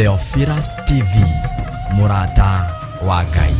Theophilus TV, mũrata wa Ngai.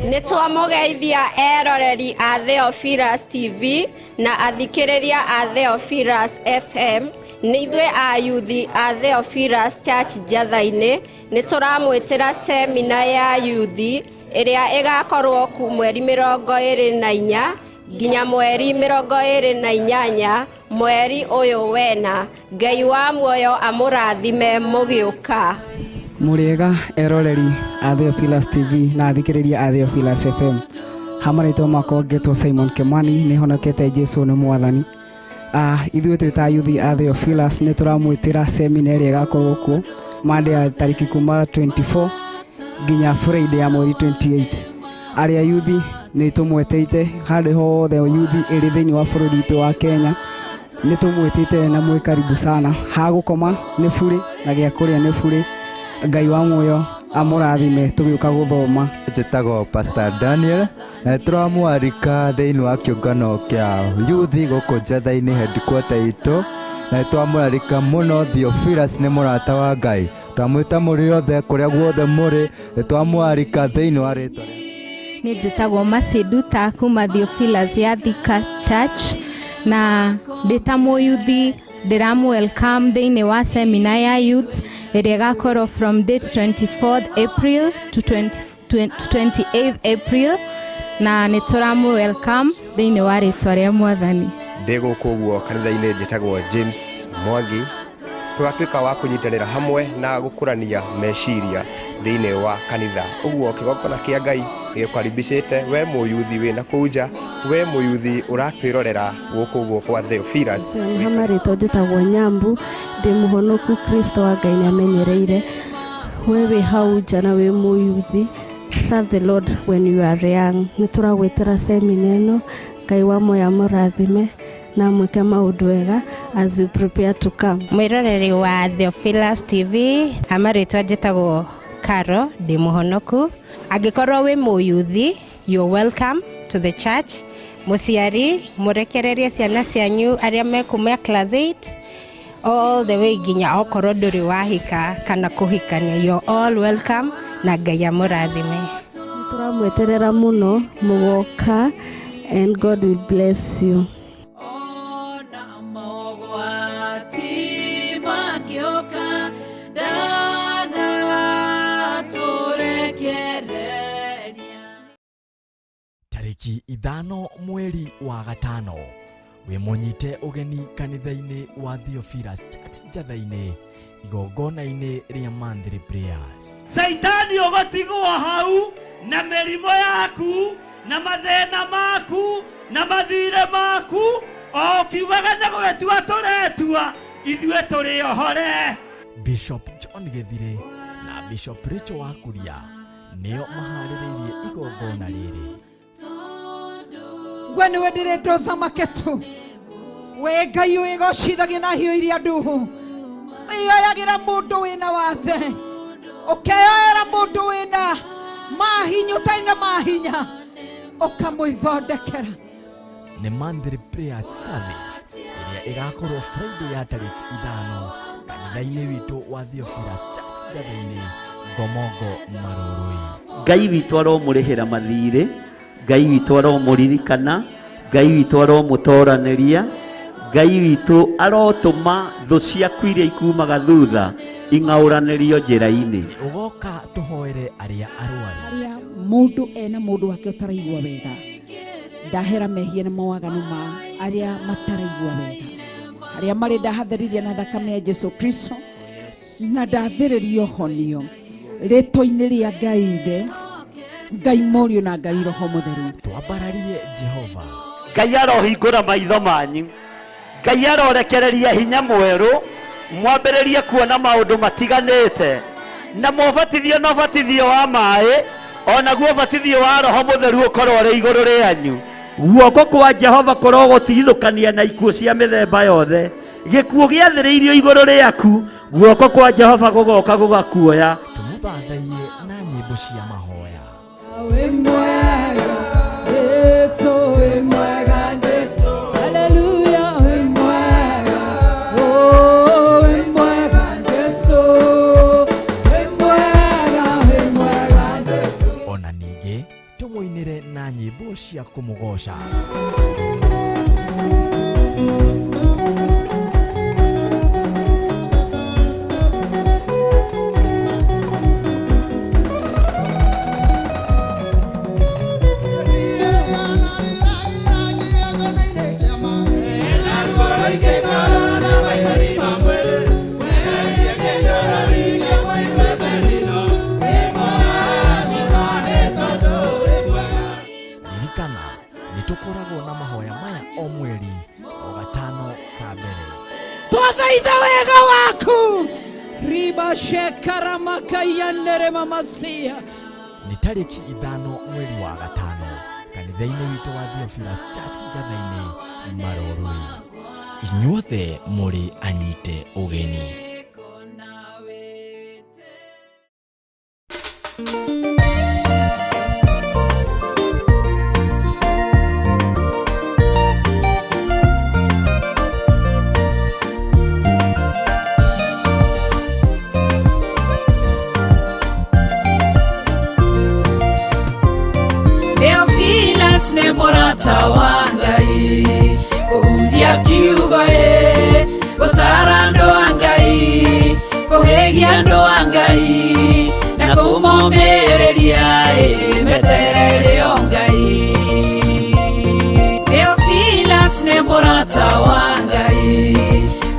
Nĩ twamũgeithia eroreri a Theophilus TV na athikĩrĩria a Theophilus FM. Nĩ ithuĩ a yuthi a Theophilus Church Njatha-inĩ, nĩ tũramwĩtĩra semina ya yuthi ĩrĩa ĩgakorwo ku mweri 24 nginya mweri 28 mweri ũyũ wena. Ngai wa muoyo amũrathime mũgĩũka. Mũrĩega eroreri a Theophilus TV na athikĩrĩria a Theophilus FM. Ha marĩtwa makwa ngetwo Simon Kimani, nĩ honokete Jesu nĩ mwathani. Ithuĩ twĩ ta yuthi a Theophilus nĩ tũramwĩtĩra semina ĩrĩa ĩgakorwo kuo Monday ya tarĩki kuma 24 nginya Friday ya mweri 28. Arĩa yuthi nĩ tũmwetĩte handũ hothe yuthi ĩrĩ thĩinĩ wa bũrũri witũ wa Kenya, nĩ tũmwĩtĩte na mwĩ karibu sana. Ha gũkoma nĩ burĩ na gĩa kũrĩa nĩ burĩ. Ngai wa muoyo amũrathime tũgĩũka gũthoma. Njĩtagwo Pastor Daniel na tũramwarika thĩinĩ wa kĩũngano kĩa yuthi gũkũ Njatha-inĩ headquarter itũ, na twamũrarika mũno. Theophilus nĩ mũrata wa Ngai, twamwĩta mũrĩ othe kũrĩa guothe mũrĩ, nĩ twamwarika thĩinĩ wa rĩtwa rĩa Nĩ njĩtagwo Masinduta kuma Theophilus ya Thika Church, na ndĩ ta mũyuthi ndĩramũ welcome thĩinĩ wa seminar ya youth ĩrĩa ĩgakorwo from date 24th April to 20, 28th April, na nĩ tũramũ welcome thĩinĩ wa rĩtwa rĩa mwathani. Ndĩ gũkũ ũguo kanitha-inĩ, njĩtagwo James Mwangi. Tũgatuĩka wa kũnyitanĩra hamwe na gũkũrania meciria thĩinĩ wa kanitha. Ũguo kĩgongona kĩa Ngai nĩgĩkaribicĩte we mũyuthi wĩna kũu nja, we mũyuthi ũratwĩrorera gũkũ ũguo kwa Theophilus. Ha marĩtwa njĩtagwo Nyambu, ndĩ mũhonoku, Kristo wa Ngai nĩamenyereire. We wĩ hau nja na wĩ mũyuthi, serve the Lord when you are young. Nĩ tũragwĩtĩra semina ĩno. Ngai wa muoyo amũrathime na mwĩke maũndũ wega as you prepare to come. Mwĩroreri wa Theophilus TV, amarĩtwa njĩtagwo Caro, ndĩ mũhonoku. Angĩkorwo wĩ mũyuthi, you're welcome to the church. Mũciari, mũrekererie ciana cianyu arĩa mekuma class 8 all the way nginya okorwo ndũrĩ wahika kana kũhikania, you're all welcome na Ngai amũrathime. Nĩ tũramweterera mũno mũgoka, and God will bless you. Ona mogwati makĩũka, ndagatũrekereria. Tarĩki 5 mweri wa gatano, wĩ mũnyite ũgeni kanitha-inĩ wa Theophilus Church Njatha-inĩ, igongona-inĩ rĩa monthly prayers. Caitani ũgũtigwo hau na mĩrimũ yaku na mathĩna maku na mathirĩ maku, o ũkiugaga nĩ gwĩtua tũretua, ithuĩ tũrĩ ohore. Bishop John Gĩthirĩ na Bishop Rachel Wakuria nĩo maharĩrĩirie igongona rĩrĩ. We nĩwe ndĩrenda ũthamake tu, we Ngai wĩgocithagia na hiũ iria nduhu, wĩyoyagĩra mũndũ wĩna wathe, ũkeyoera mũndũ wĩna mahinya, ũtarĩ na mahinya ũkamwĩthondekera. Nĩ monthly prayer service ĩrĩa ĩgakorwo Friday ya tarĩki 5 kanitha-inĩ witũ wa Theophilus Church Njatha-inĩ, Ngomongo, Marũrũi. Ngai witũ aromũrĩhĩra mathirĩ, Ngai witũ aromũririkana, Ngai witũ aromũtoranĩria, Ngai witũ arotũma thũ ciaku iria ikumaga thutha ing'aũranĩrio njĩra-inĩ. Ũgoka tũhoere arĩa arwaru. Arĩa mũndũ ena mũndũ wake ũtaraigua wega, ndahera mehia na mawaganu ma arĩa mataraigua wega, arĩa marĩ ndahatherithia na thakame ya Jesu Kristo, na ndathĩrĩrio honio rĩtwa-inĩ rĩa Ngai Ithe, Ngai Mũriũ na Ngai Roho Mũtheru. Twambararie Jehova. Ngai arohingũra maitho manyu, Ngai arorekereria hinya mwerũ, mwambĩrĩrie kuona maũndũ matiganĩte, na mwabatithio na ũbatithio wa maĩ, onaguo ũbatithio wa Roho Mũtheru ũkorwo ũrĩ igũrũ rĩanyu. Guoko kwa Jehova kũrogũtigithũkania na ikuũ cia mĩthemba yothe. Gĩkuũ gĩathĩrĩirio igũrũ rĩaku, guoko kwa Jehova gũgoka gũgakuoya. Tũmũthathaiye na nyĩmbo cia mahoya. Wĩ mwega Jesu, wĩ mwega Jesu, haleluya, wĩ mwega. cia kũmũgoca. Ririkana nĩ tũkoragwo na mahoya maya o mweri o gatano ka mbere. Twathaitha wega waku riba shekaramakaiyanere mamasia. Nĩ tarĩki 5 mweri wa 5 kanitha-inĩ witũ wa Theophilus Church Njatha-inĩ Maroroi. Inyuothe mũrĩ anyite ũgeni. Theophilus nĩ mũrata wa Ngai, kũhunjia kiugo ĩ, gũtara andũ a Ngai, kũhĩgia andũ a Ngai, na kũmomĩrĩria ĩ, meterere o Ngai. Theophilus nĩ mũrata wa Ngai,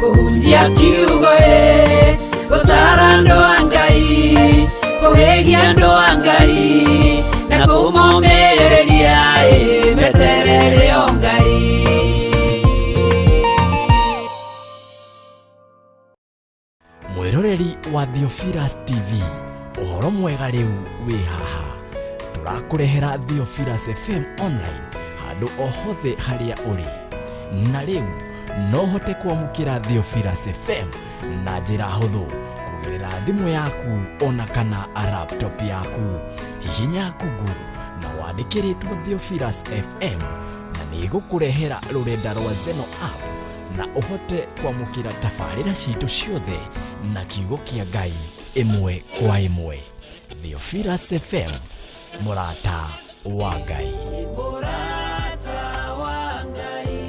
kũhunjia kiugo ĩ, gũtara andũ a Ngai, kũhĩgia andũ a Ngai, na kũmomĩrĩria ĩ, meterere o Ngai. Mwĩroreri wa Theophilus TV, ũhoro mwega rĩu wĩ haha. Tũrakũrehera Theophilus FM online handũ o hothe harĩa ũrĩ. Na rĩu no ũhote kwamũkĩra Theophilus FM na njĩra hũthũ kũgerera thimũ yaku ona kana laptop yaku. Hihinya Google na wandĩke rĩtwa Theophilus FM na nĩ ĩgũkũrehera rũrenda rwa Zeno app na ũhote kwamũkĩra tabarĩra citũ ciothe na kiugo kĩa Ngai ĩmwe kwa ĩmwe. Theophilus FM, mũrata wa Ngai. Mũrata wa Ngai.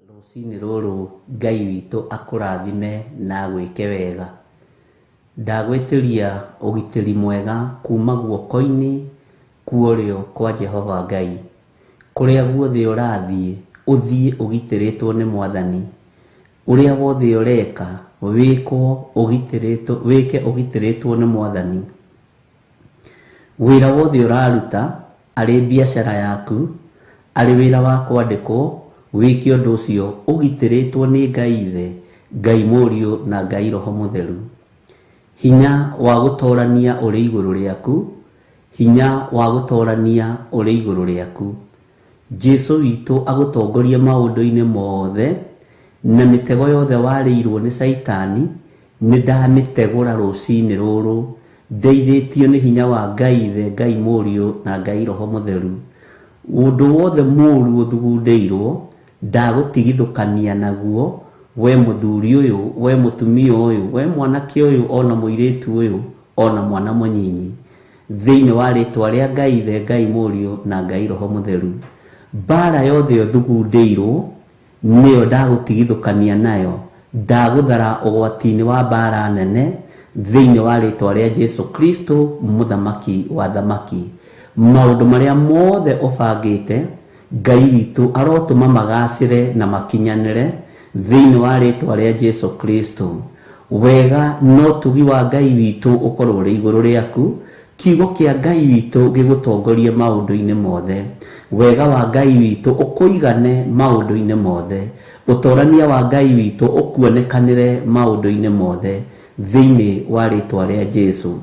Rũcinĩ rũrũ Ngai witũ akũrathime na agwĩke wega. Ndagwĩtĩria ũgitĩri mwega kuma guoko-inĩ kwa ũrĩo kwa Jehova Ngai. Kũrĩa guothe ũrathiĩ, ũthiĩ ũgitĩrĩtwo nĩ Mwathani. Ũrĩa wothe ũreka, wĩkwo ũgitĩrĩtwo, wĩke ũgitĩrĩtwo nĩ Mwathani. Wĩra wothe ũraruta, arĩ biacara yaku, arĩ wĩra wa kwandĩkwo, wĩke ũndũ ũcio ũgitĩrĩtwo nĩ Ngai Ithe, Ngai Mũriũ na Ngai Roho Mũtheru. Hinya wa gũtorania ũrĩ igũrũ rĩaku, hinya wa gũtorania ũrĩ igũrũ rĩaku. Jesu witũ agũtongorie maũndũ-inĩ mothe, na mĩtego yothe warĩirwo nĩ Caitani, nĩ ndamĩtegũra rũcinĩ rũrũ, ndeithĩtio nĩ hinya wa Ngai Ithe, Ngai Mũriũ na Ngai Roho Mũtheru. Ũndũ wothe mũũru ũthugundĩirwo, ndagũtigithũkania naguo, we mũthuri ũyũ, we mũtumia ũyũ, we mwanake ũyũ, ona mũirĩtu ũyũ, ona mwana mũnyinyi. Thĩinĩ wa rĩtwa rĩa Ngai Ithe, Ngai Mũriũ na Ngai Roho Mũtheru. Mbara yothe ũthugundĩirwo, nĩyo ndagũtigithũkania nayo, ndagũthara ũgwati-inĩ wa mbara nene, thĩinĩ wa rĩtwa rĩa Jesu Kristo, mũthamaki wa thamaki. Maũndũ marĩa mothe ũbangĩte, Ngai witũ arotũma magacĩre na makinyanĩre, thĩinĩ wa rĩtwa rĩa Jesu Kristo. Wega no tugi wa Ngai witũ ũkorwo ũrĩ igũrũ rĩaku, kiugo kĩa Ngai witũ gĩgũtongorie maũndũ-inĩ mothe. Wega wa Ngai witũ ũkũigane maũndũ-inĩ mothe. Ũtorania wa Ngai witũ ũkuonekanĩre maũndũ-inĩ mothe, thĩinĩ wa rĩtwa rĩa Jesu.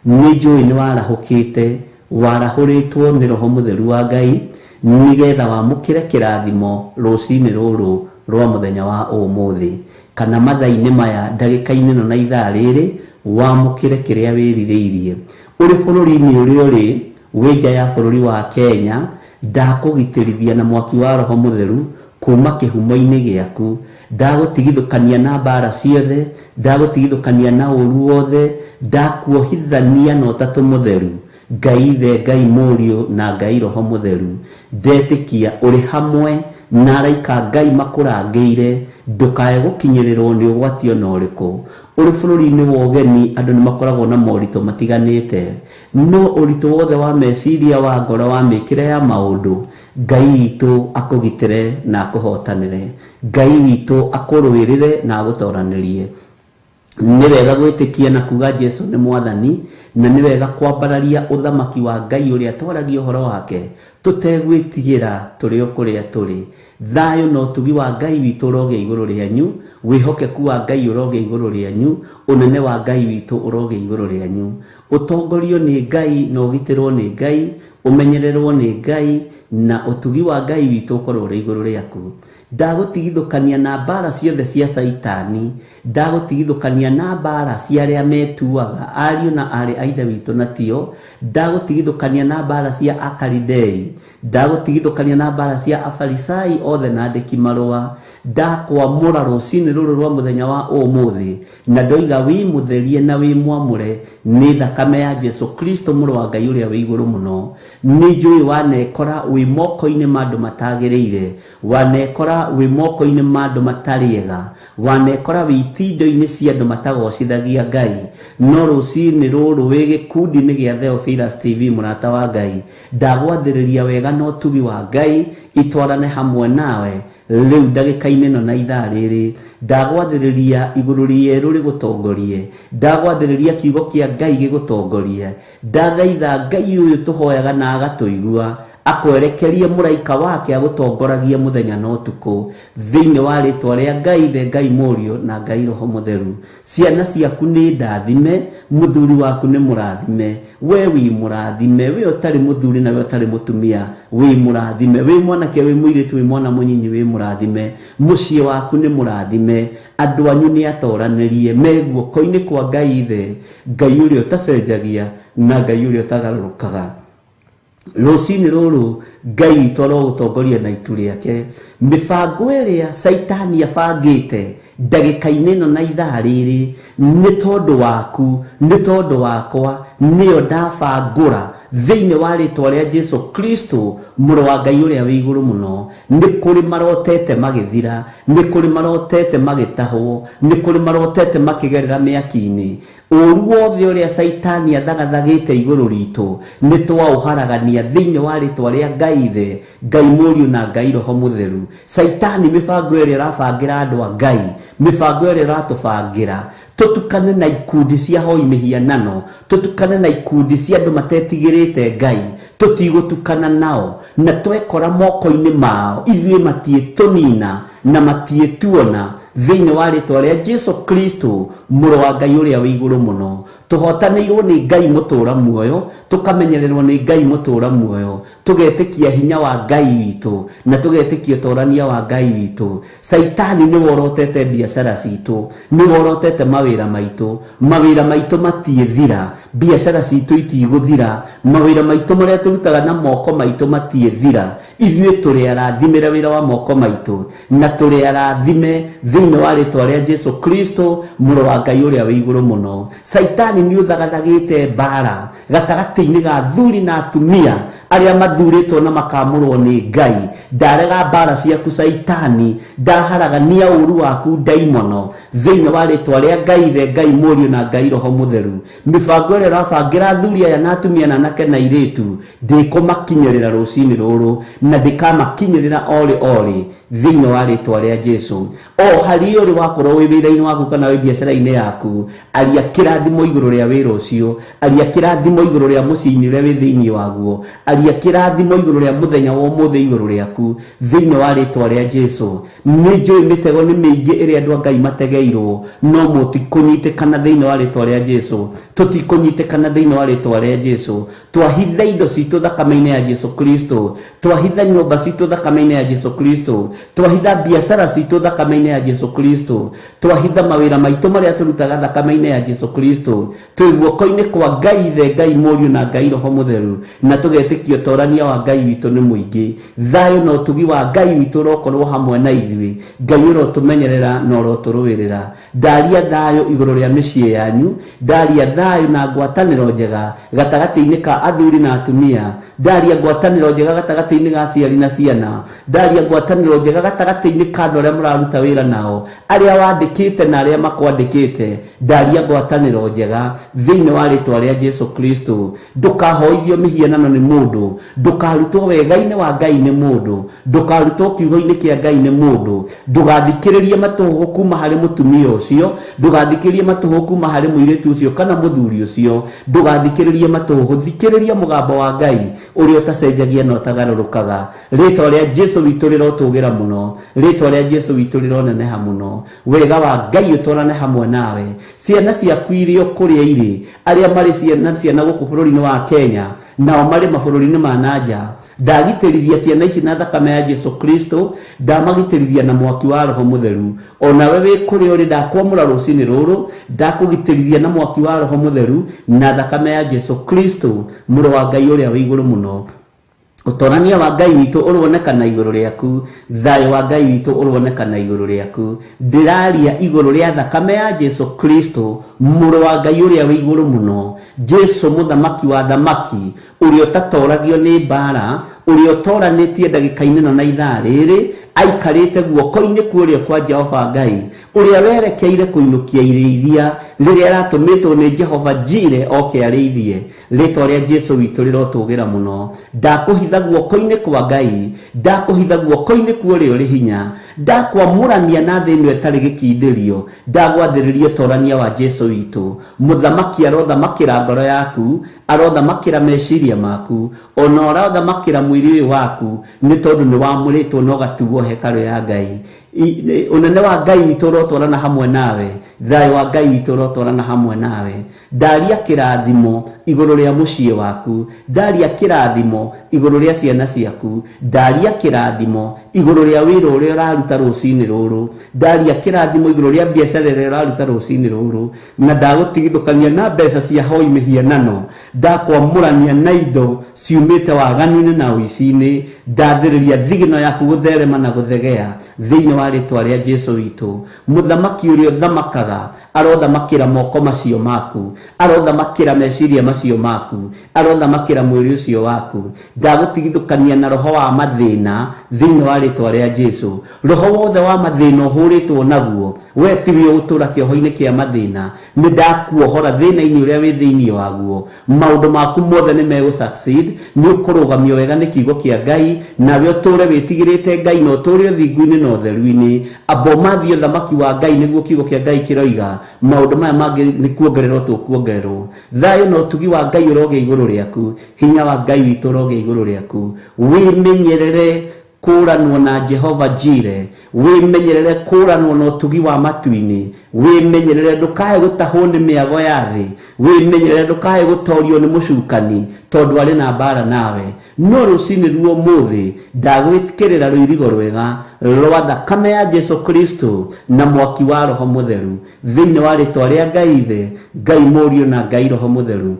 Nĩ njũĩ nĩ warahũkĩte Warahũrĩtwo nĩ Roho Mũtheru wa Ngai nĩgetha wamũkĩre kĩrathimo rũcinĩ rũrũ rwa mũthenya wa ũmũthĩ, kana mathaa-inĩ maya, ndagĩka-inĩ ĩno na ithaa rĩrĩ, wamũkĩre kĩrĩa wĩrirĩirie. Ũrĩ bũrũri-inĩ ũrĩa ũrĩ, wĩ nja ya bũrũri wa Kenya, ndakũgitĩrithia na mwaki wa Roho Mũtheru kuma kĩhumo-inĩ gĩaku. Ndagũtigithũkania na mbara ciothe, ndagũtigithũkania na ũru wothe, ndakuohithania na Ũtatũ Mũtheru, Ngai Ithe, Ngai Mũriũ na Ngai Roho Mũtheru. Ndetĩkia ũrĩ hamwe na araika Ngai makũrangĩire, ndũkae gũkinyĩrĩrwo nĩ ũgwati ona ũrĩkũ. Ũrĩ bũrũri-inĩ wa ũgeni, andũ nĩ makoragwo na moritũ matiganĩte, no ũritũ wothe wa meciria, wa ngoro, wa mĩkĩre ya maũndũ, Ngai witũ akũgitĩre na akũhotanĩre. Ngai witũ akũrũĩrĩre na agũtoranĩrie. Nĩ wega gwĩtĩkia na kuga Jesu nĩ Mwathani, na nĩ wega kwambararia ũthamaki wa Ngai ũrĩa twaragia ũhoro wake tũtegwĩtigĩra tũrĩ o kũrĩa tũrĩ. Thayũ na ũtugi wa Ngai witũ ũrogĩa igũrũ rĩanyu, wĩhokeku wa Ngai ũrogĩa igũrũ rĩanyu, ũnene wa Ngai witũ ũrogĩa igũrũ rĩanyu. Ũtongorio nĩ Ngai na ũgitĩrwo nĩ Ngai, ũmenyererwo nĩ Ngai, na ũtugi wa Ngai witũ ũkorwo ũrĩ igũrũ rĩaku. Ndagũtigithũkania na mbara ciothe cia Caitani, ndagũtigithũkania na mbara cia arĩa metuaga ariũ na aarĩ a Ithe witũ na tio, ndagũtigithũkania na mbara cia Akaridei, ndagũtigithũkania na mbara cia Afarisai othe na andĩki marũa. Ndakwamũra rũcinĩ rũrũ rwa mũthenya wa ũmũthĩ, na ndoiga wĩ mũtherie na wĩ mwamũre nĩ thakame ya Jesu Kristo mũrũ wa Ngai ũrĩa wĩ igũrũ mũno. Nĩ njũĩ wanekora wĩ moko-inĩ ma andũ matagĩrĩire, wanekora wĩ moko-inĩ ma andũ matarĩ ega, wanekora wĩ itindo-inĩ cia andũ matagocithagia Ngai, no rũcinĩ rũrũ wĩ gĩkundi-inĩ gĩa Theophilus TV, mũrata wa Ngai, ndagwathĩrĩria wega na ũtugi wa Ngai itwarane hamwe nawe rĩu ndagĩka-inĩ ĩno na ithaa rĩrĩ. Ndagwathĩrĩria igũrũ rĩerũ rĩgũtongorie, ndagwathĩrĩria kiugo kĩa Ngai gĩgũtongorie. Ndathaitha Ngai ũyũ tũhoyaga na agatũigua akwerekerie mũraika wake agũtongoragie mũthenya na ũtukũ, thĩinĩ wa rĩtwa rĩa Ngai Ithe, Ngai Mũriũ na Ngai Roho Mũtheru. Ciana ciaku nĩ ndathime, mũthuri waku nĩ mũrathime, we wĩ mũrathime, we ũtarĩ mũthuri na we ũtarĩ mũtumia wĩ mũrathime, wĩ mwanake, wĩ mũirĩtu, wĩ mwana mũnyinyi wĩ mũrathime, mũciĩ waku nĩ mũrathime, andũ anyu nĩ atoranĩrie, me guoko-inĩ kwa Ngai Ithe, Ngai ũrĩa ũtacenjagia na Ngai ũrĩa ũtagarũrũkaga. Rũcinĩ rũrũ Ngai witũ arogũtongoria na itu rĩake. Mĩbango ĩrĩa Caitani abangĩte ndagĩka-inĩ ĩno na ithaa rĩrĩ nĩ tondũ waku, nĩ tondũ wakwa, nĩyo ndabangũra thĩinĩ wa rĩtwa rĩa Jesu Kristo mũrũ wa Ngai ũrĩa wĩ igũrũ mũno. Nĩ kũrĩ marotete magĩthira, nĩ kũrĩ marotete magĩtahwo, nĩ kũrĩ marotete makĩgerera mĩaki-inĩ. Ũru wothe ũrĩa Caitani athagathagĩte igũrũ ritũ nĩ twaũharagania thĩinĩ wa rĩtwa rĩa Ngai Ithe, Ngai Mũriũ na Ngai Roho Mũtheru. Caitani mĩbango ĩrĩa ĩrabangĩra andũ a Ngai, mĩbango ĩrĩa ĩratũbangĩra tũtukane na ikundi cia hoi mĩhianano, tũtukane na ikundi cia andũ matetigĩrĩte Ngai, tũtigũtukana nao na twekora moko-inĩ mao ithuĩ matiĩtũnina na matiĩtuona, thĩinĩ wa rĩtwa rĩa Jesu Kristo mũrũ wa Ngai ũrĩa wĩ igũrũ mũno. Tũhotanĩirwo nĩ Ngai mũtũũra muoyo, tũkamenyererwo nĩ Ngai mũtũũra muoyo, tũgetĩkia hinya wa Ngai witũ na tũgetĩkia ũtorania wa Ngai witũ. Caitani nĩ worotete biacara citũ, nĩ worotete mawĩra maitũ, mawĩra maitũ matiĩthira, biacara citũ itigũthira, mawĩra maitũ marĩa tũrutaga na moko maitũ matiĩthira. Ithuĩ tũrĩ arathimĩre wĩra wa moko maitũ na tũrĩ arathime thĩinĩ wa rĩtwa rĩa Jesu Kristo mũrũ wa Ngai ũrĩa wĩ igũrũ mũno. Caitani nĩ ũthagathagĩte mbara gatagatĩ-inĩ ga athuri na atumia arĩa mathurĩtwo na makamũrwo nĩ Ngai. Ndarega mbara ciaku Caitani, ndaharagania ũru waku ndaimono thĩinĩ wa rĩtwa rĩa Ngai Ithe, Ngai Mũriũ na Ngai Roho Mũtheru. Mĩbango ĩrĩa ĩrabangĩra athuri aya na atumia na anake na airĩtu ndĩkũmakinyĩrĩra rũcinĩ rũrũ, na ndĩkamakinyĩrĩra orĩ orĩ thĩinĩ wa rĩtwa rĩa Jesu. O harĩa ũrĩ wakorwo wĩ wĩra-inĩ waku kana wĩ biacara-inĩ yaku, aria kĩrathimo igũrũ rĩa wĩra ũcio, aria kĩrathimo igũrũ rĩa mũciĩ-inĩ ũrĩa wĩ thĩinĩ waguo, aria kĩrathimo igũrũ rĩa mũthenya wa ũmũthĩ igũrũ rĩaku thĩinĩ wa rĩtwa rĩa Jesu. Nĩ njũĩ mĩtego nĩ mĩingĩ ĩrĩa andũ a Ngai mategeirwo, no mũtikũnyitĩkana thĩinĩ wa rĩtwa rĩa Jesu. Tũtikũnyitĩkana thĩinĩ wa rĩtwa rĩa Jesu. Twahitha indo citũ thakame-inĩ ya Jesu Kristo, twahitha nyũmba citũ thakame-inĩ ya Jesu Kristo, twahitha biacara citũ thakame-inĩ ya Jesu Kristo, twahitha mawĩra maitũ marĩa tũrutaga thakame-inĩ ya Jesu Kristo. Twĩ guoko-inĩ kwa Ngai Ithe, Ngai Mũriũ na Ngai Roho Mũtheru, na tũgetĩkia ũtorania wa Ngai witũ nĩ mũingĩ. Thayũ na ũtugi wa Ngai witũ ũrokorwo hamwe na ithuĩ. Ngai ũrotũmenyerera na ũrotũrũĩrĩra. Ndaria thayũ igũrũ rĩa mĩciĩ yanyu, ndaria thayũ na ngwatanĩro njega gatagatĩ-inĩ ka athuri na atumia, ndaria ngwatanĩro njega gatagatĩ-inĩ ga aciari na ciana, ndaria ngwatanĩro njega gatagatĩ-inĩ ka andũ arĩa mũraruta wĩra nao, arĩa wandĩkĩte na arĩa makwandĩkĩte. Ndaria ngwatanĩro njega thĩinĩ wa rĩtwa rĩa Jesu Kristo. Ndũkahoithio mĩhianano nĩ mũndũ, ndũkarutwo wega-inĩ wa Ngai nĩ mũndũ, ndũkarutwo kiugo-inĩ kĩa Ngai nĩ mũndũ, ndũgathikĩrĩrie matũhũhũ kuma harĩ mũtumia ũcio, ndũgathikĩrĩrie matũhũhũ kuma harĩ mũirĩtu ũcio kana mũthuri ũcio, ndũgathikĩrĩrie matũhũhũ. Thikĩrĩria mũgambo wa Ngai ũrĩa ũtacenjagia na ũtagarũrũkaga. Rĩtwa rĩa Jesu witũ rĩrotũgĩra mũno, rĩtwa rĩa Jesu witũ rĩroneneha mũno. Wega wa Ngai ũtwarane hamwe nawe. Ciana ciaku iria kũrĩa irĩ, arĩa marĩ ciana gũkũ bũrũri-inĩ wa Kenya nao marĩ mabũrũri-inĩ ma nanja, ndagitĩrithia ciana ici na thakame ya Jesu Kristo, ndamagitĩrithia na mwaki wa Roho Mũtheru. Onawe wĩ kũrĩa ũrĩ, ndakwamũra rũcinĩ rũrũ, ndakũgitĩrithia na mwaki wa Roho Mũtheru na thakame ya Jesu Kristo, mũrũ wa Ngai ũrĩa wĩ igũrũ mũno. Ũtorania wa Ngai witũ ũronekana igũrũ rĩaku, thayũ wa Ngai witũ ũronekana igũrũ rĩaku. Ndĩraria igũrũ rĩa thakame ya Jesu Kristo, mũrũ wa Ngai ũrĩa wĩ igũrũ mũno, Jesu mũthamaki wa thamaki, ũrĩa ũtatoragio nĩ mbara, ũrĩa ũtoranĩtie ndagĩka-inĩ ĩno na ithaa rĩrĩ, aikarĩte guoko-inĩ kũrĩa kwa Jehova Ngai, ũrĩa werekeire kũinũkia irĩithia rĩrĩa aratũmĩtwo nĩ Jehova Jire oke arĩithie. Rĩtwa rĩa Jesu witũ rĩrotũgĩra mũno. Ndakũhitha guoko-inĩ kwa Ngai, ndakũhitha guoko-inĩ kwa ũrĩa ũrĩ hinya, ndakwamũrania na thĩ ĩno ĩtarĩ gĩkindĩrio, ndagwathĩrĩria ũtorania wa Jesu witũ. Mũthamaki arothamakĩra ngoro yaku, arothamakĩra meciria maku, ona arothamakĩra mwĩrĩ ũyũ waku, nĩ tondũ nĩ wamũrĩtwo na ũgatuo hekarũ ya Ngai. Ũnene wa Ngai witũ ũrotwarana hamwe nawe, thayũ wa Ngai witũ ũrotwarana hamwe nawe. Ndaria kĩrathimo igũrũ rĩa mũciĩ waku, ndaria kĩrathimo igũrũ rĩa ciana ciaku, ndaria kĩrathimo igũrũ rĩa wĩra ũrĩa ũraruta rũcinĩ rũrũ, ndaria kĩrathimo igũrũ rĩa biacara ĩrĩa ũraruta rũcinĩ rũrũ, na ndagũtigithũkania na mbeca cia hoi mĩhianano, ndakwamũrania na indo ciumĩte waganu-inĩ na ũici-inĩ, ndathĩrĩria thigino yaku gũtherema na gũthegea thĩinĩ wa rĩtwa rĩa Jesu witũ. Mũthamaki ũrĩa ũthamakaga arothamakĩra moko macio maku, arothamakĩra meciria macio maku, arothamakĩra mwĩrĩ ũcio waku. Ndagũtigithũkania na roho wa mathĩna thĩinĩ wa rĩtwa rĩa Jesu. Roho wothe wa mathĩna ũhũrĩtwo naguo, we tiwe ũgũtũra kĩoho-inĩ kĩa mathĩna. Nĩ ndakuohora thĩna-inĩ ũrĩa wĩ thĩinĩ waguo. Maũndũ maku mothe nĩ megũ succeed, nĩ ũkũrũgamio wega nĩ kiugo kĩa Ngai, nawe ũtũre wĩtigĩrĩte Ngai na ũtũre ũthingu-inĩ na ũtheru-inĩ. Amba ũmathie ũthamaki wa Ngai nĩguo kiugo kĩa Ngai kĩroiga. Maũndũ maya mangĩ nĩ kuongererwo tũkuongererwo. Thayũ na ũtugi wa Ngai ũrogĩa igũrũ rĩaku, hinya wa Ngai witũ ũrogĩa igũrũ rĩaku. Wĩmenyerere kũranwo na Jehova Jire, wĩmenyerere kũranwo na ũtugi wa matu-inĩ, wĩmenyerere ndũkae gũtahwo nĩ mĩago ya thĩ, wĩmenyerere ndũkae gũtorio nĩ mũcukani tondũ arĩ na mbara nawe. No rũcinĩ ruo mũthĩ ndagwĩtĩkĩrĩra rũirigo rwega rwa thakame ya Jesu Kristo na mwaki wa Roho Mũtheru thĩinĩ wa rĩtwa rĩa Ngai Ithe, Ngai Mũriũ na Ngai Roho Mũtheru.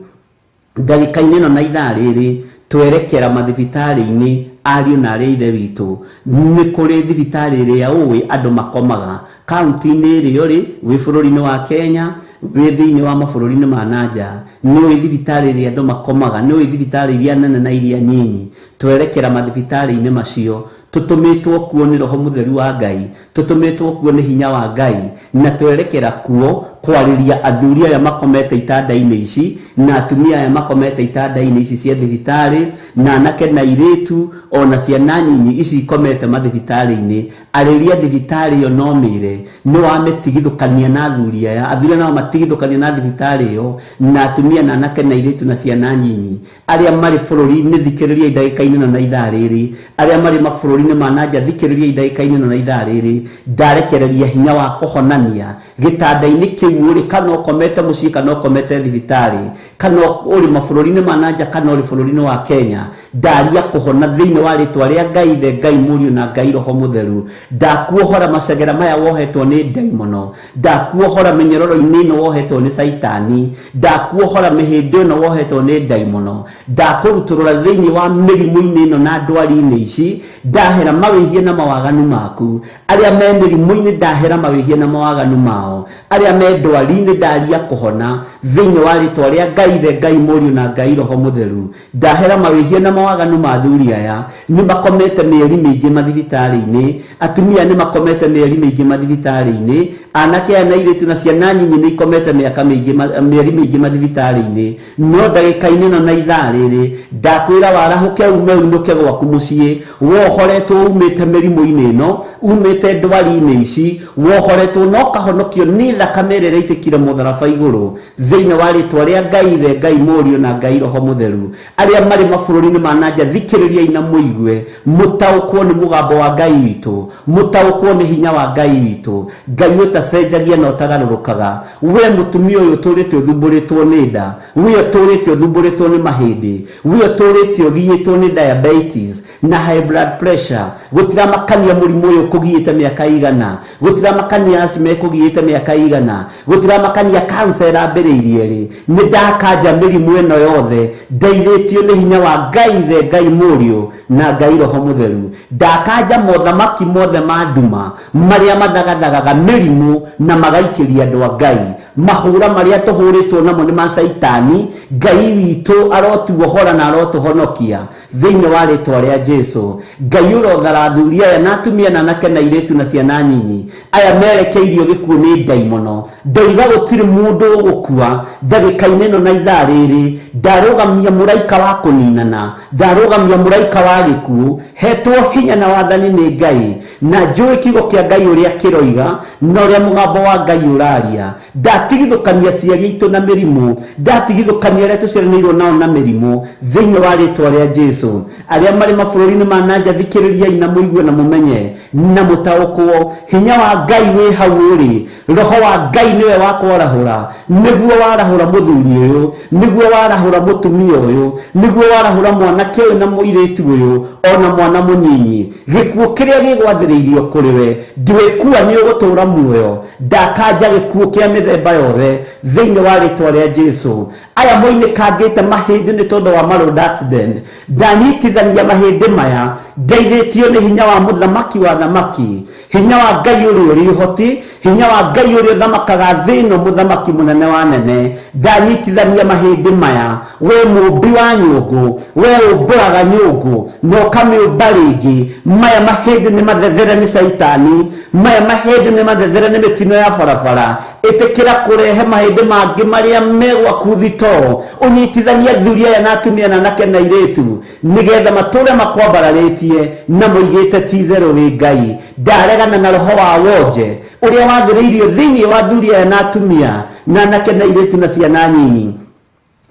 Ndagĩka-inĩ ĩno na ithaa rĩrĩ twerekera mathibitarĩ-inĩ ariũ na arĩa ithe witũ. Nĩ kũrĩ thibitarĩ ĩrĩa ũĩ andũ makomaga kaunti-inĩ ĩrĩa ũrĩ, wĩ bũrũri-inĩ wa Kenya, wĩ thĩinĩ wa mabũrũri-inĩ ma nanja, nĩ ũĩ thibitarĩ ĩrĩa andũ makomaga, nĩ ũĩ thibitarĩ iria nene na iria nyinyi. Twerekera mathibitarĩ-inĩ macio Tũtũmĩtwo kuo nĩ Roho Mũtheru wa Ngai, tũtũmĩtwo kuo nĩ hinya wa Ngai, na twerekera kuo kwarĩria athuri aya makomete itanda-inĩ ici na atumia aya makomete itanda-inĩ ici cia thibitarĩ, na anake na airĩtu ona ciana nyinyi ici ikomete mathibitarĩ-inĩ. Arĩria thibitarĩ ĩyo no mĩre nĩ wamĩtigithũkania na athuri aya, athuri aya nao matigithũkania na thibitarĩ ĩyo, na atumia na anake na airĩtu na ciana nyinyi arĩa marĩ bũrũri-inĩ. Thikĩrĩria ndagĩka-inĩ ĩno na ithaa rĩrĩ, arĩa marĩ mabũrũri-inĩ ma nanja, thikĩrĩria ndagĩka-inĩ ĩno na ithaa rĩrĩ. Ndarekereria hinya wa kũhonania gĩtanda-inĩ kĩu ũrĩ, kana ũkomete mũciĩ, kana ũkomete thibitarĩ, kana ũrĩ mabũrũri-inĩ ma nanja, kana ũrĩ bũrũri-inĩ wa Kenya. Ndaria kũhona thĩinĩ wa rĩtwa rĩa Ngai Ithe, Ngai Mũriũ na Ngai Roho Mũtheru. Ndakuohora macegera maya wohetwo nĩ ndaimono, ndakuohora mĩnyororo-inĩ ĩno wohetwo nĩ caitani, ndakuohora mĩhĩndĩ ĩno wohetwo nĩ ndaimono, ndakũrutũrũra thĩinĩ wa mĩrimũ-inĩ ĩno na ndwari-inĩ ici. Ndahera mawĩhia na mawaganu maku. Arĩa me mĩrimũ-inĩ, ndahera mawĩhia na mawaganu mao. Arĩa me ndwari-inĩ, ndaria kũhona thĩinĩ wa rĩtwa rĩa Ngai Ithe, Ngai Mũriũ na Ngai Roho Mũtheru. Ndahera mawĩhia na mawaganu ma athuri aya nĩ makomete mĩeri mĩingĩ mathibitarĩ-inĩ, atumia nĩ makomete mĩeri mĩingĩ mathibitarĩ-inĩ, anake aya na airĩtu na ciana nyinyi nĩ ikomete mĩaka mĩingĩ, mĩeri mĩingĩ mathibitarĩ-inĩ. No ndagĩka-inĩ ĩno na ithaa rĩrĩ, ndakwĩra warahũke, ume unũke gwaku mũciĩ, wohoretwo umĩte mĩrimũ-inĩ ĩno, umĩte ndwari-inĩ ici, wohoretwo na ũkahonokio nĩ thakame ĩrĩa ĩraitĩkire mũtharaba igũrũ, thĩinĩ wa rĩtwa rĩa Ngai Ithe, Ngai Mũriũ na Ngai Roho Mũtheru. Arĩa marĩ mabũrũri-inĩ ma nanja, thikĩrĩriai na mũigue, mũtaũkwo nĩ mũgambo wa Ngai witũ, mũtaũkwo nĩ hinya wa Ngai witũ, Ngai ũtacenjagia na ũtagarũrũkaga. We mũtumia ũyũ ũtũrĩte ũthumbũrĩtwo nĩ nda, we ũtũrĩte ũthumbũrĩtwo nĩ mahĩndĩ, we ũtũrĩte ũgiĩtwo nĩ diabetes na high blood pressure, gũtiramakania mũrimũ ũyũ ũkũgiĩte mĩaka igana, gũtiramakania asthma ĩkũgiĩte mĩaka igana, gũtiramakania cancer ĩrambĩrĩirie rĩ, nĩ ndakanja mĩrimũ ĩno yothe ndeithĩtio nĩ hinya wa Ngai Ithe, Ngai Mũriũ na Ngai Roho Mũtheru. Ndakanja mothamaki mothe ma nduma marĩa mathagathagaga mĩrimũ na magaikĩria andũ a Ngai mahũra marĩa tũhũrĩtwo namo nĩ ma caitani. Ngai witũ arotuohora na arotũhonokia thĩinĩ wa rĩtwa rĩa Jesu. Ngai ũrothara athuri aya na atumia na anake na airĩtu na ciana nyinyi aya merekeirio gĩkuũ nĩ ndaimono. Ndoiga gũtirĩ mũndũ ũgũkua ndagĩka-inĩ ĩno na ithaa rĩrĩ. Ndarũgamia mũraika wa kũninana, ndarũgamia mũraika wa gĩkuũ, hetwo hinya na wathani nĩ Ngai, na njũĩ kiugo kĩa Ngai ũrĩa kĩroiga na ũrĩa mũgambo wa Ngai ũraria. Ndatigithũkania aciari aitũ na mĩrimũ, ndatigithũkania arĩa tũciaranĩirwo nao na mĩrimũ, thĩinĩ wa rĩtwa rĩa Jesu. Arĩa marĩ mabũrũri-inĩ ma nanja, thikĩrĩriai na mũigue na mũmenye na mũtaũkwo hinya wa Ngai wĩ hau ũrĩ. Roho wa Ngai nĩwe wa kwarahũra, nĩguo warahũra mũthuri ũyũ, nĩguo warahũra mũtumia ũyũ, nĩguo warahũra mwanake ũyũ na mũirĩtu ũyũ ona mwana mũnyinyi. Gĩkuũ kĩrĩa gĩgwathĩrĩirio kũrĩ we, ndwĩkua, nĩ ũgũtũũra muoyo. Ndakanja gĩkuũ kĩa mĩthemba yothe thĩinĩ wa rĩtwa rĩa Jesu. Aya moinĩkangĩte mahĩndĩ nĩ tondũ wa road accident, ndanyitithania mahĩndĩ maya ndeithĩtio nĩ hinya wa mũthamaki wa thamaki, hinya wa Ngai ũrĩa ũrĩ ũhoti, hinya wa Ngai ũrĩa ũthamakaga thĩ ĩno, mũthamaki mũnene wa nene. Ndanyitithania mahĩndĩ maya. We mũmbi wa nyũngũ, we ũmbũraga nyũngũ na ũkamĩũmba rĩngĩ, maya mahĩndĩ nĩ mathethere nĩ caitani, maya mahĩndĩ nĩ mathethere nĩ mĩtino ya barabara. Ĩtĩkĩra kũrehe mahĩndĩ mangĩ marĩa me gwaku thitoo, ũnyitithanie athuri aya na atumia na anake na airĩtu, nĩgetha matũre makwambararĩtie na moigĩte ti itherũ wĩ Ngai. Ndaregana na roho wa wonje ũrĩa wathĩrĩirio thĩinĩ wa athuri aya na atumia na anake na airĩtu na ciana nyinyi.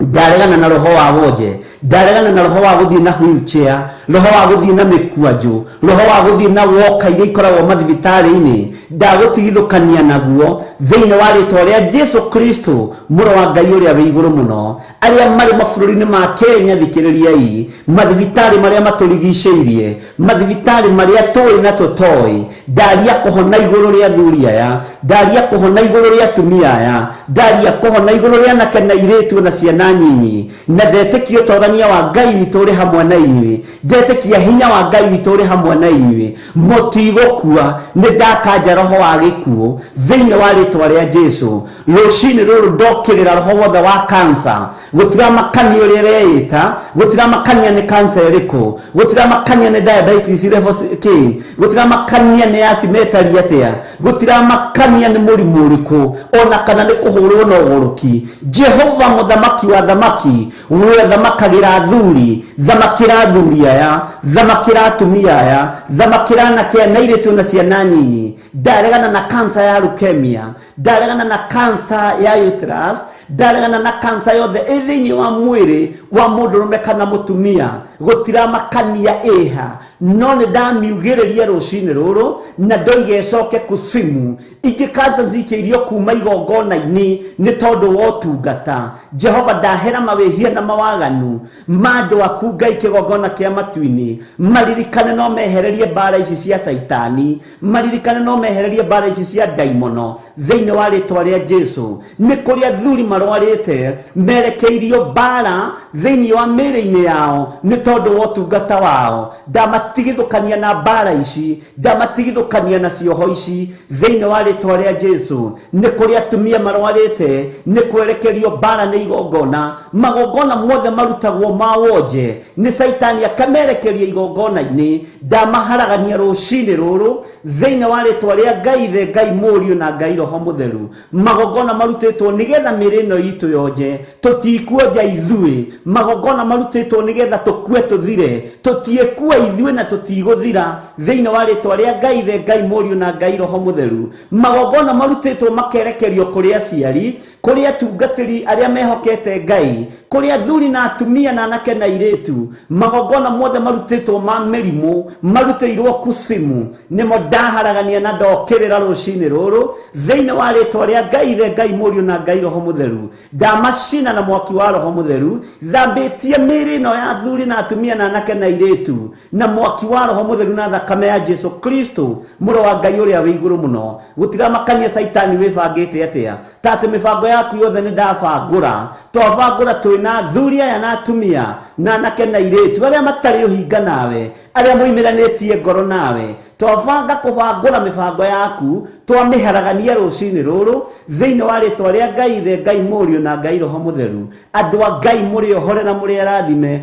Ndaregana na roho wa wonje, ndaregana na roho wa gũthiĩ na wheelchair, roho wa gũthiĩ na mĩkwanjũ, roho wa gũthiĩ na woka iria ikoragwo mathibitarĩ-inĩ. Ndagũtigithũkania naguo thĩinĩ wa rĩtwa rĩa Jesu Kristo, mũrũ wa Ngai ũrĩa wĩ igũrũ mũno. Arĩa marĩ mabũrũri-inĩ ma Kenya, thikĩrĩriai. Mathibitarĩ marĩa matũrigicĩirie, mathibitarĩ marĩa tũĩ na tũtoĩ, ndaria kũhona igũrũ rĩa athuri aya, ndaria kũhona igũrũ rĩa atumia aya, ndaria kũhona igũrũ rĩa anake na airĩtu na ciana. ciana nyinyi, na ndetĩkia ũtorania wa Ngai witũ ũrĩ hamwe na inyuĩ, ndetĩkia hinya wa Ngai witũ ũrĩ hamwe na inyuĩ, mũtigũkua. Nĩ ndakanja roho wa gĩkuũ thĩinĩ wa rĩtwa rĩa Jesu. Rũcinĩ rũrũ ndokĩrĩra roho wothe wa kansa, gũtiramakania ũrĩa ĩreĩta, gũtiramakania nĩ kansa ĩrĩkũ, gũtiramakania nĩ diabetes level kĩ, gũtiramakania nĩ asthma ĩtariĩ atĩa, gũtiramakania nĩ mũrimũ ũrĩkũ, ona kana nĩ kũhũrwo na ũgũrũki. Jehova mũthamaki wa thamaki, we thamakagĩra athuri, thamakĩra athuri aya, thamakĩra atumia aya, thamakĩra anake na airĩtu na ciana nyinyi. Ndaregana na kansa ya leukemia, ndaregana na kansa ya uterus, ndaregana na kansa yothe ĩ thĩinĩ wa mwĩrĩ wa mũndũrũme kana mũtumia, gũtiramakania ĩha, no nĩ ndamiugĩrĩria rũcinĩ rũrũ na ndoiga ĩcoke kusimu. Ingĩ kansa cikĩirio kuma igongona-inĩ nĩ tondũ wa ũtungata. Jehova, ndahera mawĩhia na mawaganu ma andũ aku Ngai kĩgongona kĩa matu-inĩ, maririkane no mehererie mbara ici cia Caitani, maririkane no mehererie mbara ici cia ndaimono thĩinĩ wa rĩtwa rĩa Jesu. Nĩ kũrĩ athuri marwarĩte merekeirio mbara thĩinĩ wa mĩĩrĩ-inĩ yao nĩ tondũ wa ũtungata wao. Ndamatigithũkania na mbara ici, ndamatigithũkania na cioho ici thĩinĩ wa rĩtwa rĩa Jesu. Nĩ kũrĩ atumia marwarĩte nĩ kwerekerio mbara nĩ igongona, magongona mothe marutagwo ma wonje nĩ Caitani akamerekeria igongona-inĩ. Ndamaharagania rũcinĩ rũrũ thĩinĩ wa rĩtwa rĩa Ngai Ithe, Ngai Mũriũ na Ngai Roho Mũtheru. Magongona marutĩtwo nĩgetha mĩĩrĩ ĩno itũ yonje, tũtikuonja ithuĩ. Magongona marutĩtwo nĩgetha tũkue tũthire, tũtiĩkua ithuĩ na tũtigũthira thĩinĩ wa rĩtwa rĩa Ngai Ithe, Ngai Mũriũ na Ngai Roho Mũtheru. Magongona marutĩtwo makerekerio kũrĩ aciari, kũrĩ atungatĩri arĩa mehokete Ngai, kũrĩ athuri na atumia na anake na airĩtu. Magongona mothe marutĩtwo ma mĩrimũ marutĩirwo kusimu, nĩmo ndaharagania na ndokĩrĩra rũcinĩ rũrũ thĩinĩ wa rĩtwa rĩa Ngai Ithe, Ngai Mũriũ na Ngai Roho Mũtheru. Ndamacina na mwaki wa Roho Mũtheru, thambĩtie mĩĩrĩ ĩno ya athuri na atumia na anake na airĩtu na mwaki wa Roho Mũtheru na thakame ya Jesu Kristo mũrũ wa Ngai ũrĩa wĩ igũrũ mũno. Gũtiramakania Caitani wĩbangĩte atĩa, ta atĩ mĩbango yaku yothe nĩ ndabangũra. Twabangũra twĩna athuri aya na atumia na anake na airĩtu arĩa matarĩ ũhinga nawe, arĩa moimĩranĩtie ngoro nawe. Twabanga kũbangũra mĩbango yaku, twamĩharagania rũcinĩ rũrũ thĩinĩ wa rĩtwa rĩa Ngai Ithe, Ngai Mũriũ na Ngai Roho Mũtheru. Andũ a Ngai mũrĩ ohore na mũrĩ arathime,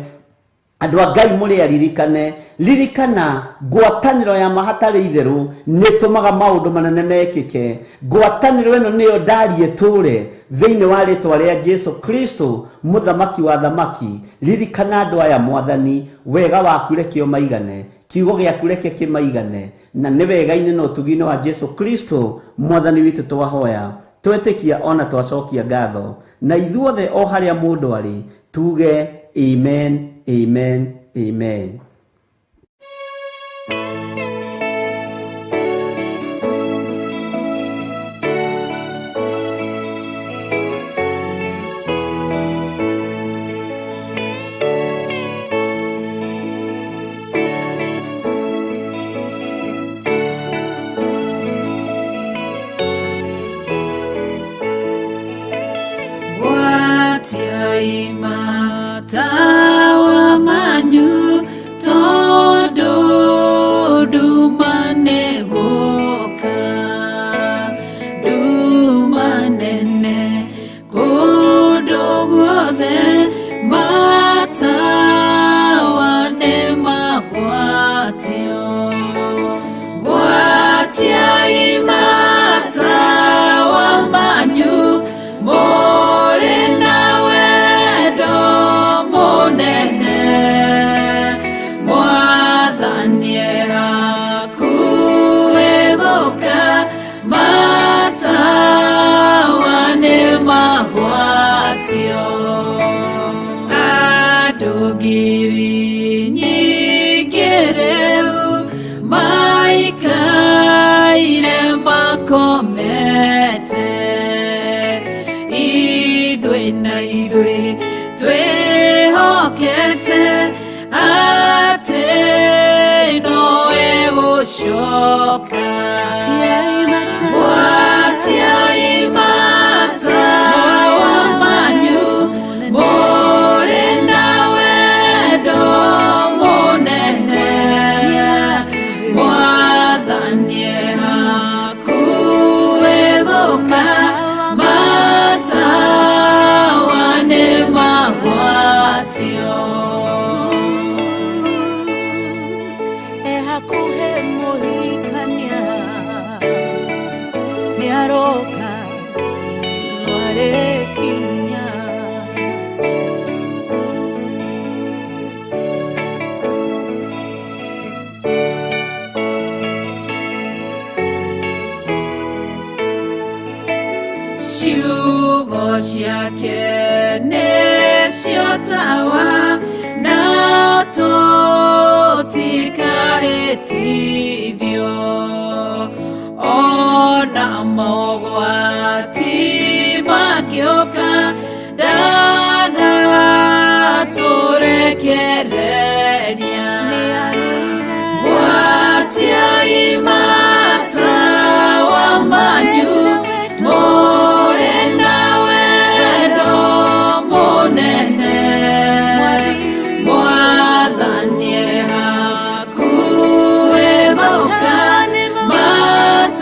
andũ a Ngai mũrĩ aririkane. Ririkana ngwatanĩro ya ma hatarĩ itherũ nĩ ĩtũmaga maũndũ manene mekĩke. Ngwatanĩro ĩno nĩyo ndarie tũre thĩinĩ wa rĩtwa rĩa Jesu Kristo mũthamaki wa thamaki. Ririkana andũ aya Mwathani, wega waku reke ũmaigane, kiugo gĩaku reke kĩmaigane, na nĩ wega-inĩ na ũtugi-inĩ wa Jesu Kristo Mwathani witũ twahoya, twetĩkia ona twacokia ngatho, na ithuothe o harĩa mũndũ arĩ tuge amen, amen, amen. Matawa manyu tondu nduma nĩgũka, nduma nene kũndũ guothe, matawa nĩmagwatio. Gwatiai matawa manyu mũrĩ na wendo mũnene, Mwathani hakuhĩ gũka, matawa nĩmagwatio. Andũ ngiri nyingĩ rĩu maikaire makomete, ithuĩ na ithuĩ twĩhokete atĩ nowe gũcoka. Gwatiai matawa manyu Ciugo ciake nĩcio tawa na tũtikahĩtithio ona mogwati mangĩũka ndagatũrekereria Gwatiai matawa manyu mũrĩ na wendo mũnene Mwathani e hakuhĩ gũka matawa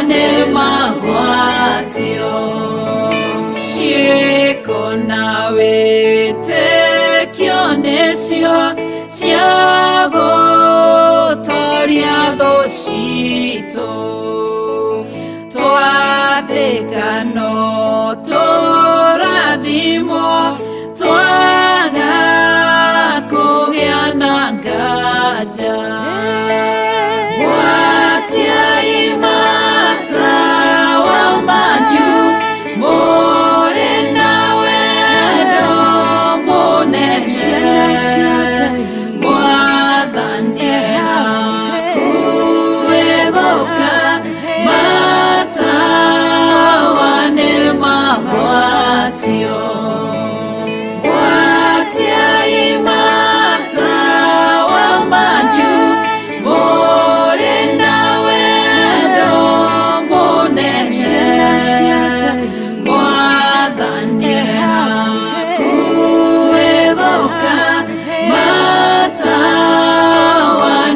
nĩ magwatio Ciĩko na wĩtĩkio nĩcio cia gũtoria thũ citũ Twathĩka no tũrathimwo twaga kũgĩa na nganja Gwatiai matawa manyu mũrĩ na wendo mũnene Mwathani e hakuhĩ gũka matawa nĩ magwatio Gwatiai matawa manyu mũrĩ na wendo mũnene Mwathani e hakuhĩ gũka matawa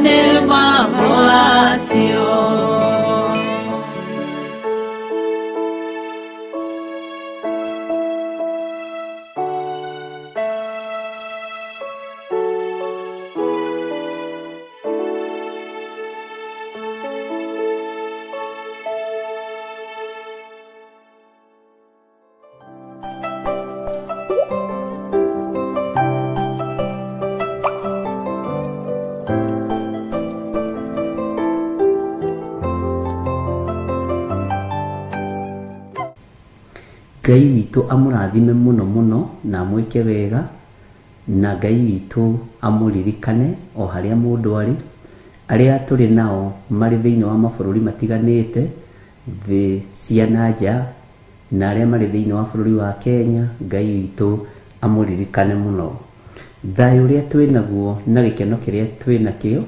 nĩ magwatio Ngai witũ amũrathime mũno mũno na amwĩke wega na Ngai witũ amũririkane o harĩa mũndũ arĩ arĩa tũrĩ nao marĩ thĩinĩ wa mabũrũri matiganĩte thĩ cia na nja na arĩa marĩ thĩinĩ wa bũrũri wa Kenya Ngai witũ amũririkane mũno thayũ ũrĩa twĩ naguo na gĩkeno kĩrĩa twĩ nakĩo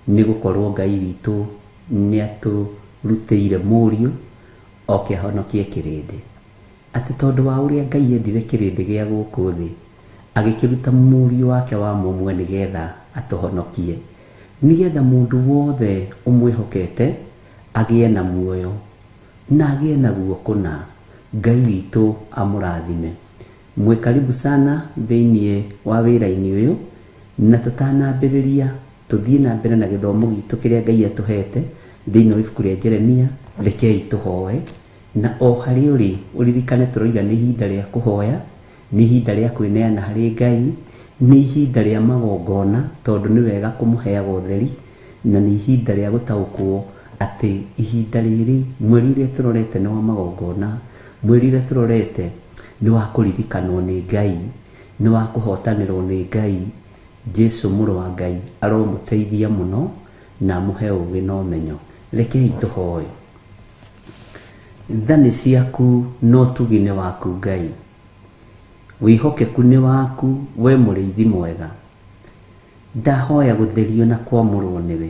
nĩ gũkorwo Ngai witũ nĩ atũrutĩire mũriũ oke ahonokie kĩrĩndĩ atĩ tondũ wa ũrĩa Ngai endire kĩrĩndĩ gĩa gũkũ thĩ agĩkĩruta mũriũ wake wa mũmwe nĩgetha atũhonokie nĩgetha mũndũ wothe ũmwĩhokete agĩe na muoyo na agĩe naguo kũna. Ngai witũ amũrathime. Mwĩ karibu sana thĩinĩ wa wĩra-inĩ ũyũ na tũtanambĩrĩria tũthiĩ na mbere na gĩthomo gitũ kĩrĩa Ngai atũhete thĩinĩ wa ibuku rĩa Jeremia rekei tũhoe na o harĩa ũrĩ ũririkane tũroiga nĩ ihinda rĩa kũhoya nĩ ihinda rĩa kwĩneana harĩ Ngai nĩ ihinda rĩa magongona tondũ nĩ wega kũmũheaga ũtheri na nĩ ihinda rĩa gũtaũkwo atĩ ihinda rĩrĩ mweri ũrĩa tũrorete nĩ wa magongona mweri ũrĩa tũrorete nĩ wa kũririkanwo nĩ Ngai nĩ wa kũhotanĩrwo nĩ Ngai. Jesu mũrũ wa Ngai aromũteithia mũno na amũhe ũũgĩ na ũmenyo. Rekei tũhoe. Tha nĩ ciaku na ũtugi nĩ waku Ngai, wĩhokeku nĩ waku we mũrĩithi mwega. Ndahoya gũtherio na kwamũrwo nĩwe,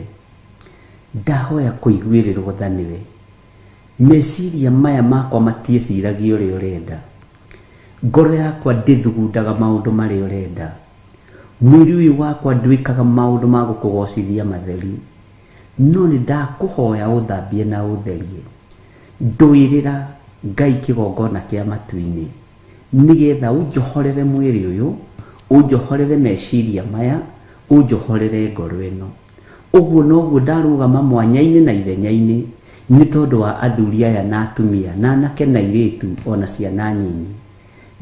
ndahoya kũiguĩrĩrwo tha nĩwe. Meciria maya makwa matiĩciragia ũrĩa ũrenda, ngoro yakwa ndĩthugundaga maũndũ marĩa ũrenda, mwĩrĩ ũyũ wakwa ndwĩkaga maũndũ ma gũkũgocithia matheri, no nĩ ndakũhoya ũthambie na ũtherie. Ndũĩrĩra Ngai kĩgongona kĩa matu-inĩ nĩgetha ũnjohorere mwĩrĩ ũyũ, ũnjohorere meciria maya, ũnjohorere ngoro ĩno. Ũguo noguo ndarũgama mwanya-inĩ na ithenya-inĩ nĩ tondũ wa athuri aya na atumia na anake na airĩtu ona ciana nyinyi.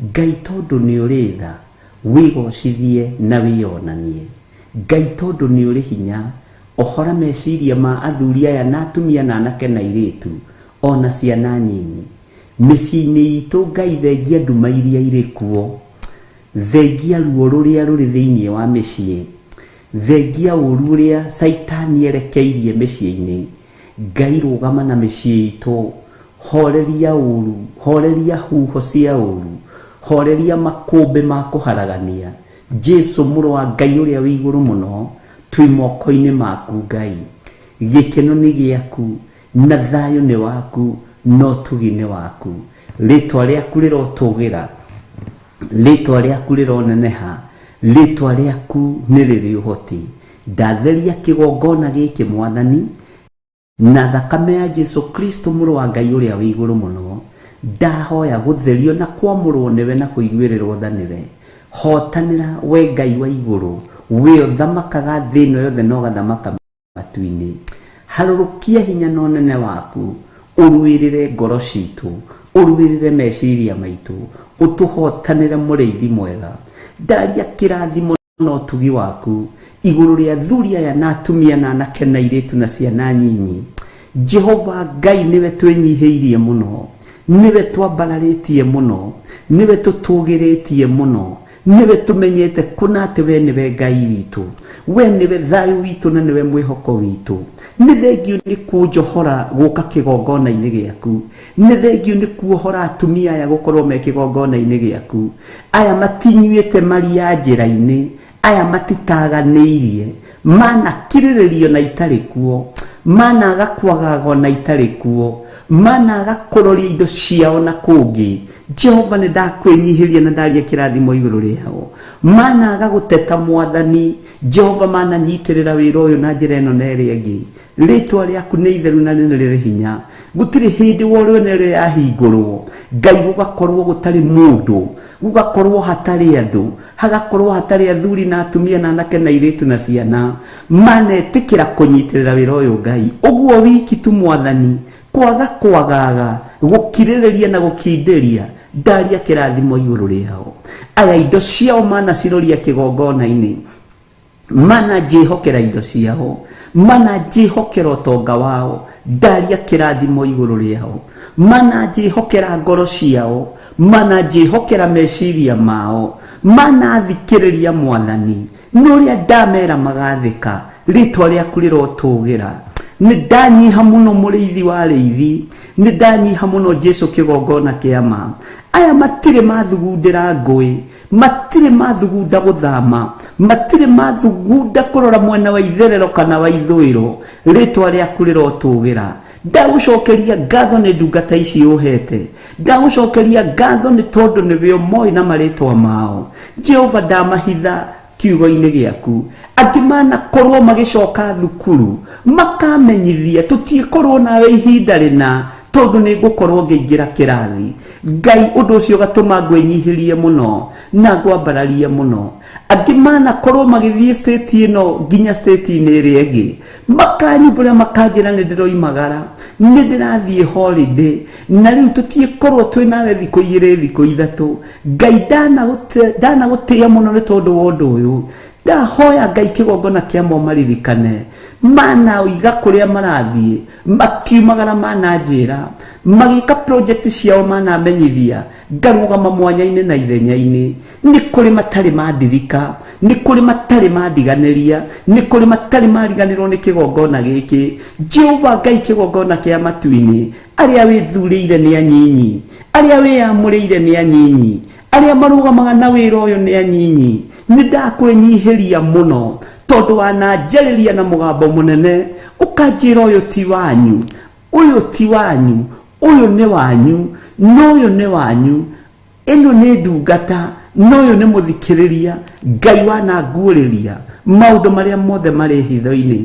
Ngai tondũ nĩ ũrĩ tha wĩgocithie na wĩyonanie. Ngai tondũ nĩ ũrĩ hinya ohora meciria ma athuri aya na atumia na anake na airĩtu Ona ciana nyinyi mĩciĩ-inĩ itũ. Ngai, thengia nduma iria irĩ kuo, thengia ruo rũrĩa rũrĩ thĩinĩ wa mĩciĩ, thengia ũru ũrĩa Caitani erekeirie mĩciĩ-inĩ. Ngai, rũgama na mĩciĩ itũ, horeria ũru, horeria huho cia ũru, horeria makũmbĩ ma kũharagania. Jesu mũrũ wa Ngai ũrĩa wĩ igũrũ mũno, twĩ moko-inĩ maku. Ngai, gĩkeno nĩ gĩaku na thayũ nĩ waku na ũtugi nĩ waku. Rĩtwa rĩaku rĩrotũgĩra, rĩtwa rĩaku rĩroneneha, rĩtwa rĩaku nĩ rĩrĩ ũhoti. Ndatheria kĩgongona gĩkĩ, Mwathani, na thakame ya Jesu Kristo mũrũ wa Ngai ũrĩa wĩ igũrũ mũno. Ndahoya gũtherio na kwamũrwo nĩwe na kũiguĩrĩrwo tha nĩwe. Hotanĩra we Ngai wa igũrũ, we ũthamakaga thĩ ĩno yothe na ũgathamaka matu-inĩ. Harũrũkia hinya na ũnene waku, ũruĩrĩre ngoro citũ, ũruĩrĩre meciria maitũ, ũtũhotanĩre. Mũrĩithi mwega, ndaria kĩrathimo na ũtugi waku igũrũ rĩa athuri aya na atumia na anake na airĩtu na ciana nyinyi. Jehova Ngai, nĩwe twĩnyihĩirie mũno, nĩwe twambararĩtie mũno, nĩwe tũtũgĩrĩtie mũno, nĩwe tũmenyete kũna atĩ we nĩwe Ngai witũ, we nĩwe thayũ witũ na nĩwe mwĩhoko witũ. Nĩ thengio nĩ kũnjohora gũka kĩgongona-inĩ gĩaku, nĩ thengio nĩ kuohora atumia aya gũkorwo me kĩgongona-inĩ gĩaku. Aya matinyuĩte maria njĩra-inĩ, aya matitaganĩirie, manakirĩrĩrio na itarĩ kuo, managa kwagaga na itarĩ kuo, managa kũroria indo ciao na kũngĩ. Jehova, nĩ ndakwĩnyihĩria na ndaria kĩrathimo igũrũ rĩao. Managa gũteta, Mwathani Jehova, mananyitĩrĩra wĩra ũyũ na njĩra ĩno na ĩrĩa ĩngĩ. Rĩtwa rĩaku nĩ itheru na nĩ rĩrĩ hinya. Gũtirĩ hĩndĩ worwene ĩrĩa yahingũrwo, Ngai, gũgakorwo gũtarĩ mũndũ, gũgakorwo hatarĩ andũ, hagakorwo hatarĩ athuri na atumia na anake na airĩtu na ciana manetĩkĩra kũnyitĩrĩra wĩra ũyũ. Ngai, ũguo wiki tu, Mwathani, kwaga kwagaga gũkirĩrĩria na gũkindĩria, ndaria kĩrathimo igũrũ rĩao. Aya indo ciao manaciroria kĩgongona-inĩ, mana njĩhokera indo ciao, mana njĩhokera ũtonga wao, ndaria kĩrathimo igũrũ rĩao. Mana njĩhokera ngoro ciao, mana njĩhokera meciria mao, mana thikĩrĩria, Mwathani, nĩ ũrĩa ndamera magathĩka. Rĩtwa rĩaku rĩrotũgĩra. Nĩ ndanyiha mũno, mũrĩithi wa rĩithi, nĩ ndanyiha mũno, Jesu kĩgongona kĩa ma. Aya matirĩ mathugundĩra ngũĩ, matirĩ mathugunda gũthama, matirĩ mathugunda kũrora mwena wa itherero kana wa ithũĩro. Rĩtwa rĩaku rĩrotũgĩra. Ndagũcokeria ngatho nĩ ndungata ici ũhete, ndagũcokeria ngatho nĩ tondũ nĩwe ũmoĩ na marĩtwa mao. Jehova, ndamahitha kiugo-inĩ gĩaku. Angĩ manakorwo magĩcoka thukuru, makamenyithia tũtiĩkorwo nawe ihinda rĩna tondũ nĩ ngũkorwo ngĩingĩra kĩrathi. Ngai, ũndũ ũcio ũgatũma ngwĩnyihĩrie mũno na ngwambararie mũno. Angĩ manakorwo magĩthiĩ state ĩno nginya state-inĩ ĩrĩa ĩngĩ, makanyumbũra, makanjĩra nĩ ndĩroimagara, nĩ ndĩrathiĩ holiday na rĩu tũtiĩkorwo twĩ nawe thikũ 2, thikũ 3. Ngai, ndanagũtĩĩa mũno nĩ tondũ wa ũndũ ũyũ. Ndahoya, Ngai, kĩgongona kĩa mo maririkane mana iga kũrĩa marathiĩ makiumagara, mananjĩra magĩka project ciao, manamenyithia ngarũgama mwanya-inĩ na ithenya-inĩ. Nĩ kũrĩ matarĩ mandirika, nĩ kũrĩ matarĩ mandiganĩria, nĩ kũrĩ matarĩ mariganĩrwo nĩ kĩgongona gĩkĩ. Jehova Ngai, kĩgongona kĩa matu-inĩ, arĩa wĩthurĩire nĩ anyinyi, arĩa wĩyamũrĩire nĩ anyinyi, arĩa marũgamaga na wĩra ũyũ nĩ anyinyi. Nĩ ndakwĩnyihĩria mũno tondũ wananjarĩria na mũgambo mũnene, ũkanjĩra ũyũ ti wanyu, ũyũ ti wanyu, ũyũ nĩ wanyu, na ũyũ nĩ wanyu, ĩno nĩ ndungata na ũyũ nĩ mũthikĩrĩria. Ngai, wananguũrĩria maũndũ marĩa mothe marĩ hitho-inĩ.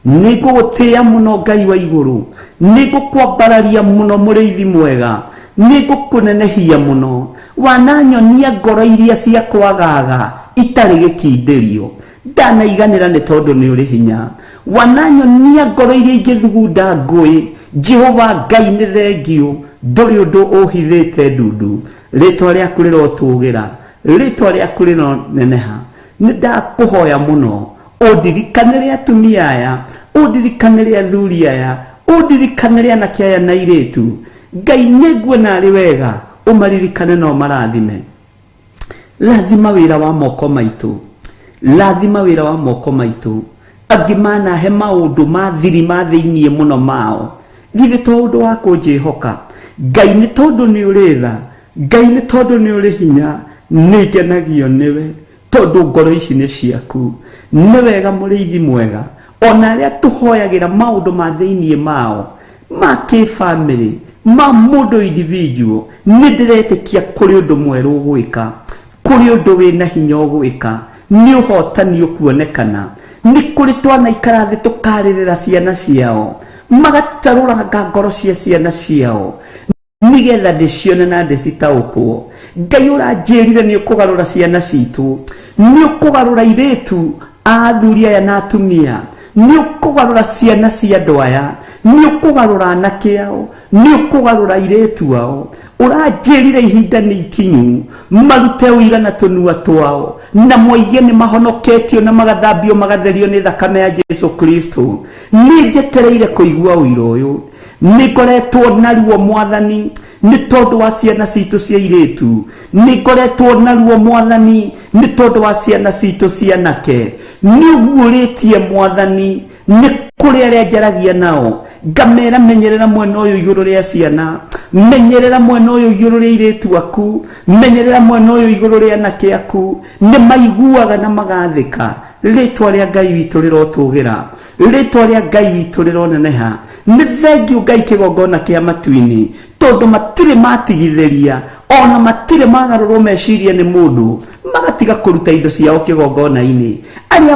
Nĩ ngũgũtĩĩa mũno, Ngai wa igũrũ, nĩ ngũkwambararia mũno, mũrĩithi mwega, nĩ ngũkũnenehia mũno. Wananyonia ngoro iria cia kwagaga itarĩ gĩkindĩrio, ndanaiganĩra nĩ tondũ nĩ ũrĩ hinya. Wananyonia ngoro iria ingĩthugunda ngũĩ. Jehova Ngai, nĩ thengio, ndũrĩ ũndũ ũhithĩte ndundu. Rĩtwa rĩaku rĩrotũgĩra, rĩtwa rĩaku rĩroneneha. Nĩ ndakũhoya mũno ũndirikanĩre atumia aya, ũndirikanĩre athuri aya. Ũndirikanĩre anake aya na airĩtu. Ngai nĩnguona arĩ wega ũmaririkane na ũmarathime. Rathima wĩra wa moko maitũ. Rathima wĩra wa moko maitũ. Angĩ manahe maũndũ ma thiri ma thĩiniĩ mũno mao. Githĩ to ũndũ wa kũnjĩhoka. Ngai nĩ tondũ nĩ ũrĩ tha. Ngai nĩ tondũ nĩ ũrĩ hinya. Nĩ ngenagio nĩwe. Tondũ ngoro ici nĩ ciaku. Nĩ wega mũrĩithi mwega. Ona arĩa tũhoyagĩra maũndũ ma thĩiniĩ mao, ma kĩbamĩrĩ, ma mũndũ individual, nĩ ndĩretĩkia kũrĩ ũndũ mwerũ ũgwĩka. Kũrĩ ũndũ wĩna hinya ũgwĩka. Nĩ ũhotani ũkuonekana. Nĩ kũrĩ twanaikara thĩ tũkarĩrĩra ciana ciao. Magatarũranga ngoro cia ciana ciao. Nĩgetha ndĩcione na ndĩcitaũkwo. Ngai ũranjĩrire nĩ ũkũgarũra ciana citũ. Nĩ ũkũgarũra airĩtu a athuri aya na atumia. Nĩ ũkũgarũra ciana cia andũ aya. Nĩ ũkũgarũra anake ao. Nĩ ũkũgarũra airĩtu ao. Ũranjĩrire ihinda nĩ ikinyu. Marute ũira na tũnua twao. Na moige nĩ mahonoketio na magathambio magatherio nĩ thakame ya Jesu Kristo. Nĩ njetereire kũigua ũira ũyũ. Nĩ ngoretwo na ruo mwathani nĩ tondũ wa ciana citũ cia airĩtu. Nĩ ngoretwo na ruo mwathani nĩ tondũ wa ciana citũ cia anake. Nĩ ũguũrĩtie mwathani nĩ kũrĩ arĩa njaragia nao. Ngamera menyerera mwena ũyũ igũrũ rĩa ciana. Menyerera mwena ũyũ igũrũ rĩa airĩtu aku. Menyerera mwena ũyũ igũrũ rĩa anake aku. Nĩ maiguaga na magathĩka. Rĩtwa rĩa Ngai witũ rĩrotũgĩra. Rĩtwa rĩa Ngai witũ rĩroneneha. Nĩ thengiũ Ngai kĩgongona kĩa matu-inĩ. Tondũ matirĩ matigithĩria, ona matirĩ magarũrwo meciria nĩ mũndũ, magatiga kũruta indo ciao kĩgongona-inĩ. Arĩa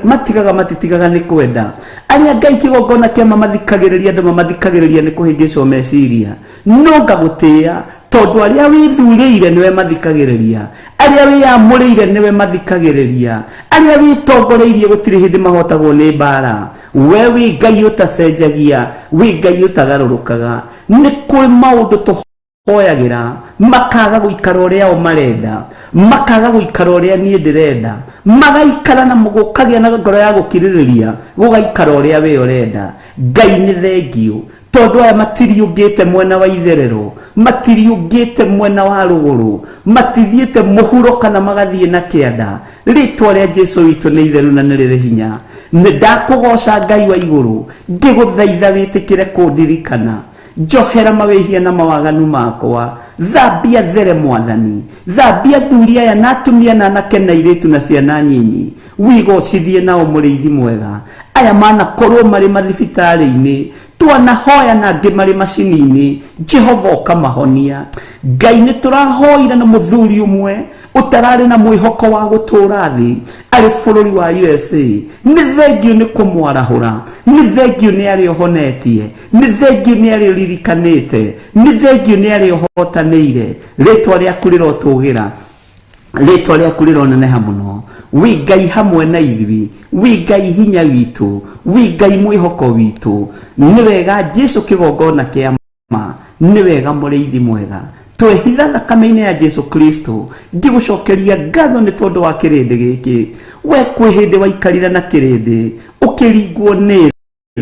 matigaga matitigaga nĩ kwenda. Arĩa Ngai kĩgongona kĩa mamathikagĩrĩria andũ mamathikagĩrĩria nĩ kũhĩngĩcwo meciria. No ngagũtĩĩa tondũ arĩa wĩthurĩire nĩwe mathikagĩrĩria. Arĩa wĩyamũrĩire nĩwe mathikagĩrĩria. Arĩa wĩtongoreirie gũtirĩ hĩndĩ mahotagwo nĩ mbara. We wĩ Ngai ũtacenjagia, wĩ Ngai ũtagarũrũkaga. Nĩ kũrĩ maũndũ tũhoyagĩra makaga gũikara ũrĩa o marenda, makaga gũikara ũrĩa niĩ ndĩrenda, magaikara na gũkagĩa na ngoro ya gũkirĩrĩria, gũgaikara ũrĩa we ũrenda. Ngai nĩ thengiũ tondũ aya matiriũngĩte mwena wa itherero, matiriũngĩte mwena wa rũgũrũ, matithiĩte mũhuro kana magathiĩ na kĩanda. Rĩtwa rĩa Jesu witũ nĩ itheru na nĩ rĩrĩ hinya. Nĩ ndakũgoca Ngai wa igũrũ, ngĩgũthaitha wĩtĩkĩre kũndirikana. Njohera mawĩhia na mawaganu makwa. Thambia there mwathani. Thambia athuri aya na atumia na anake na airĩtu na ciana nyinyi. Wĩgocithie nao mũrĩithi mwega. Aya manakorwo marĩ mathibitarĩ-inĩ, twanahoya na angĩ marĩ macini-inĩ, Jehova ũkamahonia. Ngai nĩ tũrahoire na mũthuri ũmwe ũtararĩ na mwĩhoko wa gũtũũra thĩ arĩ bũrũri wa USA. Nĩ thengiũ nĩ kũmwarahũra, nĩ thengiũ nĩ arĩa ũhonetie, nĩ thengiũ nĩ arĩa ũririkanĩte, nĩ thengiũ nĩ arĩa ũhotanĩire. Rĩtwa rĩaku rĩrotũgĩra, rĩtwa rĩaku rĩroneneha mũno. Wĩ Ngai hamwe na ithuĩ, wĩ Ngai hinya witũ, wĩ Ngai mwĩhoko witũ. Nĩ wega Jesu kĩgongona kĩa ma, nĩ wega mũrĩithi mwega. Twehitha thakame-inĩ ya Jesu Kristo, ngĩgũcokeria ngatho nĩ tondũ wa kĩrĩndĩ gĩkĩ. We kwĩ hĩndĩ waikarire na kĩrĩndĩ, ũkĩringwo nĩ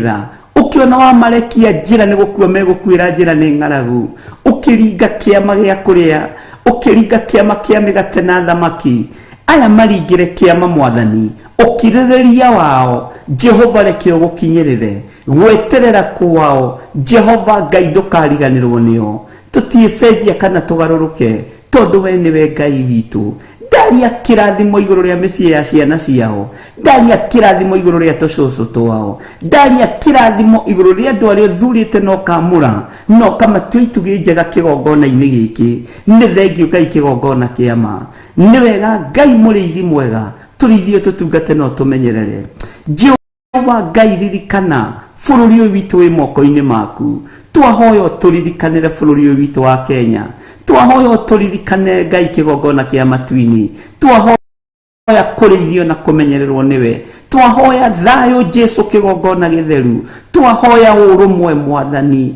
tha, ũkĩona wamarekia njĩra nĩ gũkua megũkuĩra njĩra nĩ ng'aragu, ũkĩringa kĩama gĩa kũrĩa, ũkĩringa kĩama kĩa mĩgate na thamaki. Aya maringĩre kĩama mwathani, ũkirĩrĩria wao Jehova reke ũgũkinyĩrĩre, gweterera kwao Jehova Ngai ndũkariganĩrwo nĩo. Tũtiĩcenjia kana tũgarũrũke tondũ we nĩwe Ngai witũ. Ndaria kĩrathimo igũrũ rĩa mĩciĩ ya ciana ciao, ndaria kĩrathimo igũrũ rĩa tũcũcũ twao, ndaria kĩrathimo igũrũ rĩa andũ arĩa ũthurĩte na ũkamũra na ũkamatua itugĩ njega kĩgongona-inĩ gĩkĩ. Nĩ thengiũ Ngai kĩgongona kĩa ma. Nĩ wega Ngai mũrĩithi mwega, tũrĩithie tũtungate na ũtũmenyerere. Jehova Ngai ririkana bũrũri ũyũ witũ wĩ moko-inĩ maku. Twahoya ũtũririkanĩre bũrũri ũyũ witũ wa Kenya. Twahoya ũtũririkane Ngai kĩgongona kĩa matu-inĩ. Twahoya kũrĩithio na kũmenyererwo nĩwe. Twahoya thayũ Jesu kĩgongona gĩtheru. Twahoya ũrũmwe mwathani.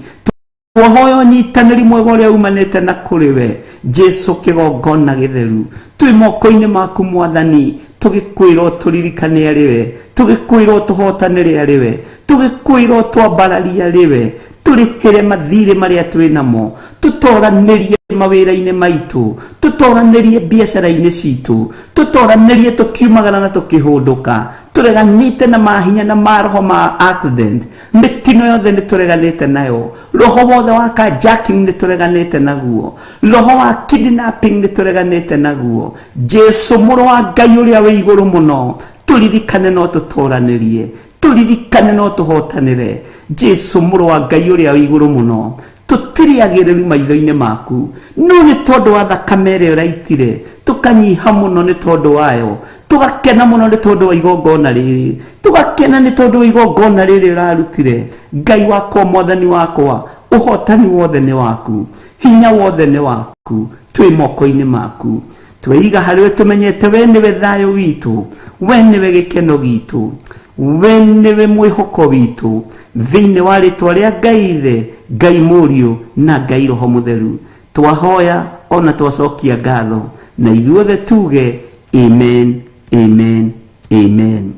Twahoya ũnyitanĩri mwega ũrĩa umanĩte na kũrĩ we Jesu kĩgongona gĩtheru. Twĩ moko-inĩ maku Mwathani, tũgĩkwĩra ũtũririkane arĩ we, tũgĩkwĩra ũtũhotanĩre arĩ we, tũgĩkwĩra ũtwambararie arĩ we, tũrĩhĩre mathirĩ marĩa twĩ namo, tũtoranĩrie mawĩra-inĩ maitũ, tũtoranĩrie biacara-inĩ citũ, tũtoranĩrie tũkiumagara na tũkĩhũndũka, tũreganĩte na mahinya na maroho ma accident, mĩtino yothe nĩ tũreganĩte nayo, roho wothe wa carjacking nĩ tũreganĩte naguo, roho wa kidnapping nĩ tũreganĩte naguo. Jesu mũrũ wa Ngai ũrĩa wĩ igũrũ mũno, tũririkane no tũtoranĩrie, tũririkane no tũhotanĩre. Jesu mũrũ wa Ngai ũrĩa wĩ igũrũ mũno, tũtirĩ agĩrĩru maitho-inĩ maku, no nĩ tondũ wa thakame ĩrĩa ũraitire tũkanyiha mũno nĩ tondũ wayo, tũgakena mũno nĩ tondũ wa igongona rĩrĩ, tũgakena nĩ tondũ wa igongona rĩrĩ ũrarutire. Ngai wakwa, Mwathani wakwa, ũhotani wothe nĩ waku, hinya wothe nĩ waku, twĩ moko-inĩ maku. Tweiga harĩ we tũmenyete we nĩwe thayũ witũ, we nĩwe gĩkeno gitũ, we nĩwe mwĩhoko witũ, thĩinĩ wa rĩtwa rĩa Ngai Ithe, Ngai Mũriũ na Ngai Roho Mũtheru. Twahoya ona twacokia ngatho, na ithuothe tuge amen, amen, amen.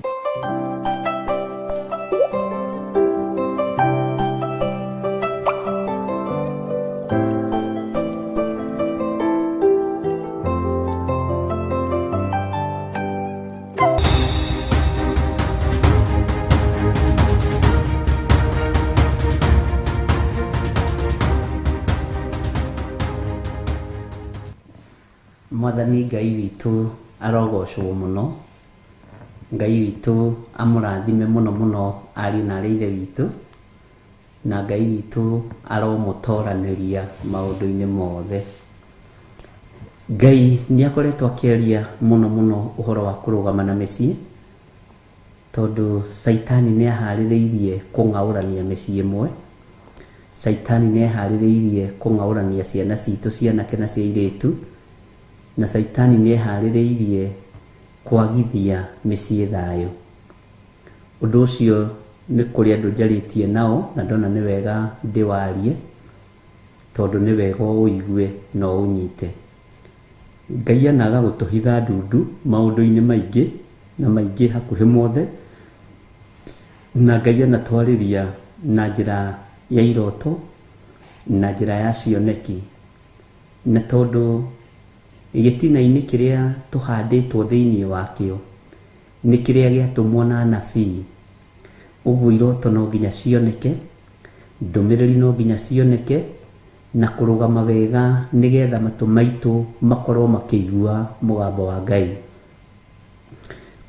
Mwathani Ngai witũ arogocwo mũno, Ngai witũ amũrathime mũno mũno ariũ na arĩ ithe witũ, na Ngai witũ aromũtoranĩria maũndũ-inĩ mothe. Ngai nĩ akoretwo akĩaria mũno mũno ũhoro wa kũrũgama na mĩciĩ, tondũ Caitani nĩ aharĩrĩirie kũng'aũrania mĩciĩ ĩmwe, Caitani nĩ eharĩrĩirie kũng'aũrania ciana citũ cia anake na cia airĩtu, na Caitani nĩ eharĩrĩirie kwagithia mĩciĩ thayũ. Ũndũ ũcio nĩ kũrĩ andũ njarĩtie nao na ndona nĩ wega ndĩwarie, tondũ nĩ wega ũigue na ũnyite. Ngai anaga gũtũhitha ndundu maũndũ-inĩ maingĩ na maingĩ hakuhĩ mothe, na Ngai anatwarĩria na njĩra ya iroto na njĩra ya cioneki, na tondũ gĩtina-inĩ kĩrĩa tũhandĩtwo thĩinĩ wakĩo nĩ kĩrĩa gĩatũmwo na anabii, ũguo iroto no nginya cioneke, ndũmĩrĩri no nginya cioneke, na kũrũgama wega nĩgetha matũ maitũ makorwo makĩigua mũgambo wa Ngai.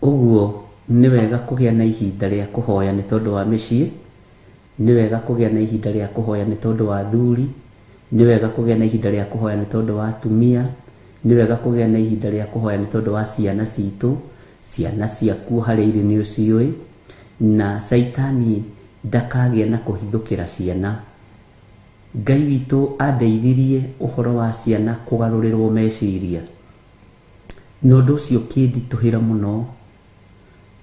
Ũguo nĩ wega kũgĩa na ihinda rĩa kũhoya nĩ tondũ wa mĩciĩ, nĩ wega kũgĩa na ihinda rĩa kũhoya nĩ tondũ wa athuri, nĩ wega kũgĩa na ihinda rĩa kũhoya nĩ tondũ wa atumia, nĩ wega kũgĩa na ihinda rĩa kũhoya nĩ tondũ wa ciana citũ, ciana ciaku harĩa irĩ nĩ ũciũĩ, na Caitani ndakagĩa na kũhithũkĩra ciana. Ngai witũ andeithirie ũhoro wa ciana kũgarũrĩrwo meciria, na ũndũ ũcio ũkĩnditũhĩra mũno,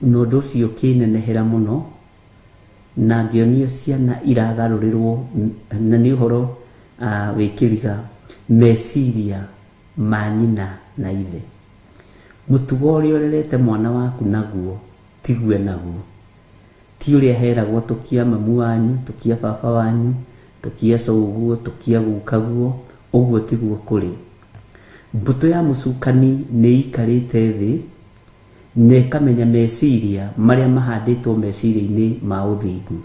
na ũndũ ũcio ũkĩnenehera mũno, na ngĩonio ciana iragarũrĩrwo, na nĩ ũhoro wĩ kĩriga, meciria ma nyina na ithe. Mũtugo ũrĩa ũrerete mwana waku naguo tigue naguo, ti ũrĩa heragwo tũkia mamu wanyu, tũkia baba wanyu, tũkia cũguo, tũkia gukaguo, ũguo tiguo kũrĩ. Mbũtũ ya mũcukani nĩ ĩikarĩte thĩ na ĩkamenya meciria marĩa mahandĩtwo meciria-inĩ ma ũthingu,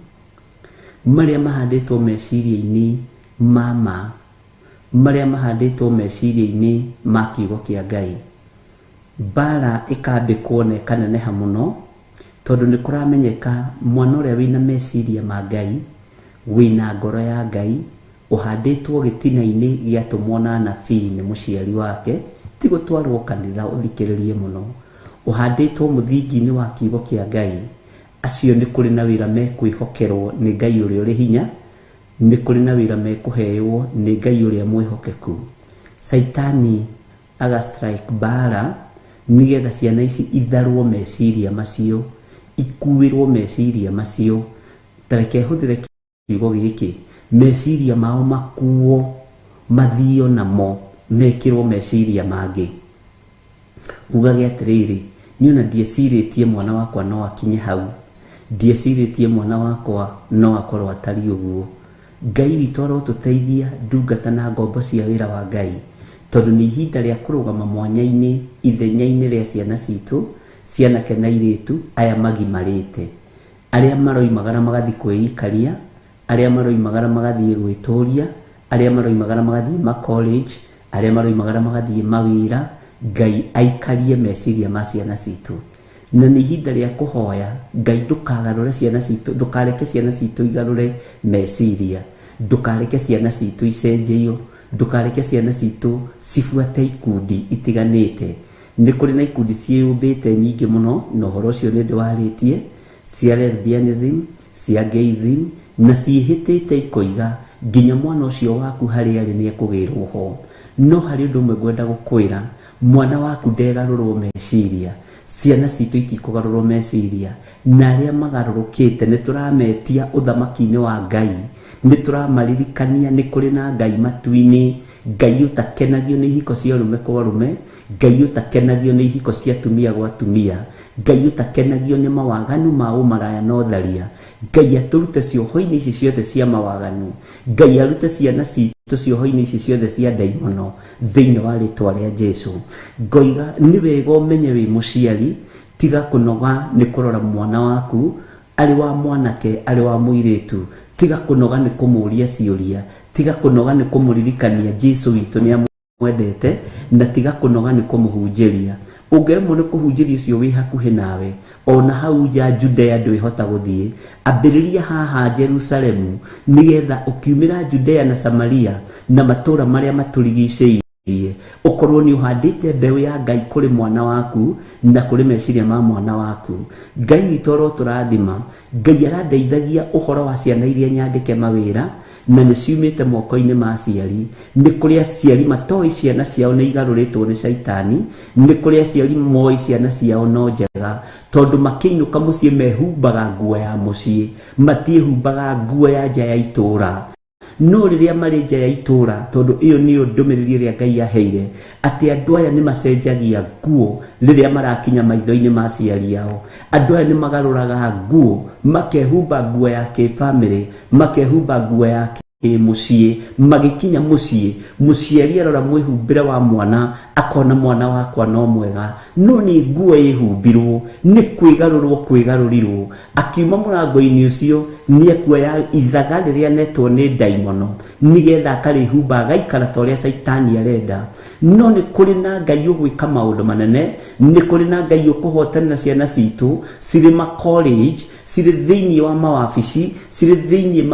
marĩa mahandĩtwo meciria-inĩ ma ma, marĩa mahandĩtwo meciria-inĩ ma kiugo kĩa Ngai. Mbara ĩkambĩkwo na ĩkaneneha mũno, tondũ nĩ kũramenyeka mwana ũrĩa wĩna meciria ma Ngai, wĩna ngoro ya Ngai, ũhandĩtwo gĩtina-inĩ gĩatũmwo na anabii nĩ mũciari wake, ti gũtwarwo kanitha ũthikĩrĩrie mũno, ũhandĩtwo mũthingi-inĩ wa kiugo kĩa Ngai, acio nĩ kũrĩ na wĩra mekwĩhokerwo nĩ Ngai ũrĩa ũrĩ hinya, nĩ kũrĩ na wĩra mekũheo nĩ Ngai ũrĩa mwĩhokeku. Caitani aga strike mbara nĩgetha ciana ici itharwo meciria macio, ikuĩrwo meciria macio. Ta reke hũthĩre Kiugo gĩkĩ meciria mao makuo mathio namo mekĩrwo meciria mangĩ. Ugage atĩrĩrĩ, niĩ ona ndiecirĩtie mwana wakwa no akinye hau, ndiecirĩtie mwana wakwa no akorwo atariĩ ũguo. Ngai witũ arotũteithia ndungata na ngombo cia wĩra wa Ngai, tondũ nĩ ihinda rĩa kũrũgama mwanya-inĩ ithenya-inĩ rĩa ciana citũ, cianake na airĩtu aya magimarĩte, arĩa maroimagara magathiĩ kwĩikaria, arĩa maroimagara magathiĩ gwĩtũria, arĩa maroimagara magathiĩ ma college, arĩa maroimagara magathiĩ mawĩra. Ngai aikarie meciria ma ciana citũ, na nĩ ihinda rĩa kũhoya Ngai ndũkagarũre ciana citũ, ndũkareke ciana citũ igarũre meciria, ndũkareke ciana citũ icenjeio, ndũkareke ciana citũ cibuate ikundi itiganĩte. Nĩ kũrĩ na ikundi ciĩyũmbĩte nyingĩ mũno, na ũhoro ũcio nĩ ndĩwarĩtie, cia lesbianism, cia gayism, na ciĩhĩtĩte ikoiga nginya mwana ũcio waku harĩa arĩ nĩ ekũgĩrwo ho. No harĩ ũndũ ũmwe ngwenda gũkwĩra, mwana waku ndegarũrwo meciria, ciana citũ itikũgarũrwo meciria, na arĩa magarũrũkĩte nĩ tũrametia ũthamaki-inĩ wa Ngai, nĩ tũramaririkania nĩ kũrĩ na Ngai matu-inĩ, Ngai ũtakenagio nĩ ihiko cia arũme kwa arũme, Ngai ũtakenagio nĩ ihiko cia atumia gwa atumia, Ngai ũtakenagio nĩ mawaganu ma ũmaraya na ũtharia. Ngai atũrute cioho-inĩ ici ciothe cia mawaganu, Ngai arute ciana citũ cioho-inĩ ici ciothe cia ndaimono thĩinĩ wa rĩtwa rĩa Jesu. Ngoiga nĩ wega ũmenye wĩ mũciari, tiga kũnoga nĩ kũrora mwana waku, arĩ wa mwanake arĩ wa mũirĩtu, tiga kũnoga nĩ kũmũria ciũria, tiga kũnoga nĩ kũmũririkania Jesu witũ nĩ amwendete, na tiga kũnoga nĩ kũmũhunjĩria. Ũngĩremwo nĩ kũhunjĩria ũcio wĩ hakuhĩ nawe, ona hau nja Judea ndwĩhota gũthiĩ, ambĩrĩria haha Jerusalemu, nĩgetha ũkiumĩra Judea na Samaria na matũũra marĩa matũrigicĩirie, ũkorwo nĩ ũhandĩte mbeũ ya Ngai kũrĩ mwana waku na kũrĩ meciria ma mwana waku. Ngai witũ arotũrathima. Ngai arandeithagia ũhoro wa ciana iria nyandĩke mawĩra, na nĩ ciumĩte moko-inĩ ma aciari. Nĩ kũrĩ aciari matoĩ ciana ciao nĩ igarũrĩtwo nĩ caitani, nĩ kũrĩ aciari moĩ ciana ciao no njega, tondũ makĩinũka mũciĩ mehumbaga nguo ya mũciĩ, matiĩhumbaga nguo ya nja ya itũũra. No rĩrĩa marĩ nja ya itũũra, tondũ ĩyo nĩyo ndũmĩrĩri ĩrĩa Ngai aheire, atĩ andũ aya nĩ macenjagia nguo rĩrĩa marakinya maitho-inĩ ma aciari ao. Andũ aya nĩ magarũraga nguo, makehumba nguo ya kĩbamĩrĩ, makehumba nguo ya kĩmũciĩ. Magĩkinya mũciĩ, mũciari arora mwĩhumbĩre wa mwana, akona mwana wakwa no mwega, no nĩ nguo ĩhumbirwo, nĩ kwĩgarũrwo kwĩgarũrirwo. Akiuma mũrango-inĩ ũcio nĩ ekuoya ithaga rĩrĩa netwo nĩ ndaimono, nĩgetha akarĩhumba agaikara ta ũrĩa caitani arenda. No nĩ kũrĩ na Ngai ũgwĩka maũndũ manene, nĩ kũrĩ na Ngai ũkũhotanĩra ciana citũ cirĩ ma college, cirĩ thĩinĩ wa mawabici, cirĩ thĩinĩ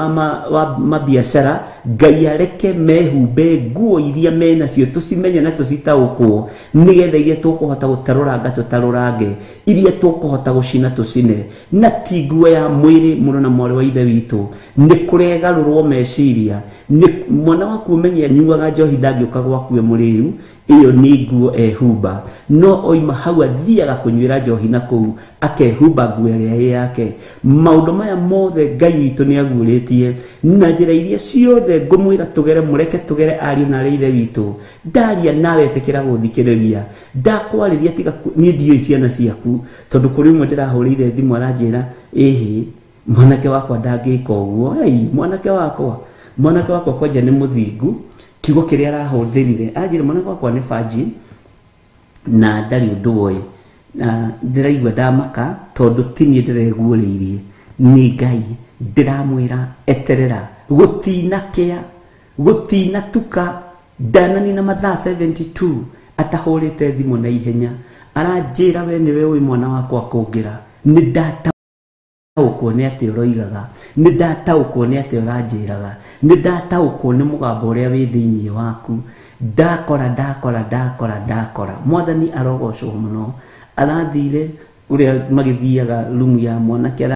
wa mabiacara. Ngai areke mehumbe nguo iria menacio, tũcimenye na tũcitaũkwo, nĩgetha iria tũkũhota gũtarũranga tũtarũrange, iria tũkũhota gũcina tũcine, na ti nguo ya mwĩrĩ. Mũno na mwarĩ wa ithe witũ, nĩ kũregarũrwo meciria. Nĩ mwana waku ũmenye anyuaga njohi ndangĩũka gwaku e mũrĩu, ĩyo nĩ nguo ehumba, no oima hau athiaga kũnyuĩra njohi na kũu akehumba nguo ĩrĩa ĩ yake. Maũndũ maya mothe Ngai witũ nĩ aguũrĩtie, na njĩra iria ciothe ngũmwĩra tũgere, mũreke tũgere ariũ na arĩ ithe witũ. Ndaria nawe ĩtĩkĩra gũthikĩrĩria, ndakwarĩria tiga niĩ ndiũĩ ciana ciaku, tondũ kũrĩ ũmwe ndĩrahũrĩire thimũ aranjĩra ĩhĩ mwanake wakwa ndangĩka ũguo. Ei, mwanake wakwa kwanja nĩ mũthingu, kiugo kĩrĩa arahũthĩrire anjĩra mwanake wakwa nĩ virgin na ndarĩ ũndũ oĩ, na ndĩraigua ndamaka tondũ ti niĩ ndĩreguũrĩirie, nĩ Ngai. Ndĩramwĩra eterera, gũtinakĩa, gũtinatuka, ndananina mathaa 72 atahũrĩte thimũ na ihenya, aranjĩra we nĩwe ũĩ mwana wakwa kũngĩra, nĩ ndataũkwo nĩ atĩ ũroigaga, nĩ ndataũkwo nĩ atĩ ũranjĩraga, nĩ ndataũkwo nĩ mũgambo ũrĩa wĩ thĩinĩ waku. Ndakora ndakora ndakora ndakora. Mwathani arogocwo mũno. Arathire ũrĩa magĩthiaga rumu ya mwanake,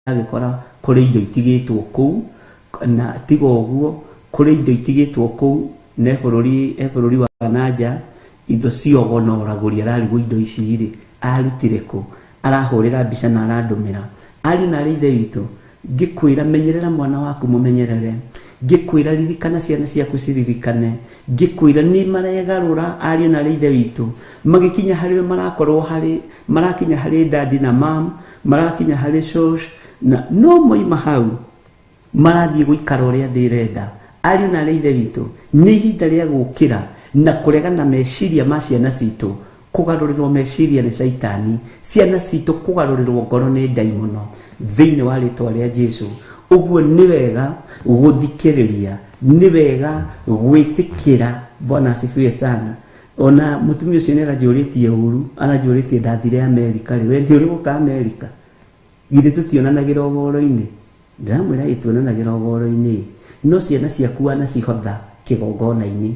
aragĩkora kũrĩ indo itigĩtwo kũu, na tiga ũguo kũrĩ indo itigĩtwo kũu, na bũrũri wa nanja, indo ciogo na ũragũri. Ararigwo indo ici rĩ arutire kũ, arahũrĩra mbica na arandũmĩra. Ariũ na arĩ ithe witũ, Ngĩkwĩra menyerera mwana waku mũmenyerere. Ngĩkwĩra ririkana ciana ciaku ciririkane. Ngĩkwĩra nĩ maregarũra ariũ na arĩ ithe witũ. Magĩkinya harĩ we marakorwo harĩ, marakinya harĩ dadi na mam, marakinya harĩ shosh, na no moima hau marathiĩ gũikara ũrĩa thĩ ĩrenda. Ariũ na arĩ ithe witũ, nĩ ihinda rĩa gũkĩra na kũregana meciria ma ciana citũ, kũgarũrĩrwo meciria nĩ caitani, ciana citũ kũgarũrĩrwo ngoro nĩ ndaimono thĩinĩ wa rĩtwa rĩa Jesu. Ũguo nĩ wega gũthikĩrĩria, nĩ wega gwĩtĩkĩra. Bwana asifiwe sana. Ona mũtumia ũcio nĩ aranjũrĩtie ũru, aranjũrĩtie ndathire Amerika rĩ, we nĩ ũrĩ gũka Amerika? Githĩ tũtionanagĩra ũhoro-inĩ? Ndĩramwĩra ĩ tuonanagĩra ũhoro-inĩ, no ciana ciaku wanacihotha kĩgongona-inĩ,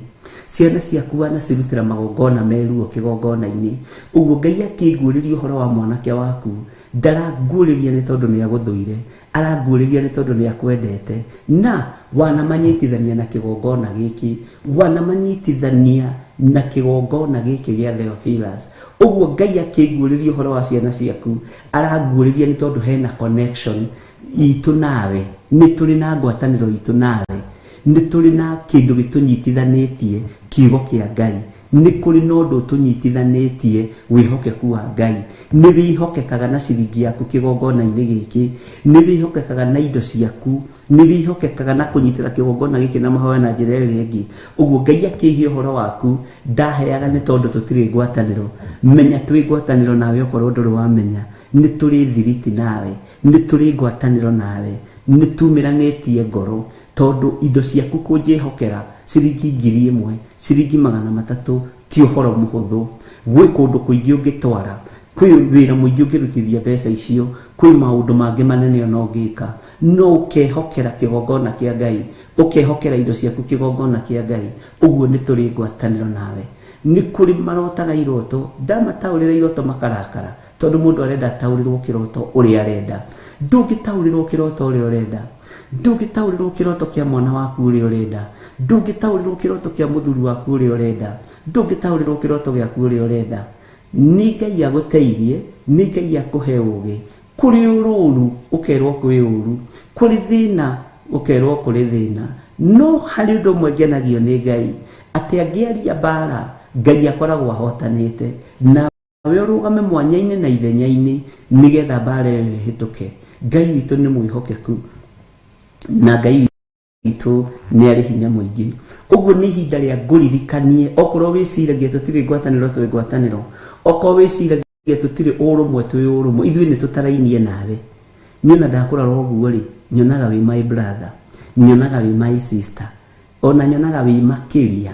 ciana ciaku wanacirutĩra magongona meruo kĩgongona-inĩ. Ũguo Ngai akĩnguũrĩria ũhoro wa mwanake waku, ndaranguũrĩria nĩ tondũ nĩ agũthũire, aranguũrĩria nĩ tondũ nĩ akwendete. Na wanamanyitithania na kĩgongona gĩkĩ, wanamanyitithania na kĩgongona gĩkĩ gĩa Theophilus. Ũguo Ngai akĩnguũrĩria ũhoro wa ciana ciaku, aranguũrĩria nĩ tondũ hena connection itũ nawe, nĩ tũrĩ na ngwatanĩro itũ nawe, nĩ tũrĩ na kĩndũ gĩtũnyitithanĩtie, kiugo kĩa Ngai. Nĩ kũrĩ na ũndũ ũtũnyitithanĩtie, wĩhokeku wa Ngai. Nĩ wĩhokekaga na ciringi yaku kĩgongona-inĩ gĩkĩ, nĩ wĩhokekaga na indo ciaku, nĩ wĩhokekaga na kũnyitĩra kĩgongona gĩkĩ na mahoya na njĩra ĩrĩa ĩngĩ. Ũguo Ngai akĩhe ũhoro waku, ndaheaga nĩ tondũ tũtirĩ ngwatanĩro. Menya twĩ ngwatanĩro nawe okorwo ndũrĩ wamenya, nĩ tũrĩ thiriti nawe, nĩ tũrĩ ngwatanĩro nawe, nĩ tumĩranĩtie ngoro, tondũ indo ciaku kũnjĩhokera ciringi 1000, ciringi 300 ti ũhoro mũhũthũ. Gwĩ kũndũ kũingĩ ũngĩtwara, kwĩ wĩra mũingĩ ũngĩrutithia mbeca icio, kwĩ maũndũ mangĩ manene ona ũngĩka, no ũkehokera kĩgongona kĩa Ngai, ũkehokera indo ciaku kĩgongona kĩa Ngai. Ũguo nĩ tũrĩ ngwatanĩro nawe. Nĩ kũrĩ marotaga iroto, ndamataũrĩra iroto makarakara, tondũ mũndũ arenda ataũrĩrwo kĩroto ũrĩa arenda. Ndũngĩtaũrĩrwo kĩroto ũrĩa ũrenda, ndũngĩtaũrĩrwo kĩroto kĩa mwana waku ũrĩa ũrenda, ndũngĩtaũrĩrwo kĩroto kĩa mũthuri waku ũrĩa ũrenda, ndũngĩtaũrĩrwo kĩroto gĩaku ũrĩa ũrenda. Nĩ Ngai agũteithie, nĩ Ngai akũhe ũũgĩ. Kũrĩ ũrũru ũkerwo kwĩ ũru, kũrĩ thĩna ũkerwo kũrĩ thĩna. No harĩ ũndũ ũmwe ngenagio nĩ Ngai, atĩ angĩaria mbara, Ngai akoragwo ahotanĩte, na we ũrũgame mwanya-inĩ na ithenya-inĩ nĩgetha mbara ĩyo ĩhĩtũke. Ngai witũ nĩ mwĩhokeku, na Ngai witũ nĩ arĩ hinya mũingĩ. Ũguo nĩ ihinda rĩa ngũririkanie, okorwo wĩciragia tũtirĩ ngwatanĩro, twĩ ngwatanĩro. Okorwo wĩciragia tũtirĩ ũrũmwe, twĩ ũrũmwe. Ithuĩ nĩ tũtarainie nawe. Niĩ ona ndakũrora ũguo rĩ, nyonaga wĩ my brother, nyonaga wĩ my sister, ona nyonaga wĩ makĩria.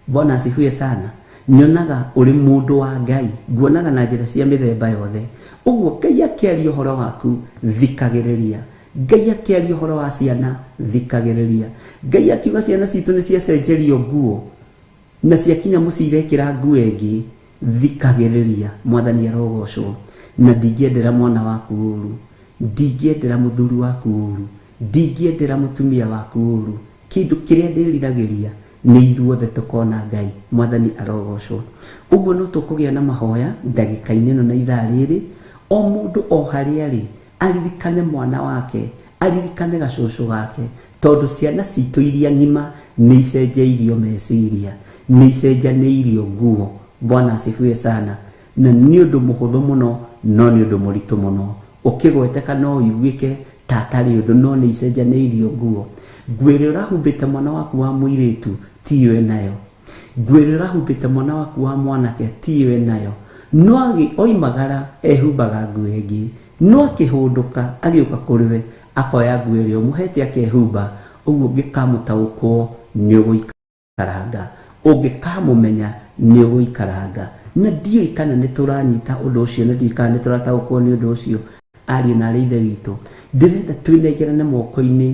Bwana asifiwe sana. Nyonaga ũrĩ mũndũ wa Ngai, nguonaga na njĩra cia mĩthemba yothe. Ũguo Ngai akĩaria ũhoro waku, thikagĩrĩria. Ngai akĩaria ũhoro wa ciana, thikagĩrĩria. Ngai akiuga ciana citũ nĩ ciacenjerio nguo, na ciakinya mũciĩ irekĩra nguo ĩngĩ, thikagĩrĩria. Mwathani arogocwo. Na ndingĩendera mwana waku ũru, ndingĩendera mũthuri waku ũru, ndingĩendera mũtumia waku ũru. Kĩndũ kĩrĩa ndĩriragĩria nĩ ithuothe tũkona Ngai. Mwathani arogocwo. Ũguo no tũkũgĩa na mahoya ndagĩka-inĩ ĩno na ithaa rĩrĩ, o mũndũ o harĩa arĩ aririkane mwana wake, aririkane gacũcũ gake, tondũ ciana citũ iria ng'ima nĩ icenjeirio meciria, nĩ icenjanĩirio nguo. Bwana asifiwe sana. Na nĩ ũndũ mũhũthũ mũno, no nĩ ũndũ mũritũ mũno. Ũkĩgweteka no ũiguĩke ta atarĩ ũndũ, no nĩ icenjanĩirio nguo. Nguo ĩrĩa ũrahumbĩte mwana waku wa mũirĩtu tiyo ĩnayo, nguo ĩrĩa ũrahumbĩte mwana waku wa mwanake tiyo ĩnayo. No oimagara ehumbaga nguo ĩngĩ, no akĩhũndũka agĩũka kũrĩ we akoya nguo ĩrĩa ũmũhete akehumba. Ũguo ũngĩkamũtaũkwo nĩ ũgũikaranga, ũngĩkamũmenya nĩ ũgũikaranga. Na ndiũĩ kana nĩ tũranyita ũndũ ũcio, na ndiũĩ kana nĩ tũrataũkwo nĩ ũndũ ũcio. Ariũ na arĩ ithe witũ, ndĩrenda twĩnengerane moko-inĩ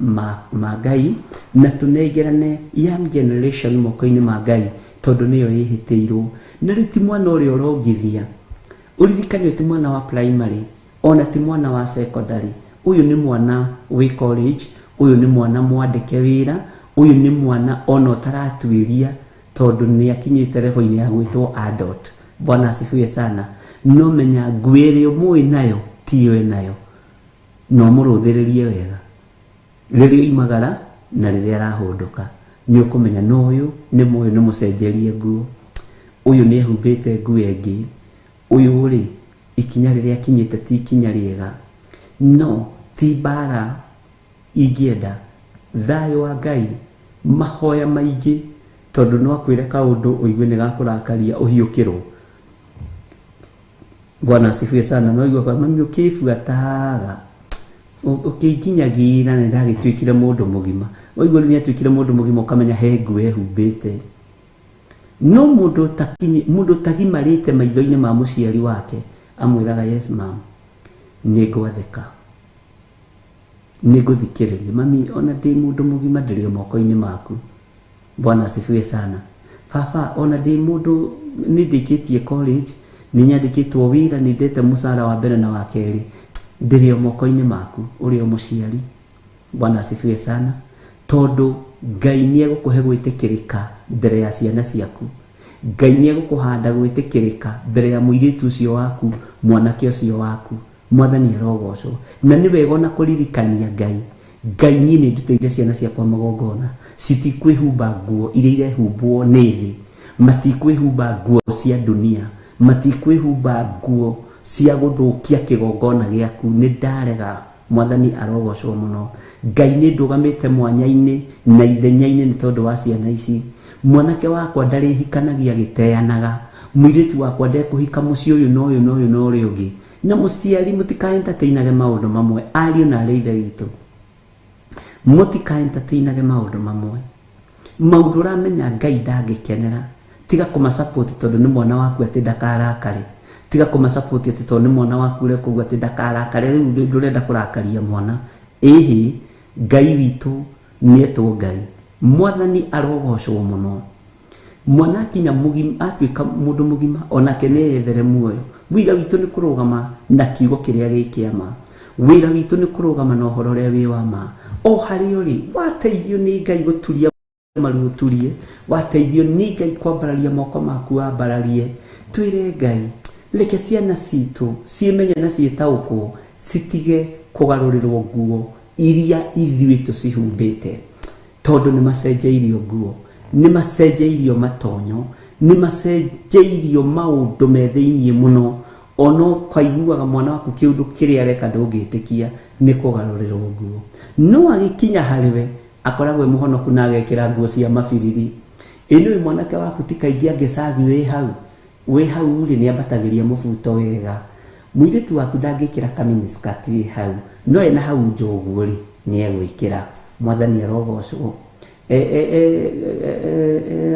ma Ngai, na tũnengerane young generation moko-inĩ ma Ngai, tondũ nĩyo ĩhĩtĩirwo. Na rĩu ti mwana ũrĩa ũrongithia, ũririkane ti mwana wa primary, ona ti mwana wa secondary. Ũyũ nĩ mwana wĩ college, ũyũ nĩ mwana mwandĩke wĩra, ũyũ nĩ mwana ona ũtaratuĩria, tondũ nĩ akinyĩte level-inĩ ya gwĩtwo adult. Bwana asifiwe sana. No menya nguo ĩrĩa ũmũĩ nayo tiyo ĩnayo. Na ũmũrũthĩrĩrie wega rĩrĩa oimagara na rĩrĩa arahũndũka, nĩ ũkũmenya no ũyũ nĩ mũyũ, nĩ mũcenjerie nguo, ũyũ nĩ ehumbĩte nguo ĩngĩ, ũyũ rĩ ikinya rĩrĩa akinyĩte ti ikinya rĩega. No ti mbara ingĩenda, thayũ wa Ngai, mahoya maingĩ, tondũ no akwĩre kaũndũ ũigue nĩ gakũrakaria ũhiũkĩrwo. Bwana asifiwe sana. No igua kwa mami ũkĩbuataga ũkĩnginyagĩra nĩ ndagĩtuĩkire mũndũ mũgima. Waigua rĩu nĩatuĩkire mũndũ mũgima, ũkamenya he nguo ehumbĩte. No mũndũ ũtakinyi, mũndũ ũtagimarĩte maitho-inĩ ma mũciari wake amwĩraga yes mam, nĩngwathĩka, nĩngũthikĩrĩria mami, ona ndĩ mũndũ mũgima ndĩrĩ o moko-inĩ maku. Bwana asifiwe sana. Baba, ona ndĩ mũndũ nĩ ndĩkĩtie college, nĩ nyandĩkĩtwo wĩra, nĩ ndete mũcara wa mbere na wa kerĩ, ndĩrĩ o moko-inĩ maku, ũrĩ o mũciari. Bwana asifiwe sana. Tondũ Ngai nĩ egũkũhe gwĩtĩkĩrĩka mbere ya ciana ciaku, Ngai nĩ egũkũhanda gwĩtĩkĩrĩka mbere ya mũirĩtu ũcio waku, mwanake ũcio waku. Mwathani arogocwo. Na nĩ wega ona kũririkania Ngai, Ngai niĩ nĩ ndutĩire ciana ciakwa magongona, citikwĩhumba nguo iria irehumbwo nĩ thĩ, matikwĩhumba nguo cia dunia, matikwĩhumba nguo cia gũthũkia kĩgongona gĩaku. Nĩ ndarega. Mwathani arogocwo mũno. Ngai nĩ ndũgamĩte mwanya-inĩ na ithenya-inĩ nĩ tondũ wa ciana ici. Mwanake wakwa ndarĩhikanagia agĩteanaga, mũirĩtu wakwa ndekũhika mũciĩ ũyũ na ũyũ na ũyũ na ũrĩa ũngĩ. Na mũciari, mũtikaentertainage maũndũ mamwe, ariũ na arĩ ithe witũ, mũtikaentertainage maũndũ mamwe, maũndũ ũramenya Ngai ndangĩkenera. Tiga kũmasupport tondũ nĩ mwana waku atĩ ndakarakare, tiga kũmasupport atĩ tondũ nĩ mwana waku ũreka ũguo atĩ ndakarakare. Rĩu ndũrenda kũrakaria mwana. Ĩhĩ, Ngai witũ nĩetwo Ngai. Mwathani arogocwo mũno. Mwana akinya mũgima, atuĩka mũndũ mũgima, onake nĩ eyethere muoyo. Wĩra witũ nĩ kũrũgama na kiugo kĩrĩa gĩ kĩa ma. Wĩra witũ nĩ kũrũgama na ũhoro ũrĩa wĩ wa ma. O harĩa ũrĩ, wateithio nĩ Ngai gũturia maru ũturie, wateithio nĩ Ngai kwambararia moko maku wambararie. Twĩre Ngai, reke ciana citũ ciĩmenye na ciĩtaũkwo, citige kũgarũrĩrwo nguo iria ithuĩ tũcihumbĩte, tondũ nĩ macenjeirio nguo, nĩ macenjeirio matonyo, nĩ macenjeirio maũndũ me thĩiniĩ mũno. Ona ũkaiguaga mwana waku kĩũndũ kĩrĩa areka ndũngĩtĩkia nĩ kũgarũrĩrwo nguo. No agĩkinya harĩ we akoragwo e mũhonoku na agekĩra nguo cia mabiriri. Ĩ nĩũĩ mwanake waku ti kaingĩ angĩcagi wĩ hau, wĩ hau rĩ nĩ ambatagĩria mũbuto wega. Mũirĩtu waku ndangĩkĩra kaminiskirt wĩ hau, no ena hau nja ũguo rĩ nĩ egwĩkĩra. Mwathani arogocwo.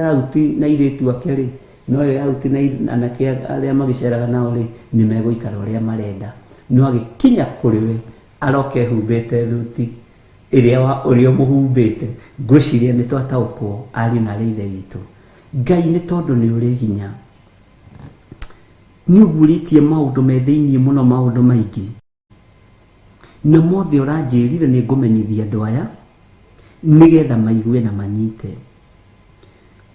Auti na airĩtu ake rĩ, no ĩ auti na anake arĩa magĩceraga nao rĩ, nĩ megũikara ũrĩa marenda. No agĩkinya kũrĩ we aroka ehumbĩte thuti ĩrĩa wa ũrĩa ũmũhumbĩte. Ngwĩciria nĩ twataũkwo ariũ na arĩ ithe witũ. Ngai nĩ tondũ nĩ ũrĩ hinya, nĩ ũguũrĩtie maũndũ me thĩiniĩ mũno, maũndũ maingĩ, na mothe ũranjĩrire nĩ ngũmenyithia andũ aya nĩgetha maigue na manyite.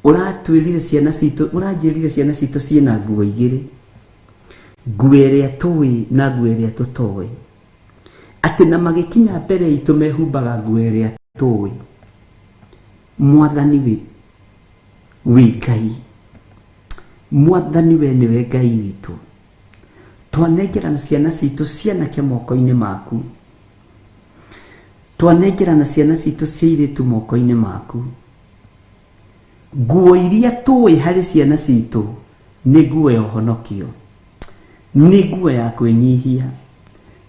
Ũratwĩrire ciana citũ, ũranjĩrire ciana citũ ciĩna nguo igĩrĩ, nguo ĩrĩa tũĩ na nguo ĩrĩa tũtoĩ, atĩ na magĩkinya mbere itũ mehumbaga nguo ĩrĩa tũĩ. Mwathani wĩ Ngai, Mwathani we nĩwe Ngai witũ. Twanengerana ciana citũ cianake moko-inĩ maku, twanengerana ciana citũ cia airĩtu moko-inĩ maku. Nguo iria tũĩ harĩ ciana citũ nĩ nguo ya ũhonokio, nĩ nguo ya kwĩnyihia,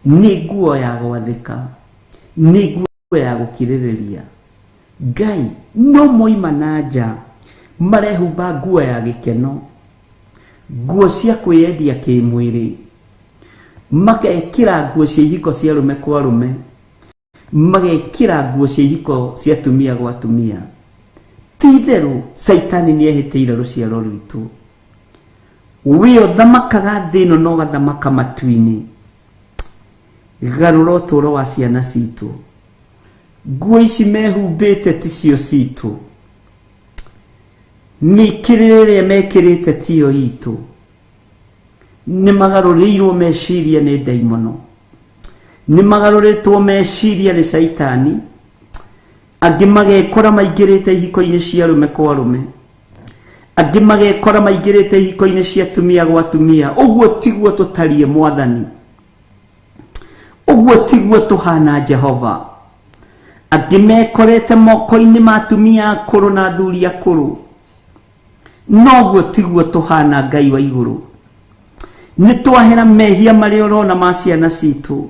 nĩ nguo ya gwathĩka, nĩ nguo ya gũkirĩrĩria. Ngai no moima na nja marehumba nguo ya gĩkeno, nguo cia kwĩyendia kĩmwĩrĩ, magekĩra nguo cia ihiko cia arũme kwa arũme, magekĩra nguo cia ihiko cia atumia gwa atumia. Ti itherũ Caitani nĩ ehĩtĩire rũciaro rwitũ. We ũthamakaga thĩ ĩno na ũgathamaka matu-inĩ, garũra ũtũũro wa ciana citũ. Nguo ici mehumbĩte ti cio citũ, mĩkĩrĩre ĩrĩa mekĩrĩte tiyo itũ. Nĩ magarũrĩirwo meciria nĩ ndaimono, Nĩ magarũrĩtwo meciria nĩ caitani. Angĩ magekora maingĩrĩte ihiko-inĩ cia arũme kwa arũme. Angĩ magekora maingĩrĩte ihiko-inĩ cia atumia gwa atumia. Ũguo tiguo tũtariĩ Mwathani. Ũguo tiguo tũhana Jehova. Angĩ mekorete moko-inĩ ma atumia akũrũ na athuri akũrũ. Noguo tiguo tũhana Ngai wa igũrũ. Nĩ twahera mehia marĩa ũrona ma ciana citũ.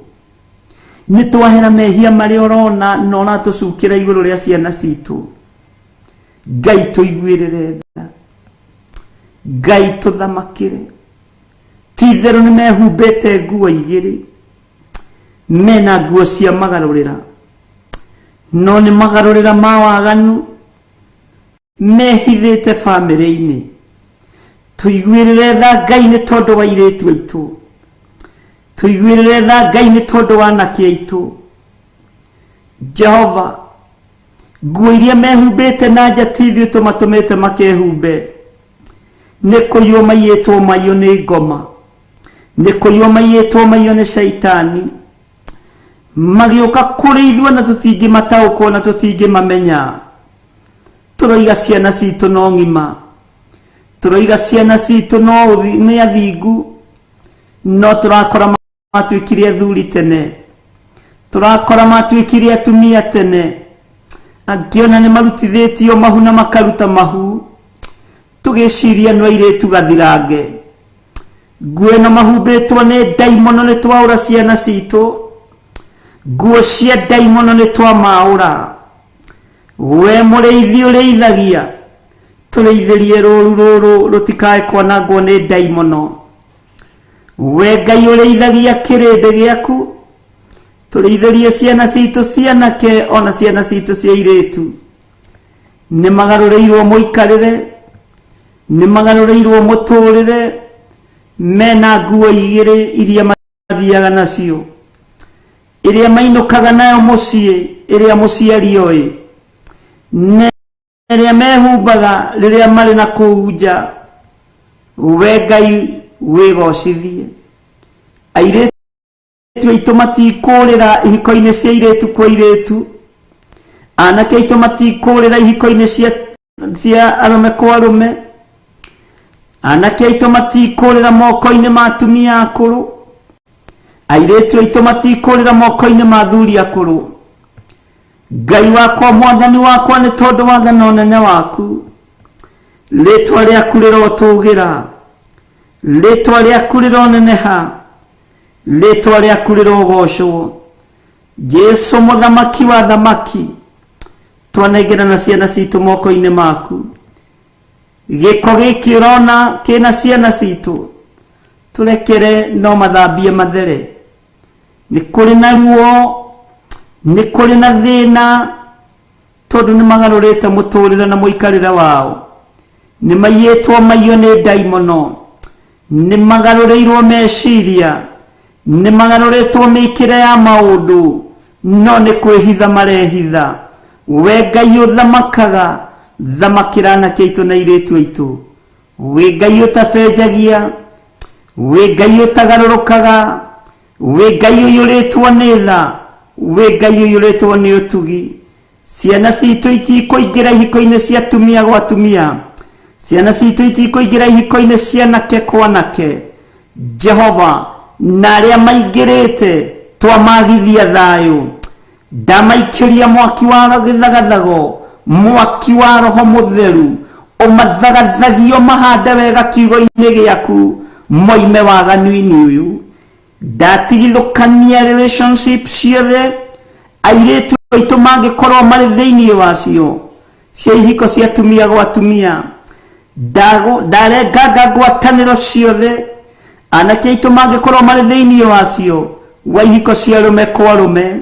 Nĩ twahera mehia marĩa ũrona na ũratũcukĩra igũrũ rĩa ciana citũ. Ngai tũiguĩrĩre tha. Ngai tũthamakĩre. Ti itherũ nĩ mehumbĩte nguo igĩrĩ. Mena nguo cia magarũrĩra. No nĩ magarũrĩra ma waganu mehithĩte bamĩrĩ-inĩ. Tũiguĩrĩre tha Ngai nĩ tondũ wa airĩtu aitũ. Tũiguĩrĩre tha Ngai nĩ tondũ wa anake aitũ. Jehova, nguo iria mehumbĩte na nja ti ithuĩ tũmatũmĩte makehumbe. Nĩ kũiywo maiyĩtwo maiyo nĩ ngoma. Nĩ kũiywo maiyĩtwo maiyo nĩ caitani. Magĩũka kũrĩ ithuĩ na tũtingĩmataũkwo na tũtingĩmamenya. Tũroiga ciana citũ no ng'ima. Tũroiga ciana citũ no nĩ athingu. No tũrakora matuĩkire athuri tene. Tũrakora matuĩkire atumia tene. Angĩ ona nĩ marutithĩtio mahu na makaruta mahu. Tũgĩciria nĩ airĩtu gathirange. Nguo ĩno mahumbĩtwo nĩ ndaimono nĩ twaũra ciana citũ. Nguo cia ndaimono nĩ twamaũra. We mũrĩithi ũrĩithagia, tũrĩithĩrie rũũru rũrũ rũtikae kwanangwo nĩ ndaimono. We Ngai ũrĩithagia kĩrĩndĩ gĩaku, tũrĩithĩrie ciana citũ cianake ona ciana citũ cia airĩtu. Nĩ magarũrĩirwo mũikarĩre, nĩ magarũrĩirwo mũtũrĩre, mena nguo igĩrĩ iria mathiaga nacio. Ĩrĩa mainũkaga nayo mũciĩ, ĩrĩa mũciari oĩ. Na ĩrĩa mehumbaga rĩrĩa marĩ na kũu nja. We Ngai wĩgocithie. Airĩtu aitũ matikũrĩra ihiko-inĩ cia airĩtu kwa airĩtu. Anake aitũ matikũrĩra ihiko-inĩ cia arũme kwa arũme. Anake aitũ matikũrĩra moko-inĩ ma atumia akũrũ. Airĩtu aitũ matikũrĩra moko-inĩ ma athuri akũrũ. Ngai wakwa, Mwathani wakwa, nĩ tondũ wa tha na ũnene waku. Rĩtwa rĩaku rĩrotũgĩra. Rĩtwa rĩaku rĩroneneha. Rĩtwa rĩaku rĩrogocwo. Jesu mũthamaki wa thamaki, twanengerana ciana citũ moko-inĩ maku. Gĩko gĩkĩ ũrona kĩna ciana citũ, tũrekere no mathambie mathere. Nĩ kũrĩ na ruo, nĩ kũrĩ na thĩna, tondũ nĩ magarũrĩte mũtũrĩre na mũikarĩre wao. Nĩ maiyĩtwo maiyo nĩ ndaimono. Nĩ magarũrĩirwo meciria. Nĩ magarũrĩtwo mĩkĩre ya maũndũ, no nĩ kwĩhitha marehitha. We Ngai ũthamakaga, thamakĩra anake aitũ na airĩtu aitũ. Wĩ Ngai ũtacenjagia, wĩ Ngai ũtagarũrũkaga, wĩ Ngai ũiyũrĩtwo nĩ tha, wĩ Ngai ũiyũrĩtwo nĩ ũtugi. Ciana citũ itikũingĩra ihiko-inĩ cia atumia gwa atumia. Ciana citũ itikũingĩra ihiko-inĩ cia anake kwa anake. Jehova, na arĩa maingĩrĩte twamagithia thayũ. Ndamaikĩria mwaki wa gĩthagathago, mwaki wa Roho Mũtheru, ũmathagathagie ũmahande wega kiugo-inĩ gĩaku, moime waganu-inĩ ũyũ. Ndatigithũkania relationship ciothe, airĩtu aitũ mangĩkorwo marĩ thĩinĩ wacio, cia ihiko cia atumia gwa atumia. Ndarenganga ngwatanĩro ciothe, anake aitũ mangĩkorwo marĩ thĩinĩ wacio, wa ihiko cia arũme kwa arũme.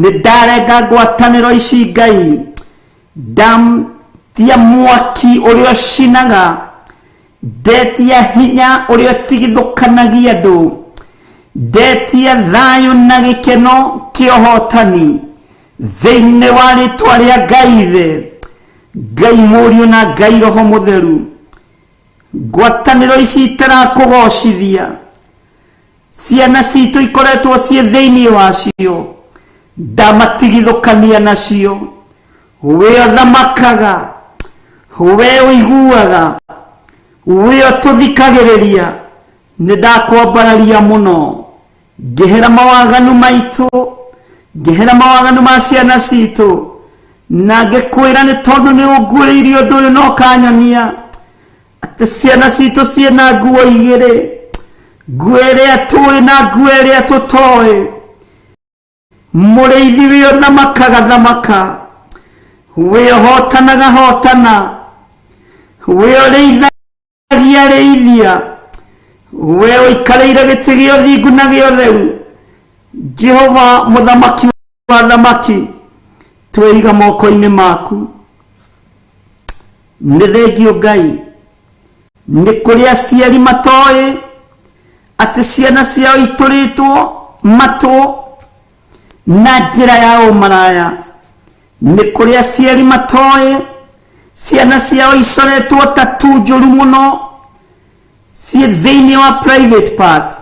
Nĩ ndarenga ngwatanĩro ici Ngai. Ndatia mwaki ũrĩa ũcinaga, ndetia hinya ũrĩa ũtigithũkanagia andũ, ndetia thayũ na gĩkeno kĩa ũhotani thĩinĩ wa rĩtwa rĩa Ngai Ithe, Ngai Mũriũ na Ngai Roho Mũtheru. Ngwatanĩro ici itarakũgocithia, Ciana citũ ikoretwo ciĩ thĩinĩ wacio, ndamatigithũkania nacio. We ũthamakaga, we ũiguaga, we ũtũthikagĩrĩria, nĩ ndakwambararia mũno. Ngĩhera mawaganu maitũ, ngĩhera mawaganu ma ciana citũ, na ngĩkwĩra nĩ tondũ nĩ ũnguũrĩirie ũndũ ũyũ na ũkanyonia atĩ ciana citũ ciĩna nguo igĩrĩ, nguo ĩrĩa tũĩ na nguo ĩrĩa tũtoĩ. Mũrĩithi wĩ ũthamakaga thamaka, wĩ ũhotanaga hotana, wĩ ũrĩithagia rĩithia, we ũikarĩire gĩtĩ gĩa ũthingu na gĩa ũtheru. Jehova mũthamaki wa thamaki, twĩiga moko-inĩ maku. Nĩ thengio Ngai, nĩ kũrĩ aciari matoĩ atĩ ciana ciao itũrĩtwo matũ na njĩra ya ũmaraya. Nĩ kũrĩ aciari matoĩ ciana ciao icoretwo tatu njũru mũno ciĩ thĩinĩ wa private part.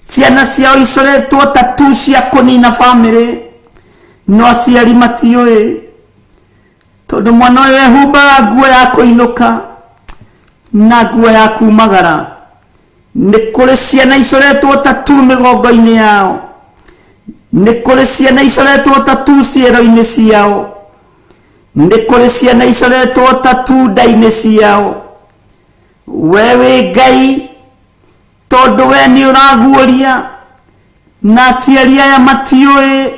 Ciana ciao icoretwo tatu cia kũnina bamĩrĩ, no aciari matiũĩ, tondũ mwana ũyũ ehumbaga nguo ya kũinũka na nguo ya kumagara. Nĩ kũrĩ ciana icoretwo tatu mĩgongo-inĩ yao, nĩ kũrĩ ciana icoretwo tatu ciero-inĩ ciao, nĩ kũrĩ ciana icoretwo tatu nda-inĩ ciao. We wĩ Ngai, tondũ we nĩ ũraguũria, na aciari aya matiũĩ,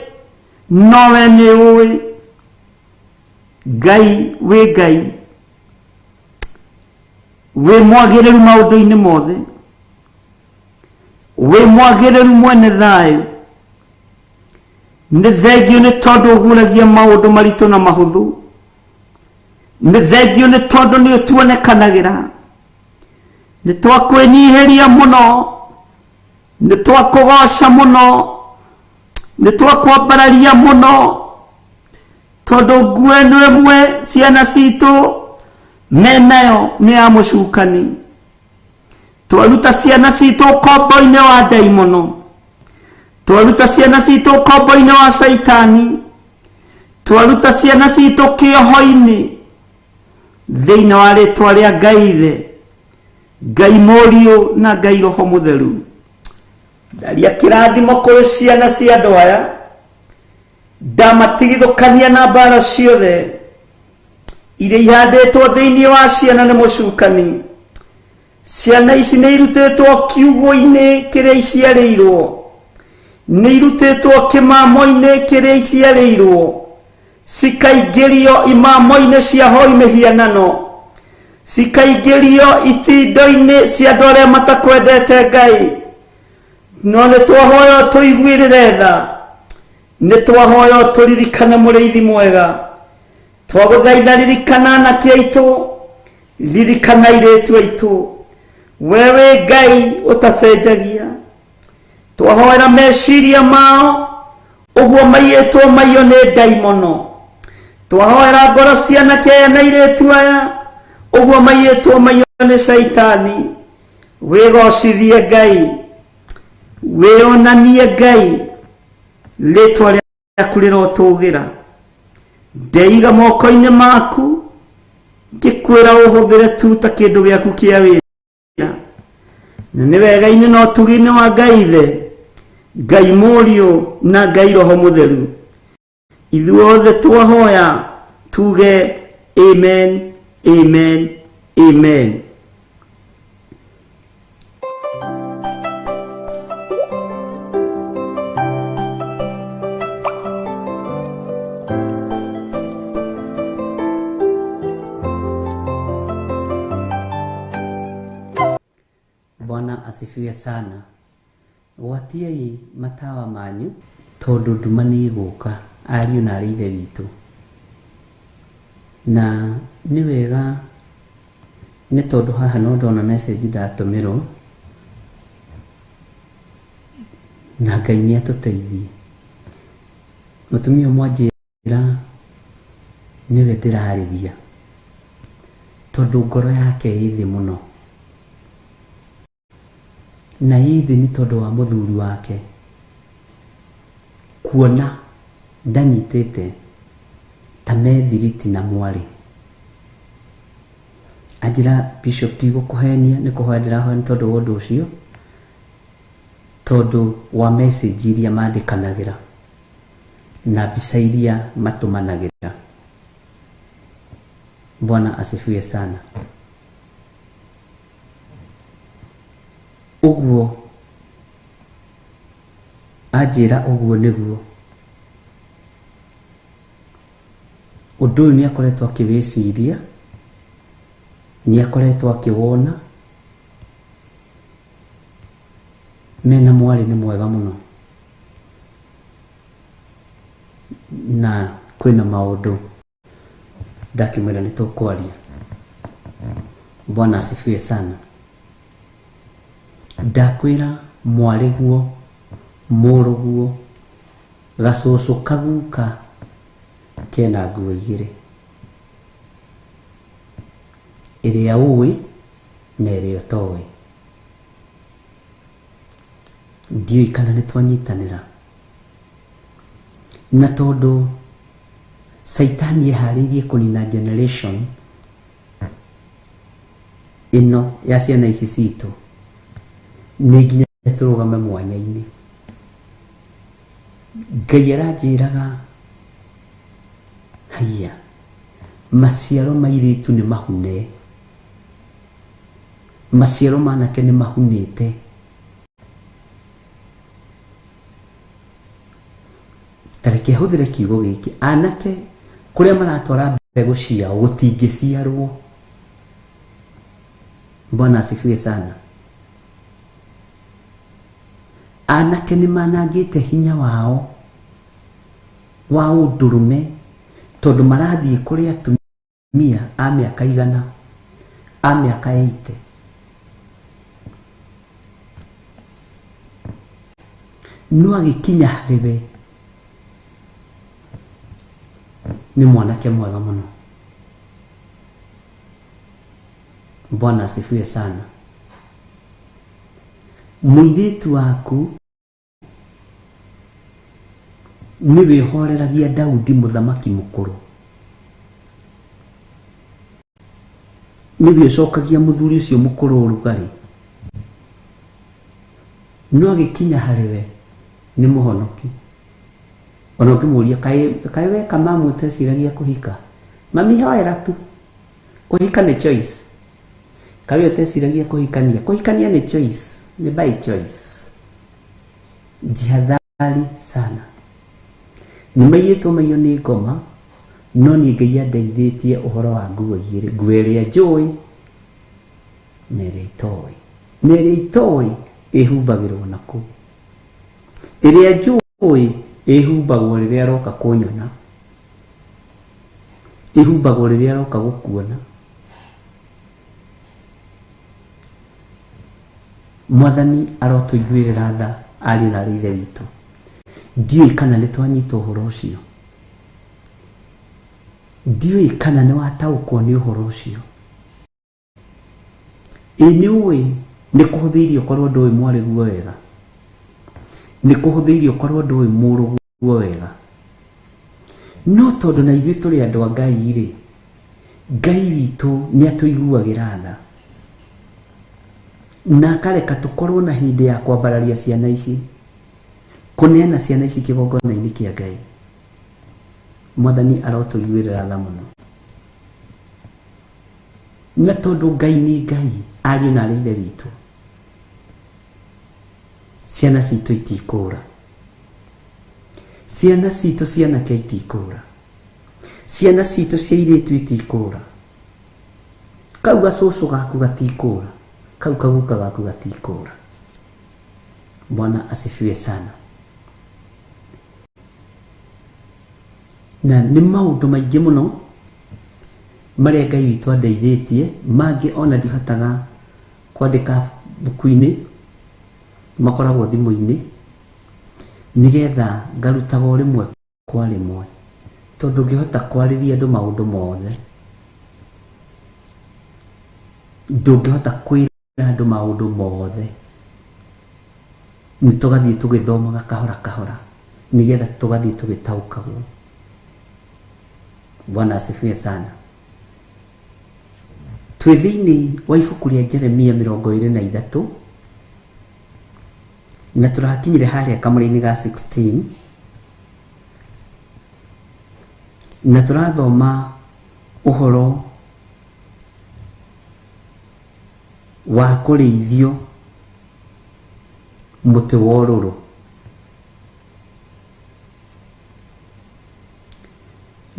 no we nĩ ũĩ. Ngai wĩ Ngai, wĩ mwagĩrĩru maũndũ-inĩ mothe, wĩ mwagĩrĩru mwene thayũ. Nĩ thengio nĩ tondũ ũguũragia maũndũ maritũ na mahũthũ. Nĩ thengio nĩ tondũ nĩ ũtuonekanagĩra. Nĩ twakwĩnyihĩria mũno, nĩ twakũgoca mũno, nĩ twakwambararia mũno, tondũ nguo ĩno ĩmwe ciana citũ menayo nĩ ya mũcukani. Twaruta ciana citũ ũkombo-inĩ wa ndaimono, twaruta ciana citũ ũkombo-inĩ wa caitani, twaruta ciana citũ kĩoho-inĩ, thĩinĩ wa rĩtwa rĩa Ngai Ithe, Ngai Mũriũ na Ngai Roho Mũtheru. Ndaria kĩrathimo kũrĩ ciana cia andũ aya, ndamatigithũkania na mbara ciothe iria ihandĩtwo thĩinĩ wa ciana nĩ mũcukani. Ciana ici nĩ irutĩtwo kiugũ-inĩ kĩrĩa iciarĩirwo, nĩ irutĩtwo kĩmamo-inĩ kĩrĩa iciarĩirwo, cikaingĩrio imamo-inĩ cia hoi mĩhianano, cikaingĩrio itindo-inĩ cia andũ arĩa matakwendete Ngai. No nĩ twahoya tũiguĩrĩre tha, nĩ twahoya tũririkane mũrĩithi mwega. Twagũthaitha ririkana anake aitũ, ririkana airĩtu aitũ. We wĩ Ngai ũtacenjagia. Twahoera meciria mao ũguo maiyĩtwo maiyo nĩ ndaimono. Twahoera ngoro cia anake aya na airĩtu aya ũguo maiyĩtwo maiyo nĩ caitani. Wĩgocithie Ngai, wĩonanie Ngai, rĩtwa rĩaku rĩrotũgĩra. Ndeiga moko-inĩ maku, ngĩkwĩra ũhũthĩre tu ta kĩndũ gĩaku kĩa wĩra. Na nĩ wega-inĩ na ũtugi-inĩ wa Ngai Ithe, Ngai Mũriũ na Ngai Roho Mũtheru. Ithuothe twahoya tuge amen, amen, amen. Bwana asifiwe sana. Gwatiai matawa manyu tondu nduma nĩ ĩgũka, ariũ na arĩ ithe witũ. Na nĩ wega nĩ tondũ haha no ndona message ndatũmĩrwo, na Ngai nĩ atũteithie. Mũtumia ũmwe anjĩra nĩwe ndĩrarĩria, tondũ ngoro yake ĩ thĩ mũno. Na ithi nĩ tondũ wa mũthuri wake kuona ndanyitĩte ta methiriti na mwarĩ. Anjĩra Bishop ndigũkũhenia nĩ kũhoya ndĩrahoya nĩ tondũ wa ũndũ ũcio, tondũ wa message iria mandĩkanagĩra na mbica iria matũmanagĩra. Bwana asifiwe sana. Ũguo anjĩra ũguo nĩguo ũndũ ũyũ nĩakoretwo akĩwĩciria, nĩakoretwo akĩwona mena mwarĩ nĩ mwega mũno na kwĩna maũndũ ndakĩmwĩra nĩ tũkwaria. Bwana asifiwe sana. Ndakwĩra mwarĩguo, mũrũguo, gacũcũ kaguka kena nguo igĩrĩ, ĩrĩa ũĩ na ĩrĩa ũtoĩ. Ndiũĩ kana nĩ twanyitanĩra. Na tondũ Saitani eharĩirie kũnina generation ĩno ya ciana ici citũ, nĩ nginya tũrũgame mwanya-inĩ. Ngai aranjĩraga haiya, maciaro ma airĩtu nĩ mahune, maciaro ma anake nĩ mahunĩte. Ta reke hũthĩre kiugo gĩkĩ, anake kũrĩa maratwara mbegũ ciao gũtingĩciarwo. Bwana asifiwe sana. Anake nĩ manangĩte hinya wao wa ũndũrũme tondũ marathiĩ kũrĩ atumia a mĩaka 100, a mĩaka 80. No agĩkinya harĩ we nĩ mwanake mwega mũno. Bwana asifiwe sana. Mũirĩtu waku nĩ wĩhoreragia Daudi mũthamaki mũkũrũ, nĩwe ũcokagia mũthuri ũcio mũkũrũ ũrugarĩ, no agĩkinya harĩ we nĩ mũhonoki. Ona ũngĩmũria kaĩ weka mamu ũteciragia kũhika, mami hoera tu, kũhika nĩ choice. Kaĩ ũteciragia kũhikania, kũhikania nĩ choice, nĩ by choice. Jihadhari sana. Nĩ maiyĩtwo maiyo nĩ ngoma, no niĩ Ngai andeithĩtie ũhoro wa nguo igĩrĩ, nguo ĩrĩa njũĩ na ĩrĩa itoĩ. Na ĩrĩa itoĩ ĩhumbagĩrwo na kũu, ĩrĩa njũĩ ĩhumbagwo rĩrĩa aroka kũnyona, ĩhumbagwo rĩrĩa aroka gũkuona. Mwathani arotũiguĩrĩra tha ariũ na aarĩ a Ithe witũ. Ndiũĩ kana nĩ twanyita ũhoro ũcio, ndiũĩ kana nĩ wataũkwo nĩ ũhoro ũcio. Ĩ nĩ ũĩ nĩ kũhũthĩirie ũkorwo ndũĩ mwarĩguo wega, nĩ kũhũthĩirie ũkorwo ndũĩ mũrũguo wega, no tondũ na ithuĩ tũrĩ andũ a Ngai rĩ, Ngai witũ nĩ atũiguagĩra tha na akareka tũkorwo na hĩndĩ ya kwambararia ciana ici, kũneana ciana ici kĩgongona-inĩ kĩa Ngai. Mwathani arotũiguĩrĩra tha mũno. Na tondũ Ngai nĩ Ngai, ariũ na aarĩ a Ithe witũ, ciana citũ itikũra, ciana citũ cia anake itikũra, ciana citũ cia airĩtu itikũra, kau gacũcũ gaku gatikũra, kau kaguka gaku gatikũra. Bwana asifiwe sana. Na nĩ maũndũ maingĩ mũno marĩa Ngai witũ andeithĩtie, mangĩ ona ndihotaga kwandĩka buku-inĩ, makoragwo thimũ-inĩ, nĩgetha ngarutaga o rĩmwe kwa rĩmwe, tondũ ndũngĩhota kwarĩria andũ maũndũ mothe, ndũngĩhota kwĩra andũ maũndũ mothe. Nĩ tũgathiĩ tũgĩthomaga kahora kahora nĩgetha tũgathiĩ tũgĩtaũkagwo. Bwana asifiwe sana. Twĩ thĩinĩ wa ibuku rĩa Jeremia 23 na tũrakinyire harĩa kamũra-inĩ ga 16 na tũrathoma ũhoro wa kũrĩithio mũtĩ wa ũrũrũ.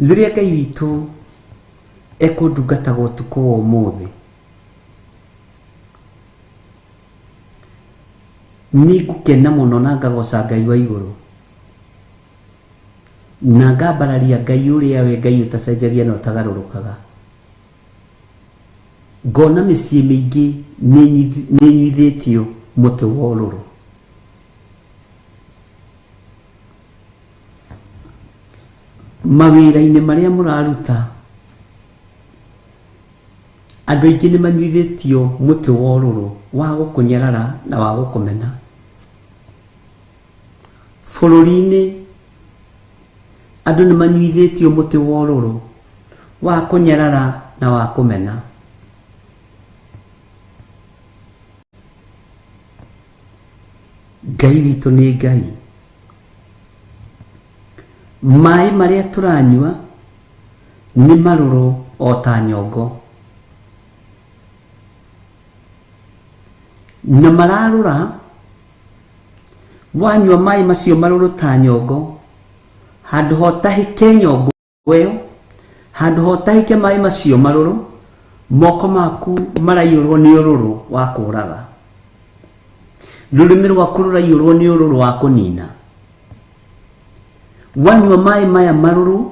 Rĩrĩa Ngai witũ ekũndungataga ũtukũ wa ũmũthĩ, nĩngũkena mũno na ngagoca Ngai wa igũrũ na ngambararia Ngai ũrĩa we Ngai ũtacenjagia na ũtagarũrũkaga. Ngona mĩciĩ mĩingĩ nĩnyuithĩtio mũtĩ wa ũrũrũ. Mawĩra-inĩ marĩa mũraruta, andũ aingĩ nĩ manyuithĩtio mũtĩ wa ũrũrũ wa gũkũnyarara na wa gũkũmena. Bũrũri-inĩ andũ nĩ manyuithĩtio mũtĩ wa ũrũrũ wa kũnyarara na wa kũmena. Ngai witũ nĩ Ngai. Maĩ marĩa tũranyua nĩ marũrũ o ta nyongo, na mararũra. Wanyua maĩ macio marũrũ ta nyongo, handũ ha ũtahĩke nyongo ĩyo, handũ ha ũtahĩke maĩ macio marũrũ, moko maku maraiyũrwo nĩ ũrũrũ wa kũũraga, rũrĩmĩ rwaku rũraiyũrwo nĩ ũrũrũ wa kũnina. Wanyua maĩ maya marũrũ,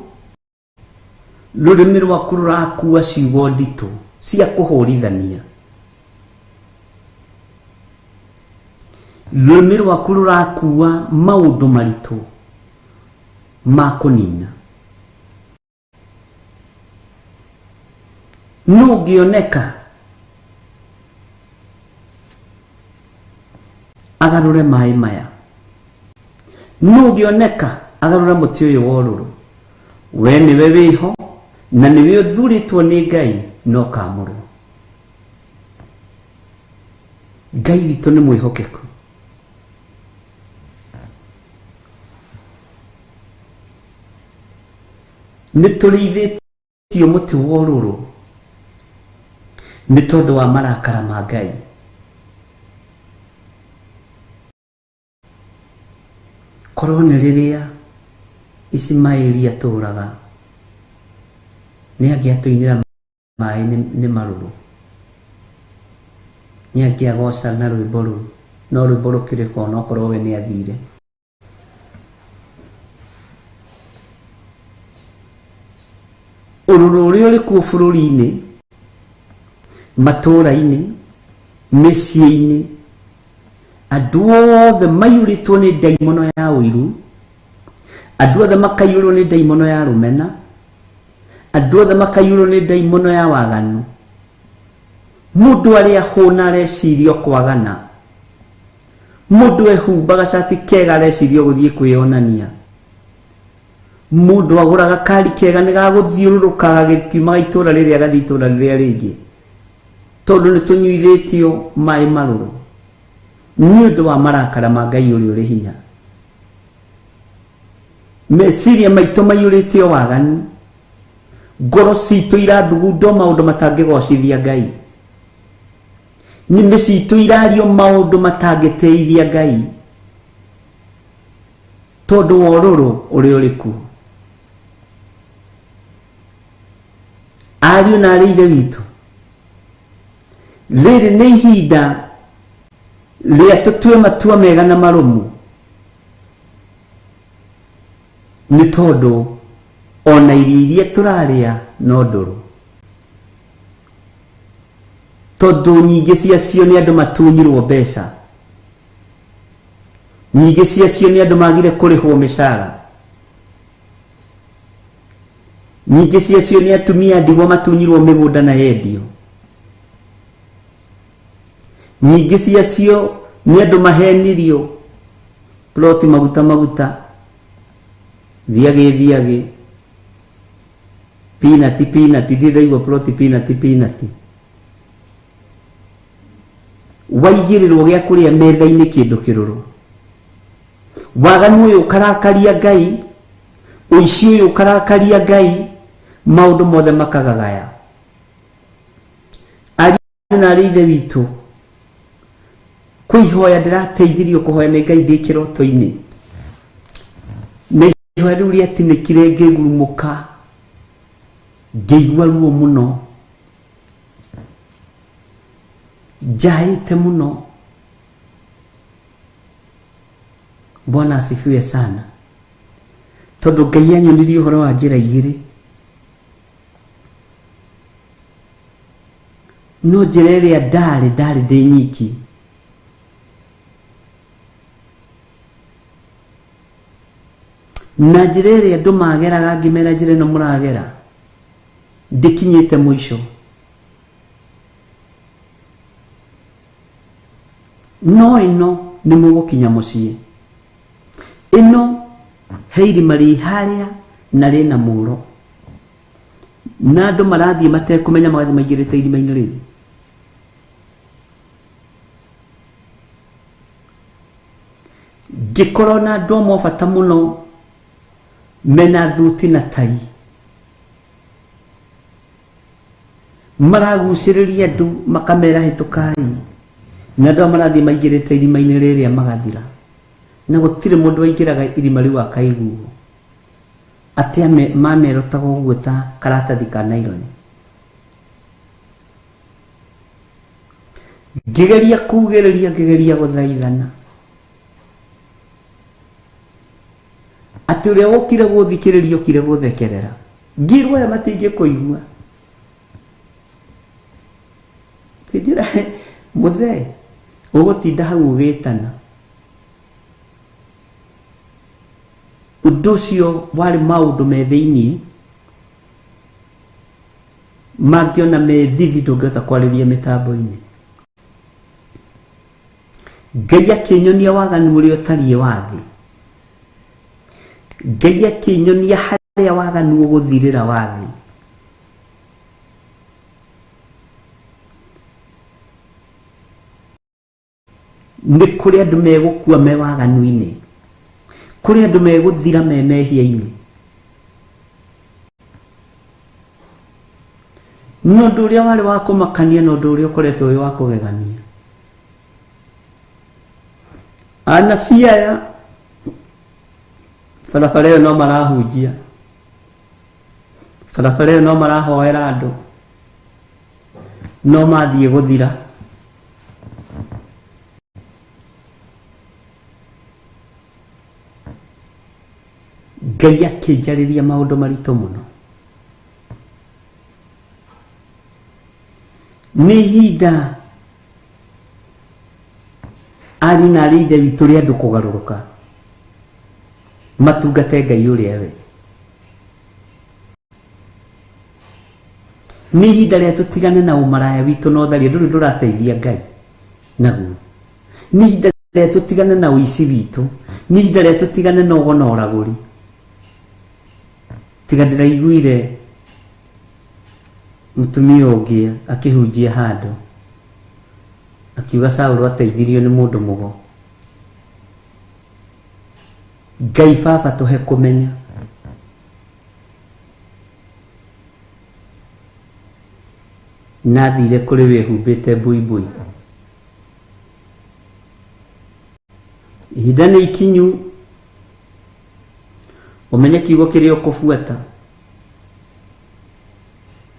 rũrĩmĩ rwaku rũrakua ciugo nditũ cia kũhũrithania, rũrĩmĩ rwaku rũrakua maũndũ maritũ ma kũnina. Nũ ũngĩoneka agarũre maĩ maya? Nũ ũngĩoneka agarũre mũtĩ ũyũ wa ũrũrũ? We nĩwe wĩho na nĩwe ũthurĩtwo nĩ Ngai na ũkamũrwo. Ngai witũ nĩ mwĩhokeku. Nĩ tũrĩithĩtio mũtĩ wa ũrũrũ nĩ tondũ wa marakara ma Ngai. Korwo nĩ rĩrĩa Ismaili atũraga, nĩ angĩatũinĩra maĩ nĩ marũrũ, nĩ angĩagoca na rwĩmbo rũu, no rwĩmbo rũkĩrĩ ho onokorwo we nĩ athire. Ũrũrũ ũrĩa ũrĩ kuo bũrũri-inĩ, matũũra-inĩ, mĩciĩ-inĩ, andũ othe maiyũrĩtwo nĩ ndaimono ya ũiru, andũ othe makaiyũrwo nĩ ndaimono ya rũmena, andũ othe makaiyũrwo nĩ ndaimono ya waganu. Mũndũ arĩa hũna areciria kwagana, mũndũ ehumbaga cati kega areciria gũthiĩ kwĩyonania, mũndũ agũraga kari kega nĩ gagũthiũrũrũka gagĩkiumaga itũra rĩrĩa gathiĩ itũra rĩrĩa rĩngĩ, tondũ nĩ tũnyuithĩtio maĩ marũrũ nĩ ũndũ wa marakara ma Ngai ũrĩa ũrĩ hinya. Meciria maitũ maiyũrĩte waganu, ngoro citũ irathugundwo maũndũ matangĩgocithia Ngai, nĩmĩ citũ irario maũndũ matangĩteithia Ngai, tondũ wa ũrũrũ ũrĩa ũrĩ kuo. Ariũ na arĩ ithe witũ, rĩrĩ nĩ ihinda rĩa tũtue matua mega na marũmu, nĩ tondũ ona irio iria tũrarĩa no ndũrũ, tondũ nyingĩ ciacio nĩ andũ matunyirwo mbeca, nyingĩ ciacio nĩ andũ magire kũrĩhwo mĩcara, nyingĩ ciacio nĩ atumia ndigwa matunyirwo mĩgũnda na yendio, nyingĩ ciacio nĩ andũ mahenirio Ploti maguta maguta, thiagĩ thiagĩ, pinati pinati, ndirĩ ndaigua ploti pinati pinati. Waigĩrĩrwo gĩa kũrĩa metha-inĩ kĩndũ kĩrũrũ. Waganu ũyũ ũkarakaria Ngai, ũici ũyũ ũkarakaria Ngai, maũndũ mothe makagagaya. Ariũ na arĩ ithe witũ, kwĩ ihoya ndĩrateithirio kũhoya nĩ Ngai ndĩ kĩroto-inĩ, na ihoya rĩu rĩatinĩkire ngĩgurumũka, ngĩigua ruo mũno, njaĩte mũno. Bwana asifiwe sana. Tondũ Ngai anyonirie ũhoro wa njĩra igĩrĩ, no njĩra ĩrĩa ndarĩ ndarĩ ndĩ nyiki, na njĩra ĩrĩa andũ mageraga ngĩmera njĩra ĩno mũragera ndĩkinyĩte mũico. No ĩno nĩ mũgũkinya mũciĩ, ĩno he irima rĩ harĩa na rĩna mũro, na andũ marathiĩ matekũmenya, magathiĩ maingĩrĩte irima-inĩ rĩu. Ngĩkorwo na andũ amwe a bata mũno mena thuti na tai, maragucĩrĩria andũ makamera hĩtũkai, na andũ aya marathiĩ maingĩrĩte irima-inĩ rĩrĩa magathira, na gũtirĩ mũndũ waingĩraga irima rĩu akaiguo atĩ mamerotaga ũguo ta karatathi ka naironi. Ngĩgeria kugĩrĩria, ngĩgeria gũthaithana atĩ ũrĩa wokire gũthikĩrĩria okire gũthekerera, ngirwo aya matingĩkũigua. Kĩnjĩra mũthee ũgũtinda hau ũgĩtana. Ũndũ ũcio warĩ maũndũ me thĩiniĩ mangĩona me thithi, ndũngĩhota kwarĩria mĩtambo-inĩ. Ngai akĩnyonia waganu ũrĩa ũtariĩ wa thĩ. Ngai akĩnyonia harĩa waganu ũgũthirĩra wa thĩ. Nĩ kũrĩ andũ megũkua me waganu-inĩ, kũrĩ andũ megũthira me mehia-inĩ. Na ũndũ ũrĩa warĩ wa kũmakania na ũndũ ũrĩa ũkoretwo wĩ wa kũgegania, anabii aya barabara ĩyo no marahunjia, barabara ĩyo no marahoera andũ, no mathiĩ gũthira. Ngai akĩnjarĩria maũndũ maritũ mũno. Nĩ ihinda ariũ na arĩ ithe witũ rĩa andũ kũgarũrũka matungate Ngai ũrĩa we. Nĩ ihinda rĩa tũtigane na ũmaraya witũ na ũtharia, ndũrĩ ndũrateithia Ngai naguo. Nĩ ihinda rĩa tũtigane na ũici witũ, nĩ ihinda rĩa tũtigane na ũgo na ũragũri. Tiga ndĩraiguire mũtumia ũngĩ akĩhunjia handũ akiuga Saũlũ ateithirio nĩ mũndũ mũgo. Ngai baba tũhe kũmenya. Nathire kũrĩ wĩhumbĩte buibui. Ihinda nĩ ikinyu ũmenye kiugo kĩrĩa ũkũbuata.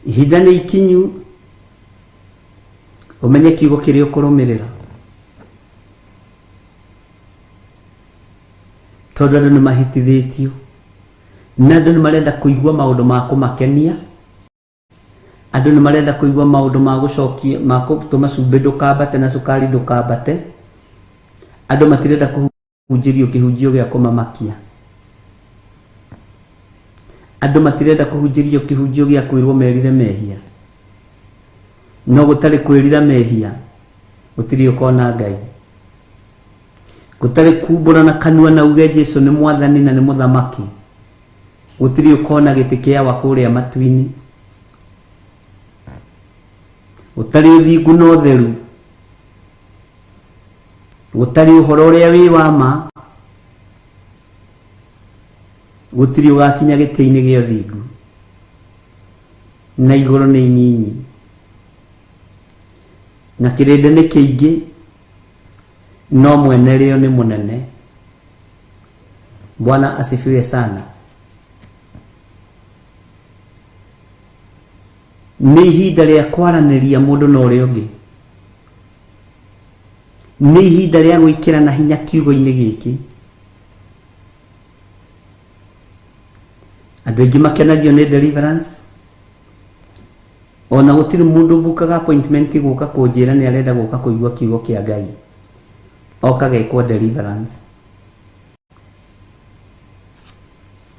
Ihinda nĩ ikinyu ũmenye kiugo kĩrĩa ũkũrũmĩrĩra, tondũ andũ nĩ mahĩtithĩtio na andũ nĩ marenda kũigua maũndũ ma kũmakenia. Andũ nĩ marenda kũigua maũndũ ma gũcokia, ma gũtũma cumbĩ ndũkambate na cukari ndũkambate. Andũ matirenda kũhunjĩrio kĩhunjio gĩa kũmamakia. Andũ matirenda kũhunjĩrio kĩhunjio gĩa kwĩrwo merire mehia. No gũtarĩ kwĩrira mehia, gũtirĩ ũkona Ngai. Gũtarĩ kumbũra na kanua na uge Jesu nĩ mwathani na nĩ mũthamaki, gũtirĩ ũkona gĩtĩ kĩa wa kũrĩa matu-inĩ. Gũtarĩ ũthingu na ũtheru, gũtarĩ ũhoro ũrĩa wĩ wa ma, gũtirĩ ũgakinya gĩtĩ-inĩ gĩa ũthingu, na igũrũ nĩ inyinyi na kĩrĩndĩ nĩ kĩingĩ, no mwene rĩo nĩ mũnene. Bwana asifiwe sana. Nĩ ihinda rĩa kwaranĩria mũndũ na ũrĩa ũngĩ, nĩ ihinda rĩa gwĩkĩrana hinya kiugo-inĩ gĩkĩ. Andũ aingĩ makenagio nĩ deliverance, ona gũtirĩ mũndũ ũbukaga appointment gũka kũnjĩra nĩ arenda gũka kũigua kiugo kĩa Ngai, oka gekwo deliverance.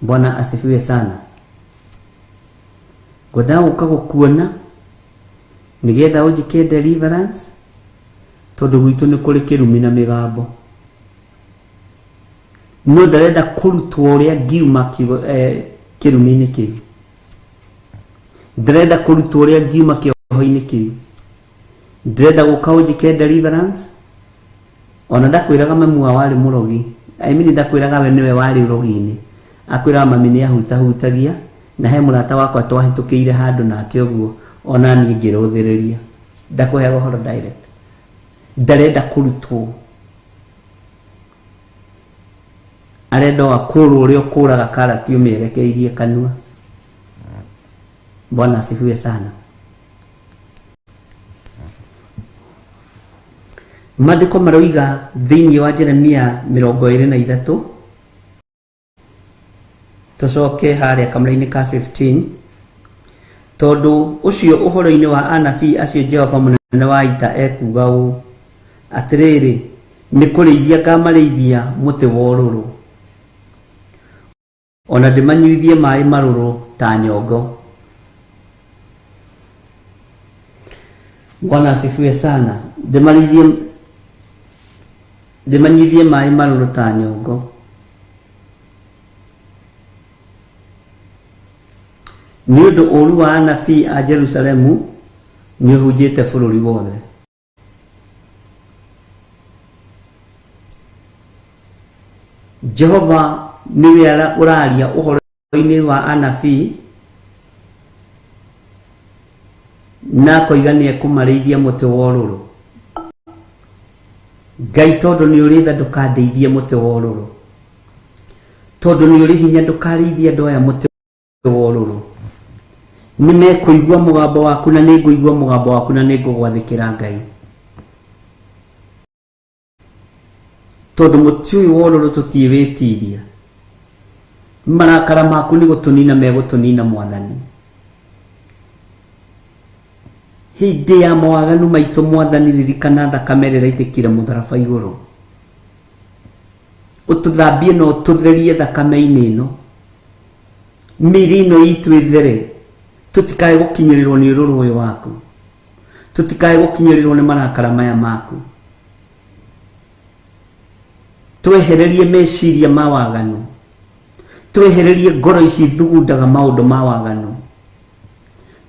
Bwana asifiwe sana. Ngwendaga gũka gũkuona nĩgetha ũnjĩke deliverance, tondũ gwitũ nĩ kũrĩ kĩrumi na mĩgambo, no ndarenda kũrutwo ũrĩa ngiuma kĩrumi-inĩ kĩu, ndĩrenda kũrutwo ũrĩa ngiuma kĩoho-inĩ kĩu, ndĩrenda gũka ũnjĩke deliverance. Ona ndakwĩraga mamu wao warĩ mũrogi, I mean ndakwĩraga we nĩwe warĩ ũrogi-inĩ, akwĩraga mami nĩ ahutahutagia, na he mũrata wakwa twahĩtũkĩire handũ nake ũguo, ona niĩ ngĩrũthĩrĩria. Ndakũheaga ũhoro direct, ndarenda kũrutwo, arenda o akũrwo ũrĩa ũkũraga karati ũmĩerekeirie kanua. Bwana asifiwe sana. Maandĩko maroiga thĩinĩ wa Jeremia 23, tũcoke harĩa kamũra-inĩ ka 15, tondũ ũcio ũhoro-inĩ wa anabii acio Jehova mũnene wa ita ekuuga ũũ, atĩrĩrĩ, nĩ kũrĩithia ngamarĩithia mũtĩ wa ũrũrũ, ona ndĩmanyuithie maĩ marũrũ ta nyongo. Bwana asifiwe sana. Ndĩmanyuithie maĩ marũrũ ta nyongo. Nĩ ũndũ ũũru wa anabii a Jerusalemu nĩ ũhunjĩte bũrũri wothe. Jehova nĩwe ũraria ũhoro-inĩ wa anabii na akoiga nĩ ekũmarĩithia mũtĩ wa ũrũrũ. Ngai, tondũ nĩ ũrĩ tha ndũkandeithie mũtĩ wa ũrũrũ, tondũ nĩ ũrĩ hinya ndũkarĩithie andũ aya mũtĩ wa ũrũrũ. Nĩ mekũigua mũgambo waku na nĩ ngũigua mũgambo waku na nĩ ngũgwathĩkĩra Ngai, tondũ mũtĩ ũyũ wa ũrũrũ tũtiĩwĩtiria. Marakara maku nĩ gũtũnina megũtũnina Mwathani. Hĩndĩ ya mawaganu maitũ Mwathani, ririkana thakame ĩrĩa ĩraitĩkire mũtharaba igũrũ, ũtũthambie na ũtũtherie thakame-inĩ ĩno, mĩĩrĩ ĩno itũ ĩthere, tũtikae gũkinyĩrĩrwo nĩ ũrũrũ ũyũ waku, tũtikae gũkinyĩrĩrwo nĩ marakara maya maku. Twehererie meciria ma waganu, twehererie ngoro ici thugundaga maũndũ ma waganu,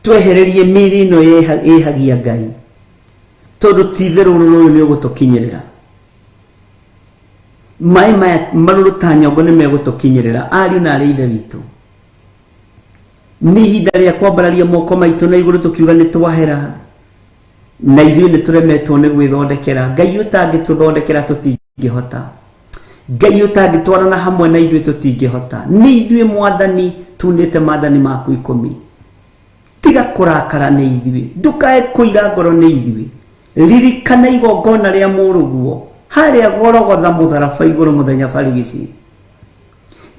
twehererie mĩĩrĩ ĩno ĩhagia Ngai, tondũ ti itherũ ũrũrũ ũyũ nĩ ũgũtũkinyĩrĩra. Maĩ maya marũrũ ta nyongo nĩ megũtũkinyĩrĩra. Ariũ na arĩ ithe witũ, nĩ ihinda rĩa kwambararia moko maitũ na igũrũ tũkiuga nĩ twahera, na ithuĩ nĩ tũremetwo nĩ gwĩthondekera. Ngai ũtangĩtũthondekera tũtingĩhota, Ngai ũtangĩtwarana hamwe na ithuĩ tũtingĩhota. Nĩ ithuĩ Mwathani tunĩte maathani maku 10. Tiga kũrakara nĩ ithuĩ, ndũkae kũira ngoro nĩ ithuĩ. Ririkana igongona rĩa mũrũguo harĩa Gorogotha mũtharaba igũrũ mũthenya barigici.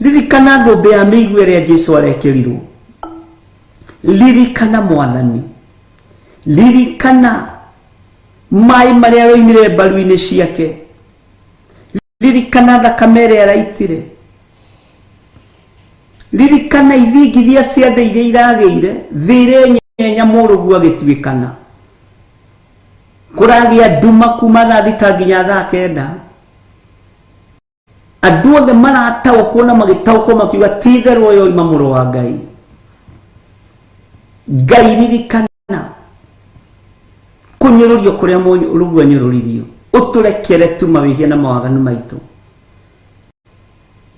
Ririkana thũmbĩ ya mĩigua ĩrĩa Jesu arekĩrirwo. Ririkana Mwathani, ririkana maĩ marĩa roimire mbaru-inĩ ciake, ririkana thakame ĩrĩa araitire, ririkana ithingithia cia thĩ iria iragĩire, thĩ ĩrenyenya mũrũguo agĩtuĩkana, kũragĩa nduma kuma thaa 6 nginya thaa 9. Andũ othe marataũkwo na magĩtaũkwo makiuga ti itherũ ũyũ oima mũrũ wa Ngai. Ngai ririkana kũnyũrũrio kũrĩa mũrũguo anyũrũririo, ũtũrekere tu mawĩhia na mawaganu maitũ,